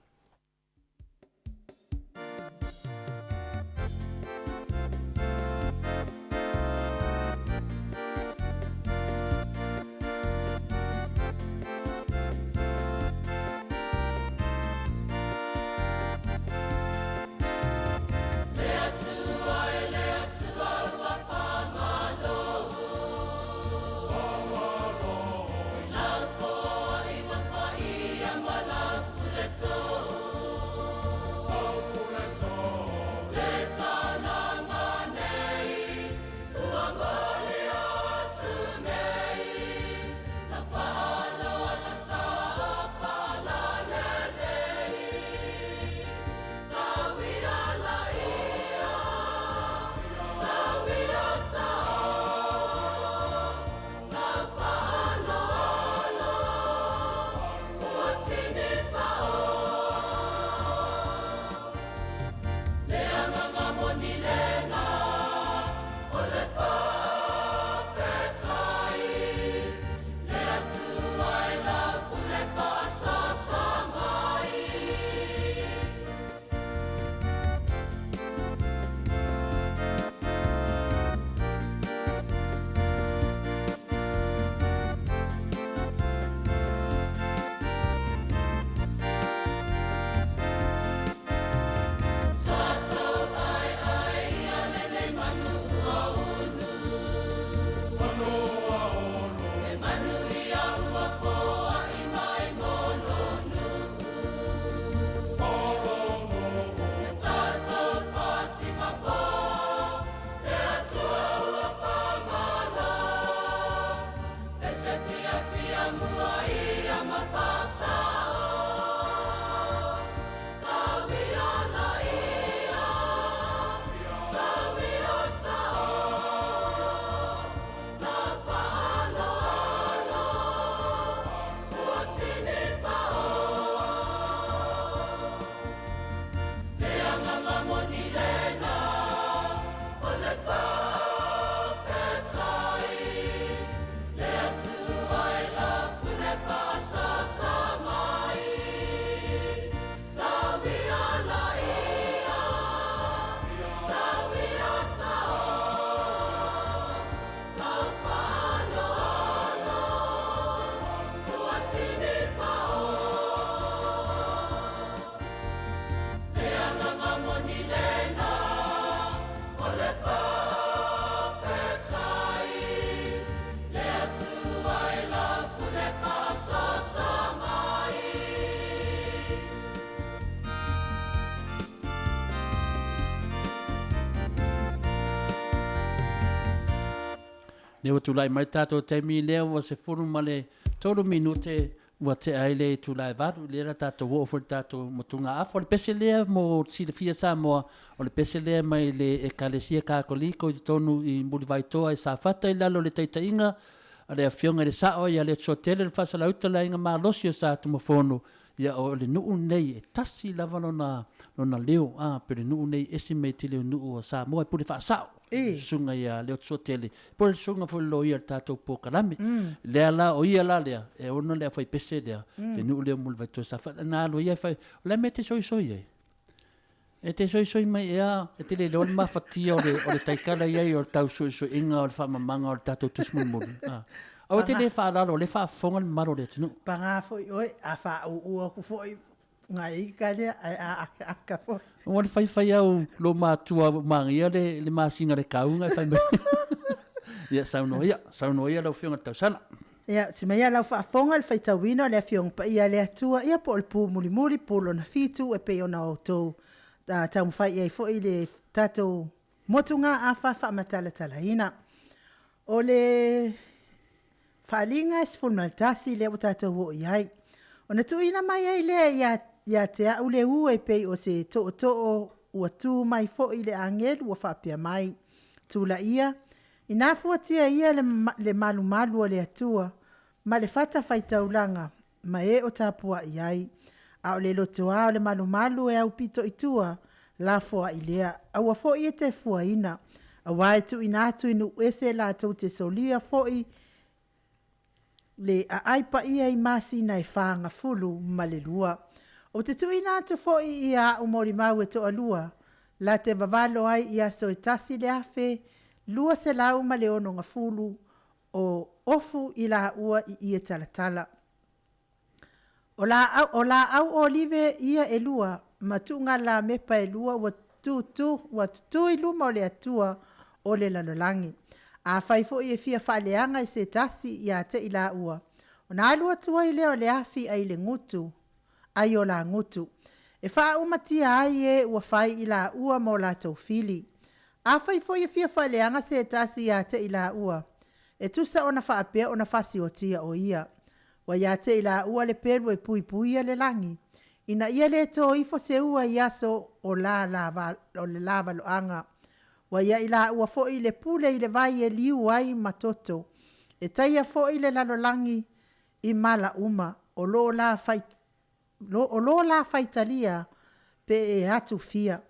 Lea ua tulai mai le tatou taimi lea ua 13 minute ua tea ai le itula e 8, lea la tatou oo foi i le tatou motugaafa. O le pese lea mo silafia Samoa, o le pese lea mai le Ekalesia Katoliko i totonu i Mulivaitoa i Safata i lalo o le taitaiga a le Afioga i le Sao ia Letusuatele le Faasalauta le Aiga Malosi o Satunumafono. Ia o le nuu lenei e tasi lava lona lona leo, a pe o le nuu lenei e ese mai tele o nuu o Samoa e pule faasao. I. Susuga ia Leotusuatele, po o le susuga foi i le loia o le tatou polokalame. Lea la, o ia la lea, e ona le aufaipese lea, le nuu lea o Mulivaitoa i Safata. Na alu ia e fai, o le a le mea e te soisoi ai? E te soisoi mai ea, e te le iloa le mafatia o le, o le taikala i ai o le tau suesueina o le faamamaga o le tatou tusi mulimuli. A. Aua te le faalalo, o lea e faafofoga le mamalu o le atunuu. Paga foi oe, a faauu atu foi nai ika lea, ae a akaaka foi. Ua le faifai au lou matua manaia le, le masina le kauga e fai mai. Ia, saunoa ia, saunoa ia lau Afioga i le Tausala. Ia, ti mai lau faafofoga i le faitauina o le Afioga Paia a le Atua, ia po o le pu mulimuli, pu lona fitu, e pei ona outou taumafai i ai foi i le tatou motugaafa faamatalatalaina. O le faaaliga e 11 lea ua tatou oo i ai. Ona tuuina mai ai lea ia, ia te au le u e pei o se tootoo. Ua tu mai foi le agelu ua faapea mai, Tulaia, ina fuatia ia le, le malumalu o le Atua, ma le fata faitaulaga, ma e o tapuai ai. A o le lotoa o le malumalu e aupito i tua, lafoai lea, aua foi e te fuaina, auā e tuuina atu i nuu ese latou te solia foi le aai paia i masina e fagafulu ma le lua. Ou te tuuina atu foi ia a'u molimau e toalua, la te vavalo ai i aso e 1260 o ofu i laua i ie talatala. O laau, o laau olive ia e lua, ma tuugalamepa e lua ua tutu, ua tutu i luma o le Atua o le lalolagi. Afai foi e fia faaleaga i se tasi ia te i laua, ona alu atu ai lea o le afi ai le gutu, ai o lagutu, e faaumatia ai e ua fai i laua ma o latou fili. Afai foi e fia faaleaga se tasi ia te i laua, e tusa ona faapea ona fasiotia o ia. Ua ia te i laua le pelu e puipuia le lagi, ina ia le tō ifo se ua i aso o la o le la valoaga. Ua ia i laua foi le pule i le vai e liu ai ma toto, e taia foi le lalolagi i mala uma, o lo la fai, o lo la faitalia pe e atu fia.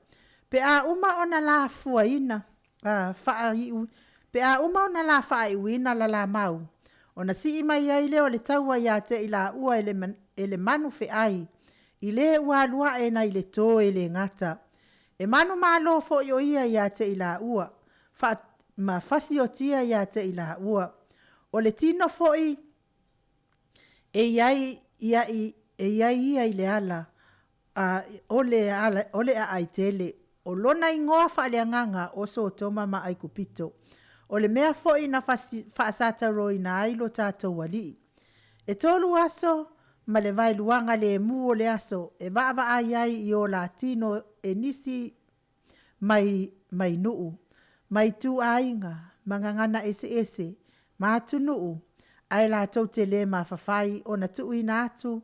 Pe a uma ona la fuaina, a, faaiu, pe a uma ona la faaiuina la la mau, ona sii mai ai lea o le taua ia te i laua e le, e le manu feai, i le ua alu ae nai le to e le gata. E manumalo foi o ia ia te i laua, fa, ma fasiotia ia te i laua. O le tino foi e i ai ia i, e i ai ia i le ala, a, o le ala, o le aai tele. O lona igoa faaleagaga o Sotoma ma Aikupito. O le mea foi na faasatauroina ai lo tatou Alii. E tolu aso ma le vaeluaga lemu o le aso e vaavaai ai i o la tino e nisi mai, mai nuu, mai ituaiga ma gagana eseese, ma atunuu, ae latou te le mafafai ona tuuina atu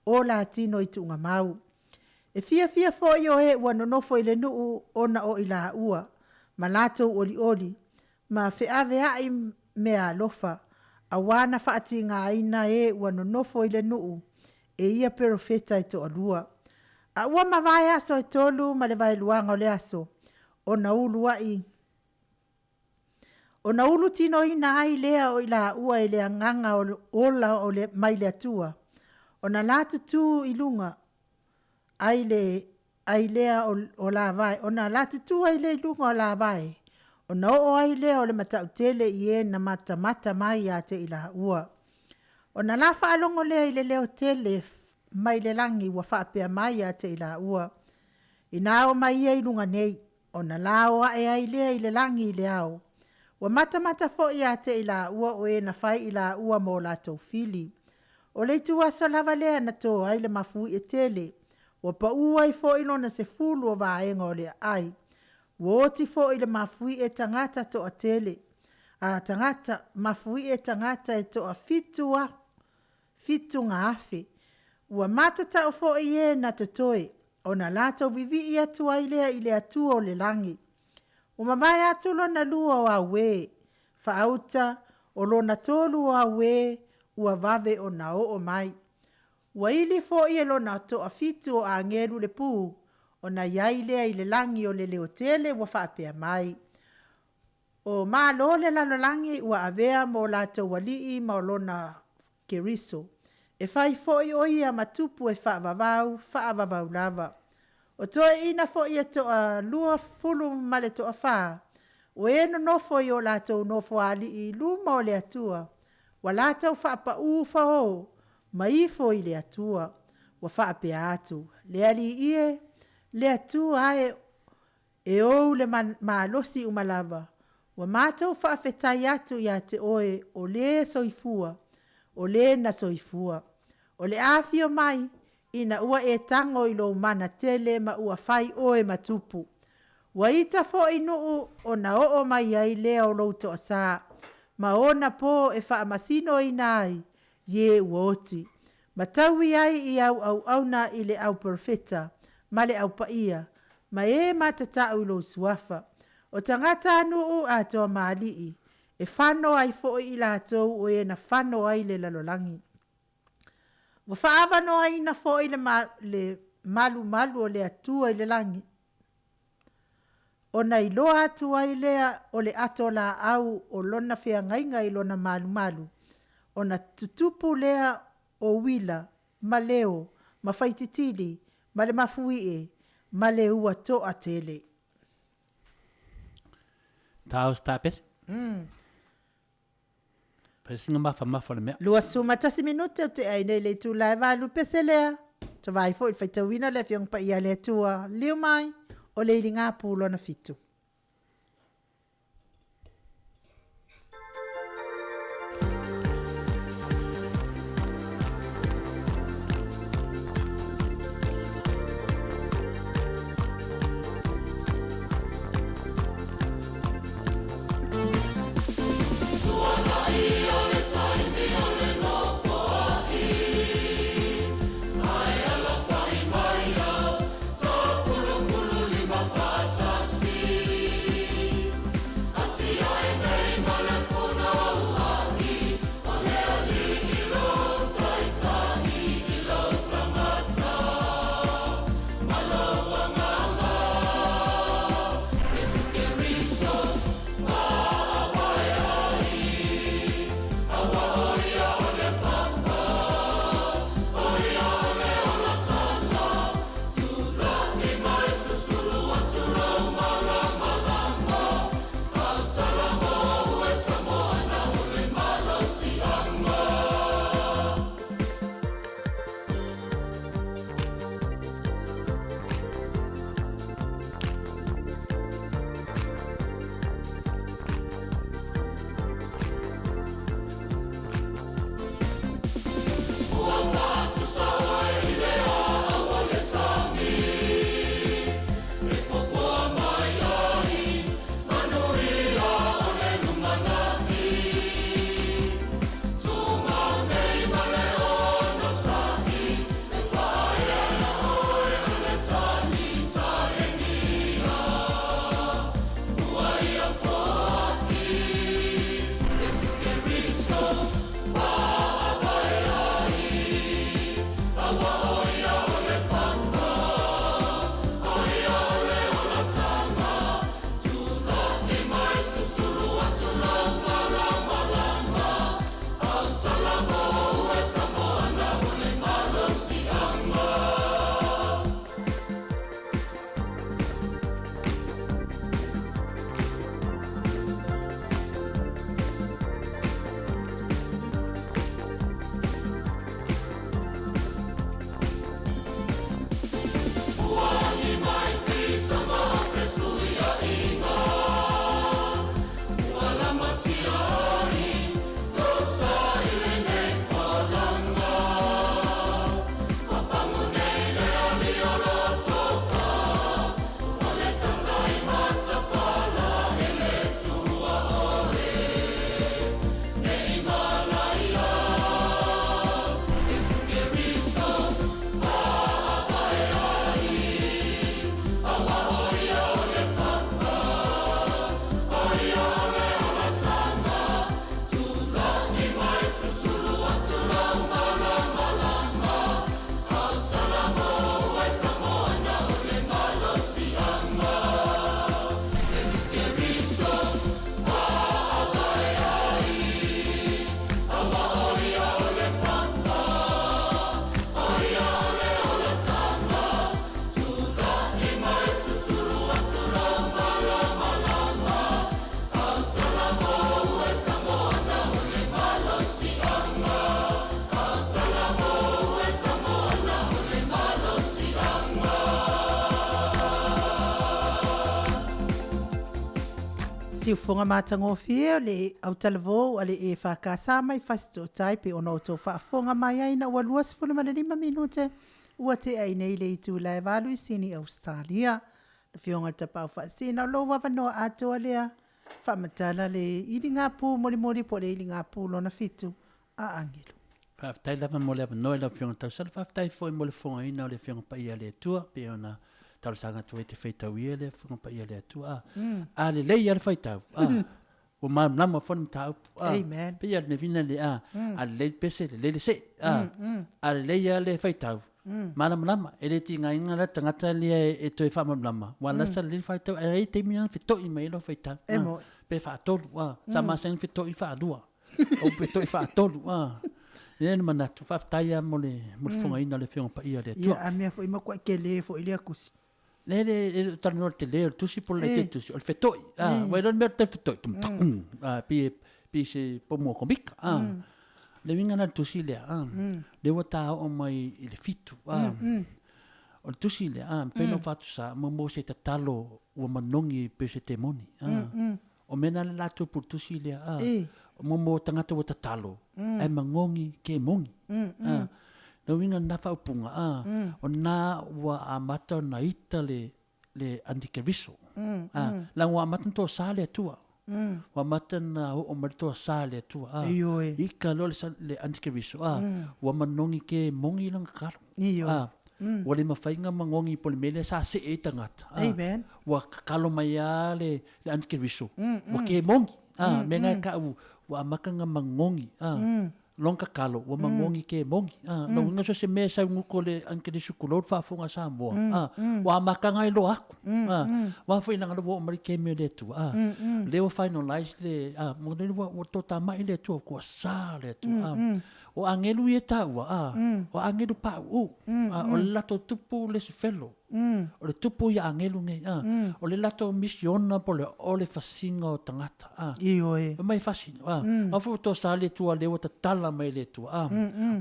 o la tino i tuugamau. E fiafia foi o e ua nonofo i le nuu ona o i laua, ma latou olioli, ma feaveai meaalofa, auā na faatigaina e ua nonofo i le nuu e ia perofeta e toalua. A ua mavae aso e tolu ma le vaeluaga o le aso, ona uluai ona ulutinoina ai lea o i laua e le agaga ola o le, mai le Atua, ona la tutū i luga ai le ai lea o lavae, ona la tutū ai lea i luga o lavae, ona oo ai lea o le matautele i e na matamata mai ia te i laua. Ona la faalogo lea i le leo tele mai le lagi ua faapea mai ia te i laua, Ina o mai ia i luga nei, ona la o ae ai lea i le lagi i le ao. Ua matamata foi ia te i laua o e na fai i laua ma o latou fili. O le ituaso lava lea na tō ai le mafuie tele, ua paū ai foi lona sefulu o vaega o le aai. Ua oti foi le mafuie tagata toatele, a tagata, mafuie tagata e toafitu a, fitu ga afe. Ua matatau foi e na totoe, ona latou vivii atu ai lea i le Atua o le lagi. Ua mavae atu lona lua o auē, faauta o lona tolu o auē ua vave ona oo mai. Ua ili foi e lona toafitu o agelu le pu, ona i ai lea i le lagi o le leotele ua faapea mai, O Malo le lalolagi ua avea mo latou alii ma lona Keriso, e fai foi o ia ma tupu e faavavau, faavavau lava. O toeaiina foi e toa-20 ma le toafa, o e nonofo i o latou nofoaali'i i luma o le Atua, ua latou faapaū faō ma ifo i le Atua, ua faapea atu, Le Alii e, le Atua e, e ou le malosi uma lava, ua matou faafetai atu ia te oe o le soifua, o le na soifua, o le a afio mai, ina ua e tago i lou mana tele ma ua fai oe ma tupu. Ua ita foi nuu ona oo mai ai lea o lou toasā, ma ona pō e faamasinoina ai i e ua oti, ma taui ai i au auauna i le au perofeta ma le au paia, Ma e matatau i lou suafa. O tagatanuu atoa ma alii, e fano ai foi i latou o e na fano ai le lalolagi. Ua faaavanoaina foi le, ma, le malumalu o le Atua i le lagi, ona iloa atu ai lea o le ato laau o lona feagaiga i lona malumalu, ona tutupu lea o uila ma leo ma faititili ma le mafuie ma le ua toa tele. Tao se Mm. Pesi nga mafa mafa le mea. 21 minute o te ai nei le itula e valu pese lea. Tavai foi le faitauina le Afioga Paia a le Atua. Liu mai, o le iligapu lona fitu. Siufofoga matagofie o le autalavou a le EFKS mai Fasitootai pei ona outou faafofoga mai ai ina ua 25 minute ua tea i nei le itula e 8 i Sini Ausetalia. Le Afioga i le Tapaau Faasisina o lou avanoa atoa lea faamatala le iligapu molimoli po o le iligapu lona fitu a agelu. Faafetai lava mo le avanoa i lau Afioga Tausala. Faafetai foi mo le fofogaina o le Afioga Paia a le Atua pei ona talosaga atu ai te faitau ia le Afioga Paia a le Atua, a. A lelei lava le faitau, a, ua malamalama foi le mataupu, a. Amen. Pei lava o le mea fina lea, a, a lelei le pese, lelei le see, a. A lelei lava le faitau, malamalama. E le tigaina la le tagata lea e toe faamalamalama, aua o la sa lelei le faitau, ae i ai taimi na feto'i mai ai lau faitau, E moni. Pe faatolu, a. Sa masani ona feto'i faalua. Ou feto'i faatolu, a. E i ai le manatu, faafetai lava mo le mo le fofogaina o le Afioga Paia a le Atua. Ia, a mea foi matuai tele foi lea tusi. Le, le, e le o talanoa i le tele o le tusi po o le laitiiti o le tusi, o le feto'i, a. Ua iloa le mea o le feto'i, tum takum, a, pei e, pei se pomu o komika, a. Le uiga la o le tusi lea, a, lea ua ta oo mai i le 7, a. O le tusi lea, a, mafai ona ou faatusa, mo, mo se tatalo ua manogi pei o se temoni, a. O mea na le latou pulutusi lea, a. Mo mo tagata ua tatalo, ae magogi ke moni. A. Le uiga lena faaupuga, a, o na ua amata ona ita le, le antikeriso. A. Leaga ua amata ona toasa le Atua. Ua amata ona oo mai le toasa le Atua, a. Ioe. Ika loa le, le antikeriso, a, ua manogi ke moni lona tatalo. Ioe. A. Ua le mafai ona magogi po o le mea lea sa see ai tagata. Amen. Ua kakalo mai lava le, le antikeriso, ua ke moni. A, mea na e taʻu, ua amata ona magogi. A, lona tatalo, ua magogi ke moni. A, lona uiga so o se mea e sau i uka o le antikeriso tulou le faafofoga a Samoa, a, ua amata ona iloa atu. A, aua foi leaga o lea ua oo mai le taimi o le Atua, a, lea ua finalize le, a, ua toatamai le Atua, ua sa le Atua. A, O agelu ia e taua, a, o agelu pauu, a, o le latou tupu le isi felo. O le tupu ia agelu nei, a, o le latou misiona po o le, o le fasiga o tagata, a. Ioe. Fai mai fasi, a, a foi ua tosa le Atua lea ua tatala mai e le Atua, a,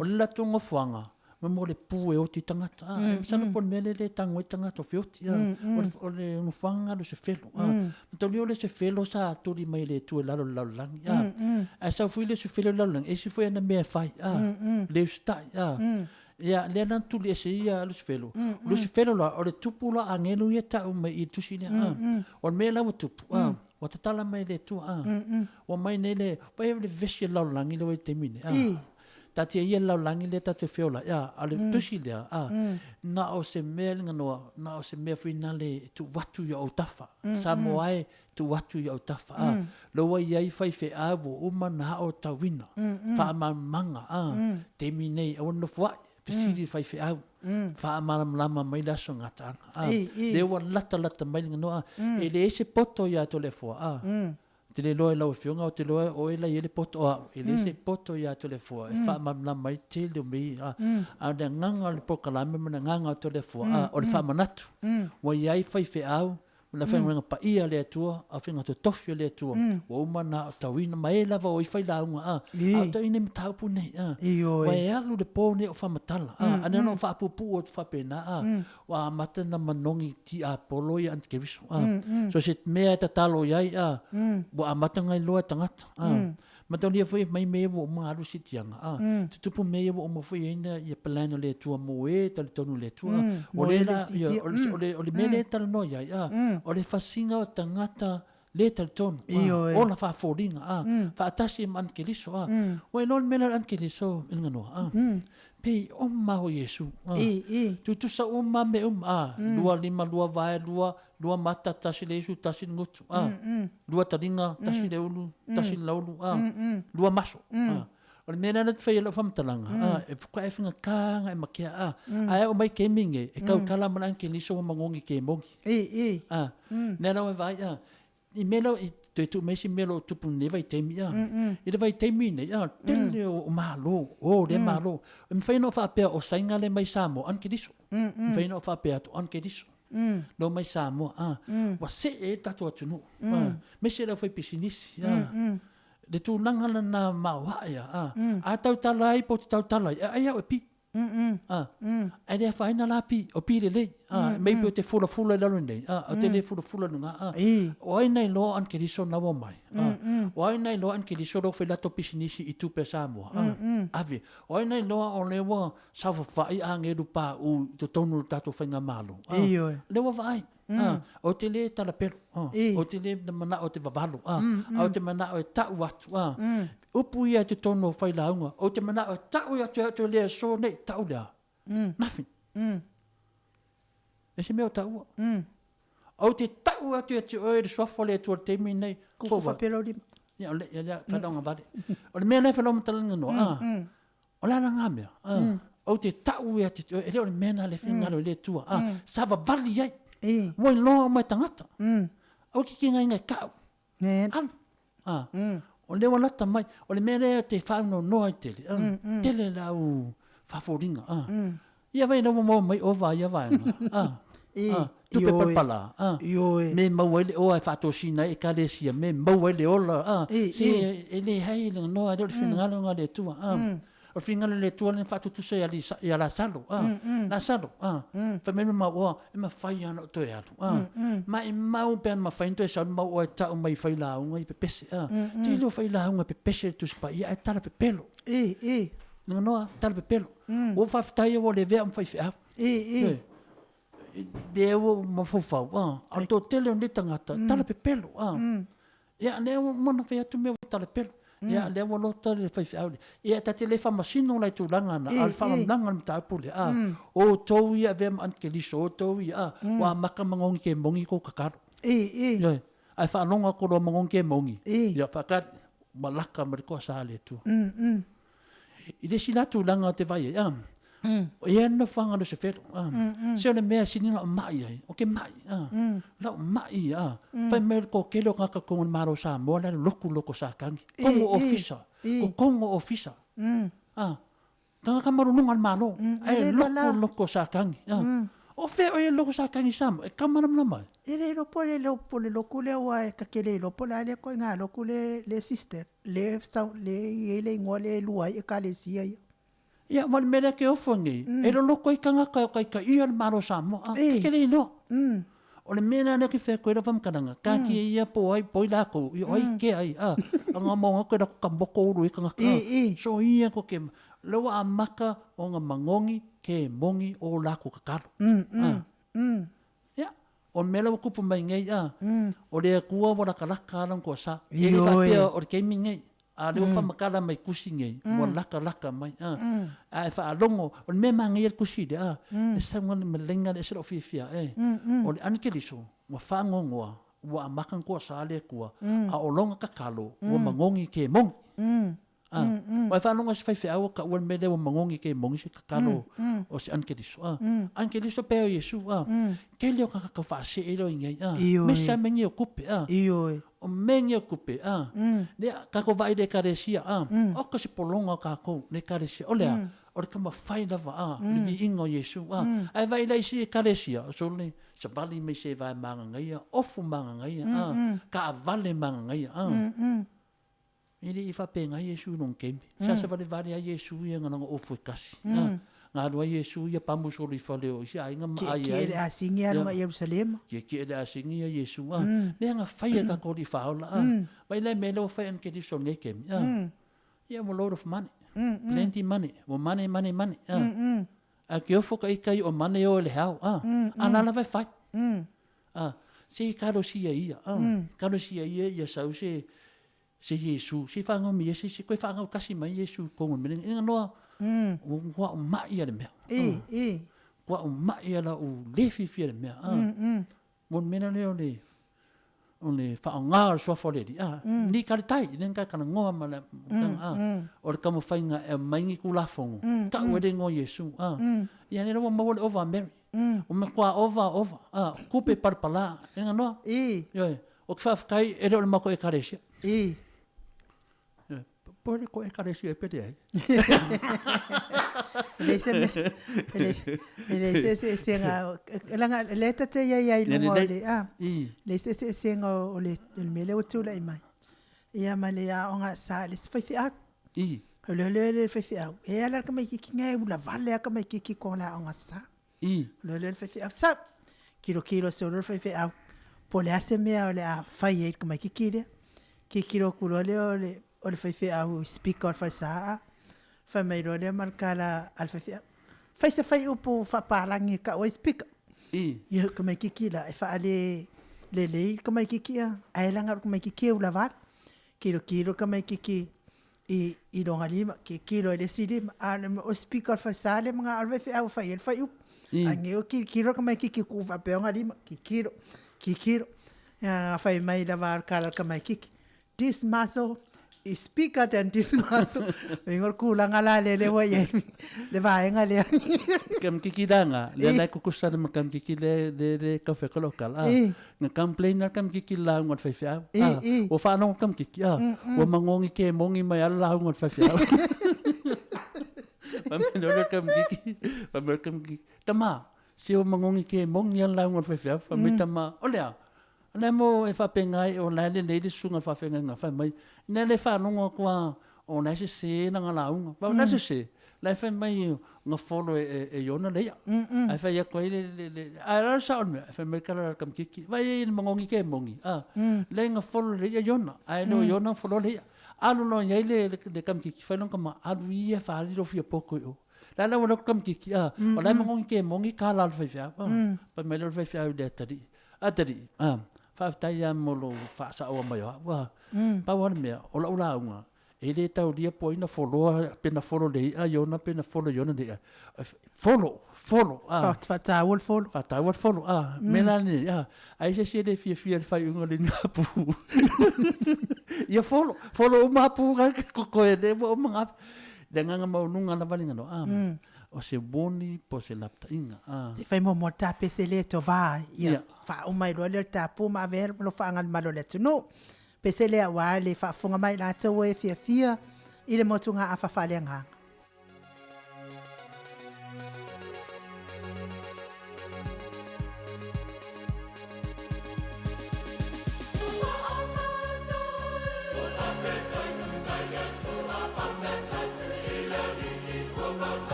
o le latou nofoaga, ma mo le pu e oti i tagata, a, e masalo po o le mea lea e le tago ai tagata o feoti, a, o le nofoaga o se felo, a. Mataulia o le isi felo sa tuli mai e le Atua i lalo o le lalolagi, a. Ae sau foi le isi felo i le lalolagi, e ese foi ana mea e fai, a, le usitai, a. Ia, lea la na tuli ese ai ia Lusifelo. O Lusifelo la, o le tupu la agelu ia e tau mai i le tusi lea, a. O le mea la ua tupu, a, ua tatala mai e le Atua, a. Ua mai nei le, vaai le vevesi o le lalolagi lea ua i ai i le taimi nei, a. Taatia ia le lalolagi lea tatou te feola ai, a, a o le tusi lea, a, na o se mea le ganoa, na o se mea foi nale e tuu atu i ou autafa. Samoa e, tuu atu i ou autafa, a. Lea ua i ai faifeau ua uma ona aotauina, faamalamalamaga, a, taimi nei, aua ne nofo ae, fesili i faifeau, faamalamalama mai le aso gataaga, a. Lea ua latalata mai le ganoa, a, e leai se poto ia Toleafoa, a. Ou te le iloa i lau Afioga, ou te iloa o oe la e i ai le poto, o au, e leai se poto ia Toleafoa e faamalamalama ai le tele o mea ia. A o le agaga o le polokalame ma le agaga o Toleafoa, a, o le faamanatu. Ua i ai faifeau ma le aufaigaluega paia a le Atua, aufaigaluega totofi a le Atua, ua uma ona aotauina ma e lava o ai failauga, a, a o taimi nei mataupu nei, a, ua e alu i le po nei o faamatala, a, a na ona ou faapuupuu atu faapena, a, ua amata ona manogi tiapolo ia antikeriso. A. So se mea e tatalo i ai, a, ua amata ona iloa e tagata. A. Matalia foi mai mea ia ua uma alu siitiaga. A. Tutupu mea ia ua uma foi i ai ia plan a le Atua mo e talitonu i le Atua. O le la, ia, o le, o le mea lea e talanoa i ai, a, o le fasiga o tagata le talitonu, a, ola faafoliga, a, faatasi ma antikeriso, a. Ua iloa le mea lea o le antikeriso i le ganoa, a. Pei uma o Iesu, a. Tutusa uma mea uma, a. Lua lima, lua vae, lua, lua mata, tasi le isu, tasi le gutu, a. Lua taliga, tasi le ulu, tasi le laulu, a. Lua maso, a. O le mea lea na te fai ai lau faamatalaga, a, e fuka e faigata ona e matea, a. Ae oo mai i taimi nei, e tautala ma le anakeliso ua magogi ke mogi. A, lea la ua e vaai, a, i mea la, i toe tuu mai isi mea o lo o tupu i lenei vaitaimi, a. I le vaitaimi nei, a, tele o Malo, o lea Malo. E mafai ona ou faapea o Saina lea mai Samoa, anakeliso. E mafai ona ou faapea atu, anakeliso. Lea mai Samoa, a. Ua see ai le tatou atunuu, a. Aemaise le aufaipisinisi, a. Le tulaga lena maoae a, a tautala ai po o te tautala ai, e ai au e pi. A, ae le afaina la pi, o pi lelei. A, maybe o te fulafula i lalo nei, a, o te le fulafula i luga, a. O ai na iloa o Ann Keliso na ua mai? A, o ai na iloa Ann Keliso lea ua fai latou pisinisi i tupe a Samoa? A, ave. O ai na iloa o lea ua saofafai agelu pauu i totonu o le tatou faigamalo? A, lea ua vaai. A, ou te le talapelo, a, ou te le manao e te vavalo, a, a ou te manao e tau atu, a, upu ia i totonu o failauga, ou te manao e tau atu e au te le aso nei, tau lea, nothing. E se mea o taua. Ou te tau atu ia te oe le suafa o le Atua i le taimi lenei. Kuku faapelaulima. Ia, o le, ia, ia, whalaunga vale. O le mea lea whalaunga matalanga noa, a. O le ala ngā mea, a. Ou te tau ia te oe, e le o le mea nā le whingalo i le Atua, a. Savavali ai. Ua iloa uma e tangata. Aua ki ki ngai ngai kau. Alu. A. O lea ua lata mai, o le mea lea te whaaunonoa i tele, a. Tele lau whaforinga, a. Ia vai lau maua mai ova ia vaega, a. A. Tupe palapala, a. Me maua ai le oa e whaatosina ai ekalesia, me maua ai le ola, a. Se e le hei le noa, e le o le whingalo nga le Atua, a. O le finagalo o le Atua lena faatutusa ia Lisa, ia Lasalo, a, Lasalo, a, fai mai le mau oa, e mafai lava ona ou toe alu, a, maimau pe ana mafai ona toe sau le mau oa e tau mai i failauga i pepese, a, tele o failauga e pepese i le Tusi Paia ae tala pepelo. Lona noa, tala pepelo. Ua ou faafetai ua le avea ma faifeau. Lea ua ou mafaufau, a, a o le toatele o nei tagata, tala pepelo, a. Ia, lea ua uma ona fai atu mea ua tala pepelo. Ia, lea ua lota le faifeau lea. Ia, ta te le faamasino la i tulaga na, a o le faamalamalamaga o le mataupu lea, a, o outou ia e avea ma anikeliso, o outou ia, a, ua amata magogi ke mogi kou kakalo. Ioe. Ae faalogo atu loa magogi ke mogi, ia, faatali, ua laka ma le toasa a le Atua. I le isi la tulaga o te vai ai, a, o ia le nofoaga o Lusefelo, a, se o le mea e sili ona ou mai ai, o ke mai, a, lau mai, a, fai mai o le toatele o tagata totonu o le Malo o Samoa la e lotu loko Satani, kongo ofisa, ko kongo ofisa, a, tagata maluluga o le Malo, ae lotu loko Satani, a, o fea oe e loko Satani i Samoa, e tau malamalama ai. E le iloa po o le po o le lotu lea aua e ta te le iloa po o le a lea ituaiga lotu le le sister le sau le i ai le igoa lea e lua ai ekalesia ia. Ia, ma le mea lea ke ofo nei, e loloko ai tagata e taitaia le Malo o Samoa, a, e te le iloa. O le mea la lea ke whea koe lau whamatalaga, ka ki e ia po ai, poi lākou, i o ai ke ai, a, a ngā maunga koe lako ka moko uru i tagata, a, so ia ko ke, lau a maka o ngā mangongi ke mongi o lākou kakalo. A. Ia, o le mea la ua kupu mai nei, a, o le Atua ua lakalaka lona toasa. E le faapea o le taimi nei, a o lea ua faamatala mai tusi nei, ua lakalaka mai, a. A e faalogo, o le mea e manaia le tusi lea, a, e sau le maleina lea e ese lou fiafia, e. O le anikeliso, ua faanoanoa, ua amata ona toasa le Atua, a o lona tatalo, ua manogi ke moni. A, ua e faalogo i se faifeau o taua le mea lea ua magogi ke mogi se tatalo o se anikeliso. A, anikeliso pea o Iesu. A, tele o tagata tau faasee lea o i ai. A, me sa me ni o kupe. A, o me ni o kupe. A, lea tatou vaai i le ekalesia. A, oka se pologa o tatou le ekalesia. O le a? O le taumafai lava, a, le viiga o Iesu. A, ae vaai la i isi ekalesia, o sole savali mai se vae magagaia, ofu magagaia, a, taavale magagaia. A, E le i faapena Iesu i lona taimi. Sa savalevale ai Iesu ia na lana ofu e tasi. Na alu ai Iesu ia pamu solo i fale o isi aiga ma ai ai. Kiekie le asigi alu mai Ierusalema. Kiekie le asigi ia Iesu. Mea na fai e tatou alii faaola. Mai le mea lea ua fai e Keriso i lenei taimi. Ia ua load of money. Plenty money. Ua money, money, money. Ae ke ofo ka ika i o money o e le hao. A la lava e fai. Se kalosia ia. Kalosia ia ia sau se se Iesu, se i whaangau mai ia se isi, koe whaangau kasi mai Iesu i kongo i melenga. Inga noa, kua o mai ia le mea. Kua o mai ia la u le fiafia le mea. Mo le mea lea o le, o le whaonga o le suafa o le Alii. Ni ka le tai, le ka kana ngoa ma le, o le taumafaiga e aumai ni Tulafono, tau ai le igoa o Iesu. Ia lea ua maua le ova a Mary. O matua ova, ova, kupe palapala, inga noa. Ioe. O te faafetai e le o le matou ekalesia. Ioe. Po le ko ekalesia e pele ai. E leai se mea, e leai, e leai se eseesega, leaga o lea e ta te i ai ai i luga o le, a, leai se eseesega o le mea lea ua tulai mai. Ia ma le aoga sa i le isi faifeau. O le lea le faifeau, e ala le tamaititi nei e ula vale lava tamaititi i kona aoga sa. O le lea le faifeau, sa! Kilokilo solo le faifeau, po o le a se mea o le a fai ai i le tamaititi lea. Tilotilo atu loa lea o le, o le faifeau i speaker o le falesa a, fai mai loa lea ma le tala a le faifeau, fai se faiupu faapalagi e tau ai speaker. Ia, o le tamaititi la, e faale lelei le tamaititi a, ae leaga o le tamaititi e ula vale. Tilotilo le tamaititi i, i lona lima, tilotilo i le isi lima, a o le speaker o le falesa lea manao le faifeau e fai ai le faiupu. Ae kilokilo ka maikiki ku faapea ona lima, kikilo, kikilo. Ia fai mai lava le kala o le tamaititi, this muscle is bigger than this muscle. Uiga o le tulaga la lea lea ua i ai le vaega lea. Kamikiki la nga, lea la e kukusa le ma kamikiki le le le kaufea ka lou kala. Na complain la kamikiki le lauga a le faifeau. Ua faalogo kamikiki, ua magogi ke mogi mai lava le lauga a le faifeau. Fai mai loa le kamikiki, fai mai le kamikiki, tama, se ua magogi ke mogi lava le lauga a le faifeau. Fai mai tama, o le a? O lea mo e faapena ai o la e lelei le susuga i le faafeagaiga fai mai, ina le faalogo atu lava o la e sese lana lauga. Fai mai, o le a sese? La e fai mai na follow e Iona le i'a. Ae fai atu ai le, le, ae o le a le sao o le mea? Fai mai le tala a le tamaitiiti, vaai ai i le magogi ke mogi, a, lea na follow le i'a Iona, ae le o Iona na follow le i'a. Alu loa i ai le, le tamaitiiti, fai lona tama, alu ia e faaali lou fia poto i o. La la ua alu atu le tamaitiiti, a, o la e magogi ke mogi kala a le faifeau, a. Fai mai lea o le faifeau i le atalii, Atalii, a, faafetai lava mo lou faasaoa mai o au, a. Pau lava le mea, o lau lauga, e le taulia po o ai na foloa, pe na folo i le i'a Iona pe na folo e Iona le i'a. Folo, folo, a. Faataua le folo. Faataua le folo, a. Mea la lenei, a, ai se isi e le fiafia i le faaiuga o lena pū. Ia folo, folo uma lava pū na e totoe, lea ua uma ona ave. Le agaga maualuga lava le ganoa, a. O se moni po o se lapataiga, a. Se i fai muamua le ta pese lea e tova ai, ia faauma ai loa lea o le ta pu ma ave ai alofaaga i le malu o le atunuu. Pese lea aua le faafofoga mai i latou e fiafia i le motugaafa faaleagaga.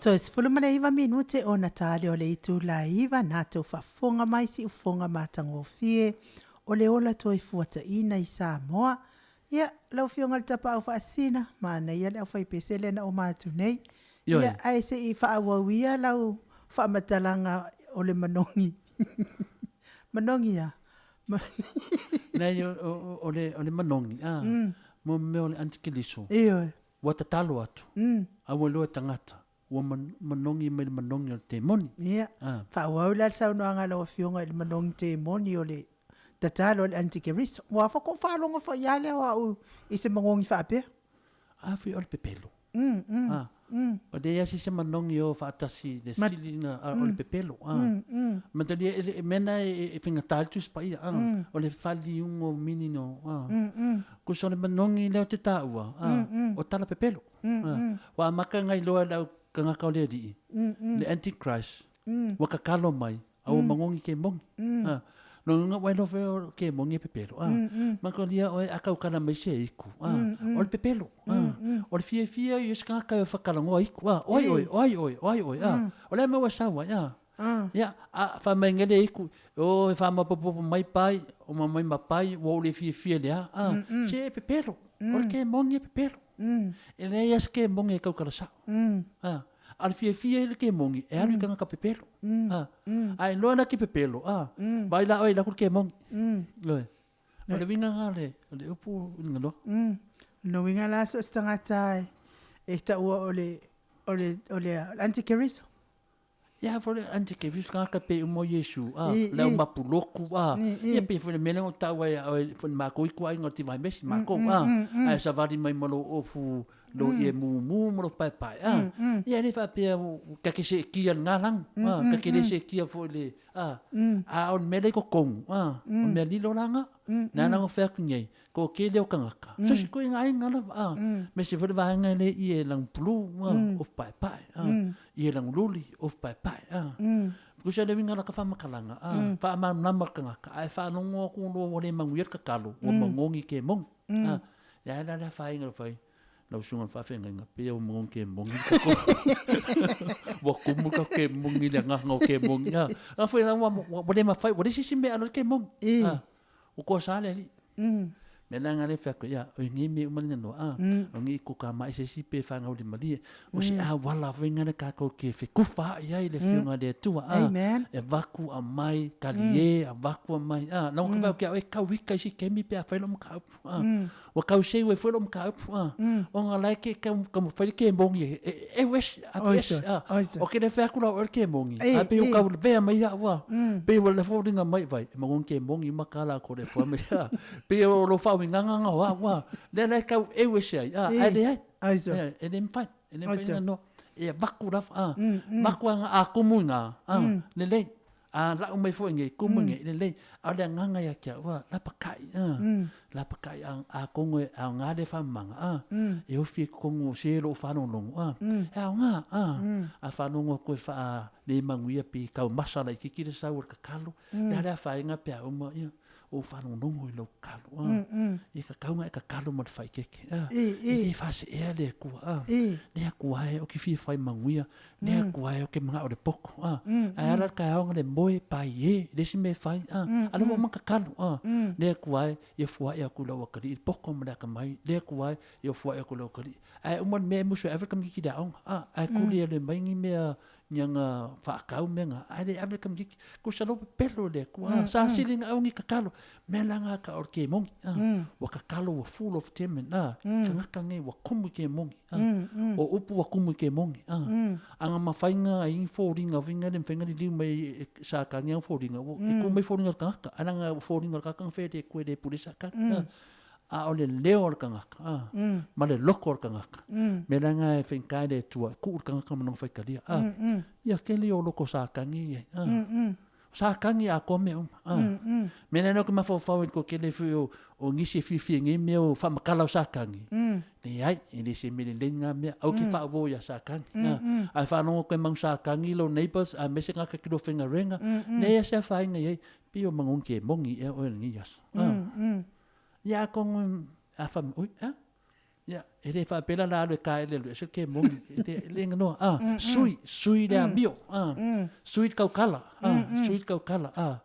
Toe 19 minute ona tali o le itula e 9 na tou faafofoga mai siufofoga matagofie o le ola toe fuataina i Samoa. Ia, lau Afioga i le Tapaau Faasisina, manaia le aufaipese lea na uma atu nei. Ioe. Ia, ae se i faaauau ia lau faamatalaga o le manogi. Manogi a? Leai, o le manogi, a, mo mea o le antikeliso. Ioe. Ua tatalo atu, a ua iloa e tagata, ua manogi mai le manogi o le temoni. Ia, faaauau la le saunoaga a lau Afioga i le manogi temoni o le tatalo a le antikeriso. Ua faatoa ou faalogo foi lava lea o au i se manogi faapea. A foi o le pepelo. A, o leai lava se manogi e o faatasi i le sili na, o le pepelo. A, manatua e mea na e faigata ai le Tusi Paia, a, o le faliuga o meaning o, a. Kusa o le manogi lea ou te taua, a, o tala pepelo. A, ua amata ona iloa e le au tagata o le Alii, le Antichrist, ua tatalo mai, a ua manogi kemoni. A, lona uiga ua iloa foi o kemoni e pepelo. A, manatua oe a tautala mai se iku, a, o le pepelo. A, o le fiafia ia o se tagata e fatalanoa iku, a, o ai oe, o ai oe, o ai oe, a, o le a mea ua e sau ai, a. Ia, a fai mai nei le iku, o e faamapopopo mai pai, o mai ma pai, ua ou le fiafia i le a, a, se e pepelo, o le kemoni e pepelo. E leai lava se kemoni e tautala sao. A, a o le fiafia i le kemoni, e alu i tagata pepelo. A, a e iloa la ke pepelo, a, vaai la oe i le atu le kemoni. Ioe. O le uiga lena o le upu i luga loa. Lona uiga la so o se tagata e taua o le, o le, o le antikeriso. Ia foi le antikeriso tagata pe uma o Iesu, a, le au mapuloku, a, ia pei foi le mea lea na ou taua ia oe foi le matou ituaiga o le tivaimesi matou, a, ae savali mai ma lou ofu lou ie mumu ma lou paepae, a, ia e le faapea ta te seetia i lena lanu, a, ta te le seetia foi i le, a, a o le mea lea i totonu, a, o mea lilo la na, lea la na fai atu nei, toatele o tagata, so o se ituaiga aiga lava, a, aemaise foi le vaega lea i ie lanu pulu, a, ofu paepae, a, ie lanu luli, ofu paepae, a. Tusa le uiga o laka faamatalaga, a, faamalamalama le tagata, ae faalogo atu loa ua le manuia le tatalo, ua manogi kemoni, a. Ia a la le afaina o fai lau susuga i le faafeagaiga, pei ua manogi kemoni le tatou ua tumu le tatou kemoni i le agaga o kemoni, a. A foi la ua le mafai, ua leai se isi mea e alu ai le kemoni, a. Ua toasa le alii. Mea la lena lea e fai atu ai, ia, o nei mea uma lena a, o nei kukama'i se isi pe fāgaulemalie, o se auala foi lena tatou te fetufaai ai i le Afioga a le Atua, a, e avatu aumai, talie, avatu aumai, a, leaga ou te vaai atu ia oe e tau ita i isi taimi pe a fai lau mataupu, a, ua tau seu ai foi lau mataupu, a, ona o la e te taumafai le kemoni e ese, aveese, a, ou te le fai atu la o oe le kemoni, ae pei ua tau lavea mai au, a, pei ua foliga mai, vai, e maua ni kemoni uma ka la ko le fua mai, a, pei o lou faauigaga lena o au, a, lea la e tau eu ese ai, a, ae leai, e le mafai, e le mafai ona noa, e avatu lava, a, avatu lava a tumu i ina, a, lelei. A lau mai foi nei, kumu nei, lelei. A o le agaga ia te au, a, lapakai, a, lapakai, a, atonu e aoga lea faamamaga, a, e ofi i totonu o se o lo o faalogologo, a, e aoga, a, a faalogo atu e faa le manuia pe taumasa laitiiti le sau o le tatalo, le a le afaina pe a uma, ia, ou faalogologo i lau tatalo, a, ia tatau ona e tatalo ma le faaeteete, a, e le faaseea le Atua, a, le Atua e, ou te fia fai manuia, le Atua e, ou te manao i le poto, a, ae ala le taeao na le moe, pai e, le isi mea e fai, a, a o lea ua uma ona tatalo, a, le Atua e, ia fua'i atu i lou atalii le poto ma le atamai, le Atua e, ia fua'i atu i lou atalii. Ae uma le mea e musu e ave le tamaitiiti i le aoga, a, ae tuli e mai ni mea ni aga faakau mea na, ae le ave le tamaitiiti, tusa lou pepelo i le Atua, sa sili ona au ni tatalo, mea la na ka o le kemoni, ua tatalo ua full of demon, tagata nei ua kumu i kemoni, o upu ua kumu i kemoni, a na mafai na ai ni foliga foi na le mafai na liliu mai e Satani ana foliga, e ku mai foliga o le tagata, ae leaga o foliga o le tagata na faia e le Atua e le pule Satani, a o le leo o le tagata, a, ma le loko o le tagata. Mea la na e faigata i le Atua e tuu le tagata ma lona faitalia, a, ia kele ia o loko Satani e i ai, a. O Satani atoa mea uma, a. Mea la lea ou te mafaufau ai i le toatele foi o nisi e fiafia i nei mea o faamatala o Satani, leai, e le se mea lelei lena mea, aua e te faauo ia Satani, a. A e faalogo atu e mau Satani lou neighbours aemaise tagata e te lua faigaluega, leai lava se afaina i ai, pei o manogi ke moni ea oe i lenei aso, a. Ia atonu a fai mai, oi, a? Ia, e le faapea la la alu e taele alu ese le kemoni, e le, e le ganoa, a, sui, sui le amio, a, sui le tautala, a, sui le tautala, a.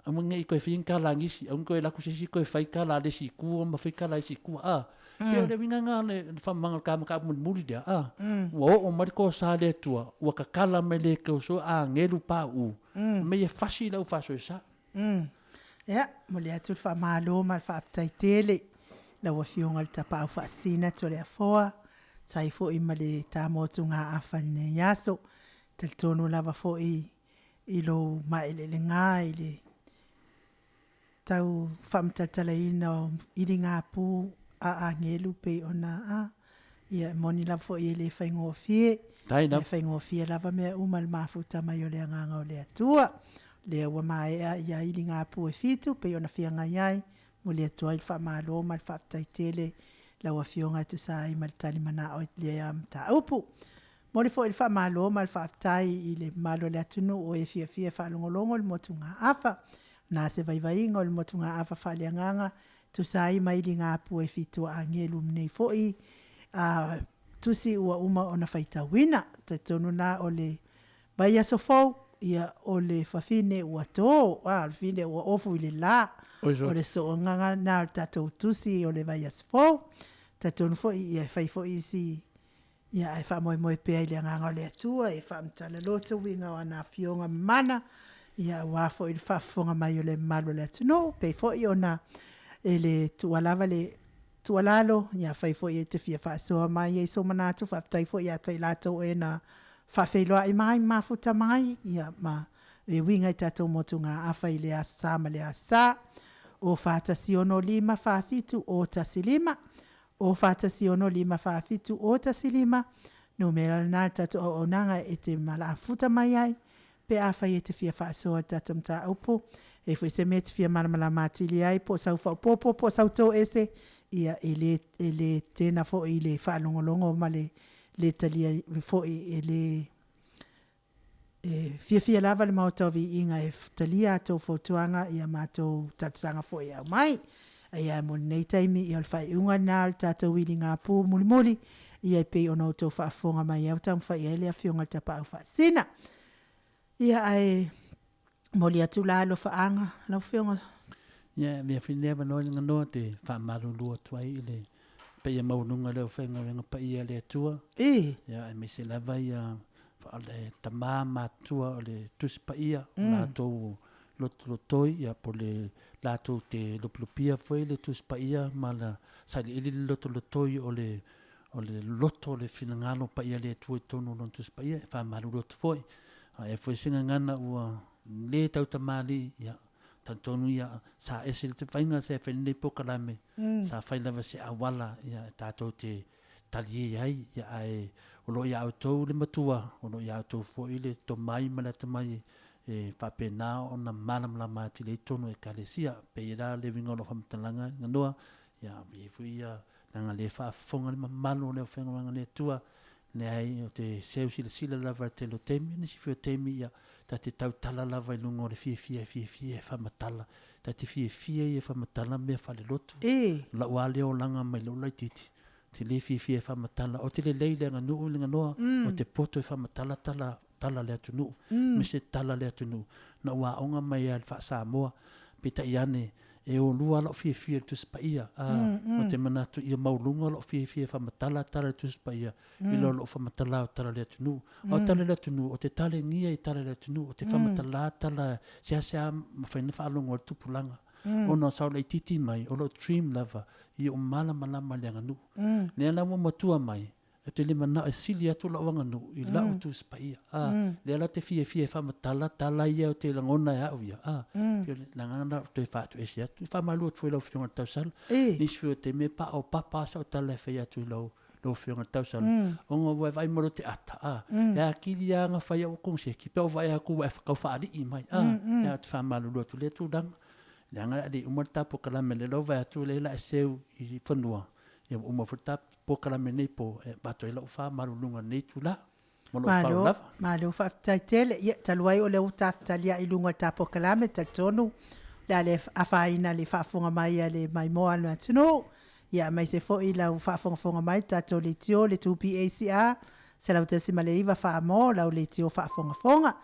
Aua ne i toe fai ni tala a nisi, aua ne i toe alu atu se isi toe fai tala a le isi itu ma fai tala a isi itu, a. Pei o le uiga lena o le faamamaga o le ta mataupu mulimuli lea, a. Ua oo mai le toasa a le Atua, ua tatala mai le Keriso agelu pauu, mea ia fasi i lau faasoesa. Ia, momoli atu le faamalo ma le faafetai tele i lau Afioga i le Tapaau Faasisina Toleafoa, tusa ai foi ma le ta motugaafa i lenei aso. E talitonu lava foi i lou maeleelega i le tau faamatalatalaina o iligapu a agelu pei ona a, ia e moni lava foi e le faigofie. E le faigofie lava mea uma i le mafuta mai o le Agaga o le Atua. O lea ua maea ia iligapu e fitu pei ona feagai ai, momoli atu ai le faamalo ma le faafetai tele i lau Afioga e tusa ai ma le tali manao i lea mataupu. Momoli foi le faamalo ma le faafetai i le mamalu o le atunuu o e fiafia e faalogologo i le motugaafa. Na se vaivaiga o le motugaafa faaleagaga e tusa ai ma iligapu e fitu a agelu nei foi tusi ua uma ona faitauina. Talitonu la o le vaiaso fou, ia o le fafine ua to, a o le fafine ua ofu i le la. O le soogaga lena o le tatou tusi o le vaiaso fou. Talitonu foi ia e fai foi isi Ia, ae faamoemoe pea i le Agaga o le Atua e faamatala loto uiga o ana Afioga mamana, ia, aua foi le faafofoga mai o le mamalu o le atunuu, pei foi ona e le tuua lava le tuualalo, ia afai foi e te fia faasoa mai ai sou manatu, faafetai foi ia te i latou e na faafeiloai mai ma mafuta mai, ia, ma e uiga i tatou motugaafa i le Aso Sa ma le Aso Sa. 0 4 1 6 5 7 0 1 5 O 4 1 6 5 4 7 0 1 5, numera lena le tatou auaunaga e te malafuta mai ai pe afai e te fia faasoa i le tatou mataupu. E i ai foi se mea e te fia malamalama atili ai po o sau faaopoopo po o sau toese, ia e le e le tetena foi i le faalogologo ma le le talia foi e le E fiafia lava le Maota o Viiga e talia a outou fautuaga i a matou talosaga foi e aumai. Ae mo lenei taimi, ia o le faaiuga lena o le tatou iligapū mulimuli, ia e pei ona outou faafofoga mai ai ua taumafai i ai le Afioga i le Tapaau Faasisina. Ia ae momoli atu la alofaaga lau Afioga. Ia, e avea foi lenei avanoa i le ganoa ou te faamalulu atu ai i le paia maualuga o le aufaigaluega paia a le Atua. I. Ia, aemaise lava ia le tama matutua o le Tusi Paia, o latou lotolotoi, ia po o le latou te lupilupia foi le Tusi Paia ma la sailiili le lotolotoi o le o le loto o le finagalo paia le Atua i totonu o lona Tusi Paia, e faamalulu atu foi. A e foi se gagana ua le tautamalii, ia, talitonu ia, sa ese le faiga sa e fai lenei polokalame, sa fai lava se auala ia e tatou te talie ai, ia, ae o lo o ia outou le matua, o lo o ia outou foi le tomai ma le atamai e faapena ona malamalama atili ai totonu o Ekalesia. Pei la le uiga o lau faamatalaga, Ganoa, ia, e i ai foi ia leaga le faafofoga le mamalu o le aufaigaluega a le Atua, leai, ou te seu silasila lava i le tele o taimi, nisi foi o taimi, ia, ta te tautala lava i luga o le fiafia e fiafia e faamatala, ta te fiafia ia e faamatala mea faalelotu. I. O lau lava lea olaga mai lou laitiiti, ou te le fiafia e faamatala, ou te lelei i le aganuu i le ganoa, ou te poto e faamatala tala tala a le atunuu, aemaise tala a le atunuu. Na ou aoga mai lava i le faa-Samoa, peitai ane, e o lua lou fiafia i le Tusi Paia. Ou te manatu ia maualuga lou fiafia e faamatala tala i le Tusi Paia, i lo lou faamatala o tala a le atunuu. A o tala a le atunuu, ou te talegia i tala a le atunuu, ou te faamatala tala seasea mafai ona faalogo ai le tupulaga. Ona sa ou laitiiti mai, o lou dream lava, ia ou malamalama i le aganuu. Lea la ua matua mai, Ou te le manao e sili atu lau aganuu i lau Tusi Paia. A, lea la ou te fiafia e faamatala tala ia ou te lagona e au ia. A, pei o le agaga lena ou toe faatoese atu. E faamalulu atu foi i lau Afioga i le tausala, nisi foi o taimi e paopapa lava sau tala e fai atu i lau Afioga i le tausala, ona ua e vaai mai loa i te ata, a, e atili lava ona fai au koneseti pe a ou vaai atu ua e tau faalii mai. A, ia ou te faamalulu atu i lea tulaga, leaga o le a le i uma le ta polokalame lea la ua vaai atu o lea o le a e seu i fanua, Ia ua uma foi le ta polokalame i lenei po, e avatu ai lau faamaluluga i lenei itula. Ma lou faaaloalo lava. Malo faafetai tele. Ia, talu ai o lea ua ta fetaliai i luga o le ta polokalame, e talitonu o le a le afaina i le faafofoga mai a le maimoa a le atunuu. Ia aemaise foi lau faafogafoga mai le tatou leitio le 2BACR 101.9 Faamo lau leitio faafogafoga.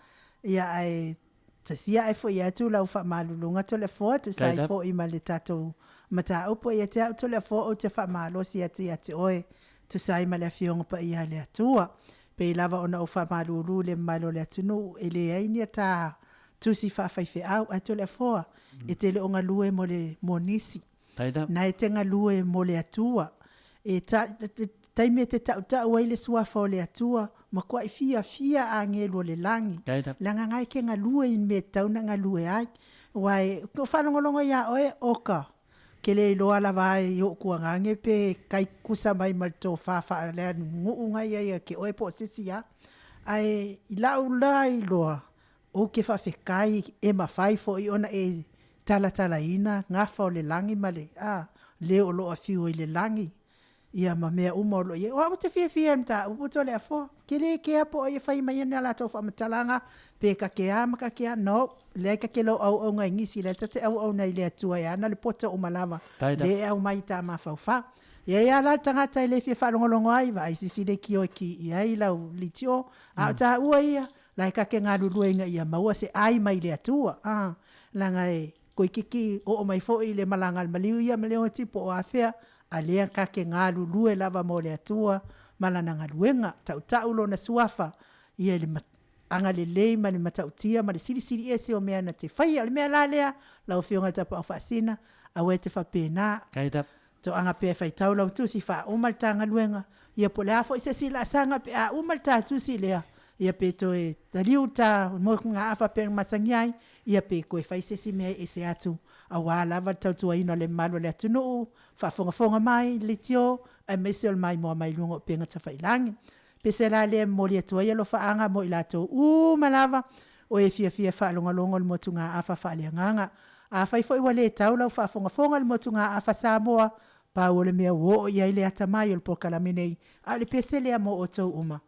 Ia ae tasia ae foi atu lau faamaluluga Toleafoa e tusa ai foi ma le tatou mataupu. Ia te au Toleafoa ou te faamalosi atu ia te oe tusa ai ma le Afioga Paia a le Atua. Pei lava ona ou faamalulu i le mamalu o le atunuu, e leai ni ata tusi faafaifeau, ae Toleafoa, e te le o galue mo le mo nisi. Na e te galue mo le Atua. E ta, taimi e te tautau ai le suafa o le Atua, matuai fiafia agelu o le lagi. Leaga na e te galue i mea e tatau ona galue ai. Aua e, o faalogologo ia oe, oka, ke le iloa lava ai i o'u tuagage pe kai kusa mai ma le tofa faaleaganuu na ia ia te oe po o se isi a. Ae i la'u la iloa, ou te faafetai e mafai foi ona e talatalaina gafa o le lagi ma le, a, le o lo o afio i le lagi, ia ma mea uma o lo o i ai. O au ou te fiafia i le mataupu Toleafoa, ke le kea po o ai e fai mai ana latou faamatalaga, pe ta te a ma ta te a, no, leai ta te le o auauna i nisi, o lea ta te auauna i le Atua e ana le poto uma lava, lea e aumai i ta mafaufau. E i ai lava la le tagata e le fia faalogologo ai, vaai se isi leitio e ki i ai lau leitio, a o taua ia, la e ta te galulue ina ia maua se ai mai le Atua, a, leaga e toeitiiti oo mai foi le malaga a le maliu ia ma Leoti po o afea, a lea ta te galulue lava mo le Atua ma Lana galuega, tautau Lona Suafa ia i le agalelei ma le matautia ma le silisili ese o mea na te faia. O le mea la lea, lau Afioga i le Tapaau Faasina, aua e te faapena. Toaga pea e faitau lau tusi faauma le ta galuega, ia po o le a foi se isi laasaga pe a uma le ta tusi lea, ia pe toe taliu le ta motugaafa pei ona masani ai, ia pe toe fai se isi mea e ese atu aua lava le tautuaina o le mamalu o le atunuu, faafogafoga mai, leitio aemaise o le maimoa mai luga o upega tafailagi. Pese la lea e momoli atu ai alofaaga mo i latou uma lava o e fiafia e faalogologo i le motugaafa faaleagaga. Afai foi ua le tau lau faafogafoga i le motugaafa Samoa, pau o le mea ua oo i ai le atamai o le polokalame nei, a o le pese lea mo outou uma.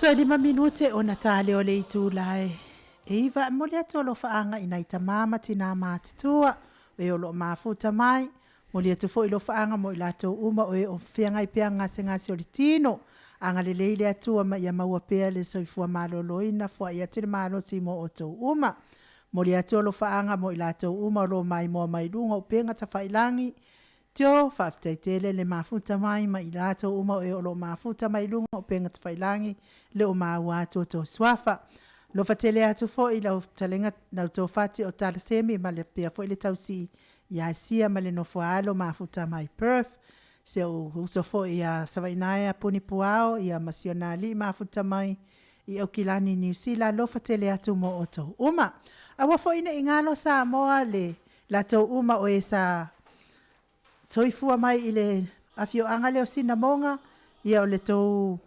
Toe 5 minute ona ta lea o le itula e 9. E momoli atu alofaaga i nai tama ma tina matutua, e o lo o mafuta mai. Momoli atu foi alofaaga mo i latou uma o e o feagai pea gasegase o le tino. Agalelei le Atua ma ia maua pea le soifua maloloina, foai atu le malosi mo outou uma. Momoli atu alofaaga mo i latou uma o lo o maimoa mai luga o upega tafailagi. Tio, faafetai tele le mafuta mai ma i latou uma o e o lo o mafuta mai luga o upega tafailagi, le o maua atu o tou suafa. Alofa tele atu foi i lau fetalaiga lau Tofati o Talasemi ma le pea foi le tausi ia Sia ma le nofo a alo mafuta mai Perth. Si ou uso foi ia Savainaea Puni Puao ia ma si ona alii mafuta mai i Aukilani Niu Sila alofa tele atu mo outou uma. Aua foi ne i galo Samoa le latou uma o e sa soifua mai i le afioaga lea o Sinamoga, ia o le tou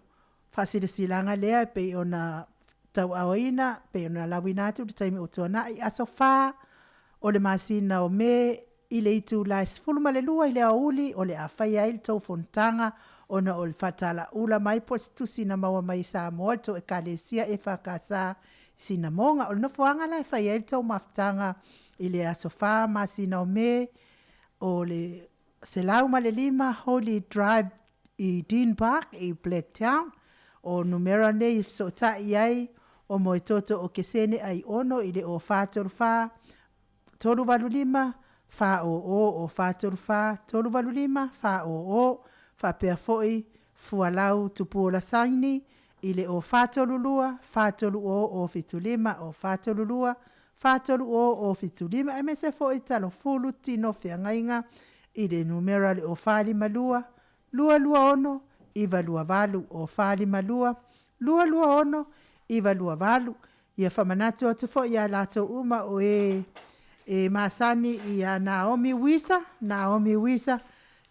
faasilasilaga lea e pei ona tauaaoina, pei ona lauina atu i le taimi ua tuanai, aso 4 o le masina o Me i le itula e 12 i le aoauli o le a faia ai le tou fonotaga ona o le faatalaula mai po o se tusi na maua mai i Samoa i le tou Ekalesia EFKS. Sinamoga. O le nofoaga la e fai ai le tou mafutaga i le aso 4 masina o Me, o le 105 Holy Drive i Dean Park i Blacktown. O numera nei e fesootai i ai o Moetoto Okesene Aiono i le 0434 385 400 o 434 385 400 faapea foi Fualau Tupuola Saini i le 0432 430 075 o 432 430 075 aemaise foi Talofulu Tino Feagaiga i le numera o le 0452 226 928 o 452 226 928. Ia faamanatu atu foi ia i latou uma o e e masani ia Naomi Wisa, Naomi Wisa,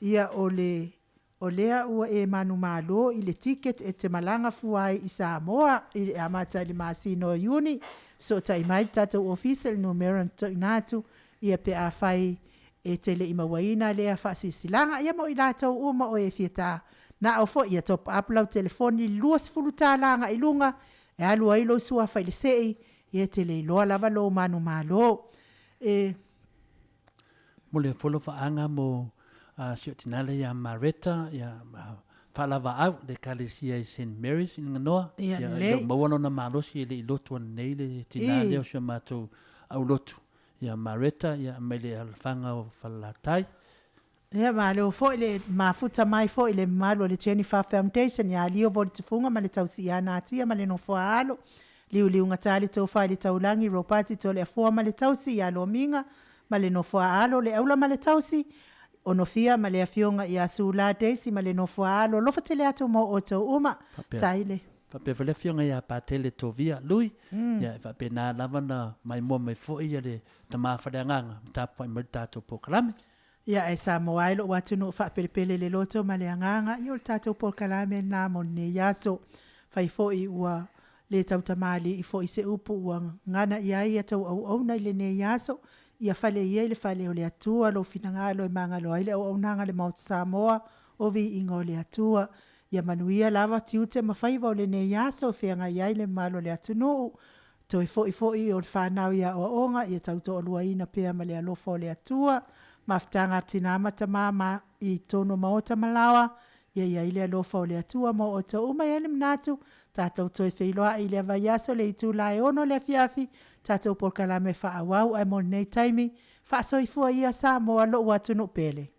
ia o le o lea ua e manumalo i le ticket e te malaga fua ai i Samoa i le amata i le masina o Iuni. Fesootai mai le tatou ofisa i le numera na tuuina atu, ia pe afai e te le i mauaina lea faasilasilaga. Ia mo i latou uma o e fia manao foi ia top up lau telefoni i le $20 agai i luga e alu ai lou suafa i le sei, ia e te le iloa lava lou manumalo. E Momoli foi lau faaga mo si ou tina lea ia Mareta, ia Faalavaau i le Ekalesia i St. Mary's i Ganoa. Ia Ia, lelei. e le o maua lona malosi e le i lotu ananei le tina lea o si o matou aulotu ia Mareta, ia, mai le alaalafaga o Falelatai. Ia malo foi le mafuta mai foi i le mamalu o le Jennifer Foundation ia Lio Tufuga ma le tausi ia Natia ma le nofo a alo, Liuliugata le tofa i le Taulagi Ropati Toleafoa ma le tausi ia Lomiga ma le nofo a alo, Le Aula ma le tausi, Onofia ma le afioga ia Sula Daisy ma le nofo a alo. Alofa tele atu mo outou uma. Faapea, Tai le. faapea foi le afioga ia Patele Tovia Lui, ia e faapena lava ona maimoa mai foi ia le tama faaleagaga ma tapuai mai le tatou polokalame. Ia ae Samoa e lou atunuu faapelepele le loto ma le agaga, ia o le tatou polokalame lena mo lenei aso. Fai foi ua le tautamalii foi se upu ua gagana i ai a outou auauna i lenei aso, ia fale ia i le fale o le Atua lou finagalo e magalo ai le auaunaga a le Maota Samoa, o viiga o le Atua. Ia manuia lava tiute ma faiva o lenei aso e feagai ai le mamalu o le atunuu. Toe foi foi o le fanau i aoaoga, ia tautoaluaina pea ma le alofa o le Atua. Mafutaga a tina ma tama ma i totonu o maota ma laoa, ia i ai le alofa o le Atua mo outou uma. E i ai le manatu, tatou toe feiloai i lea vaiaso i le itula e 6:00 i le afiafi, tatou polokalame faaauau. Ae mo lenei taimi, faasoifua ia Samoa lou atunuu pele.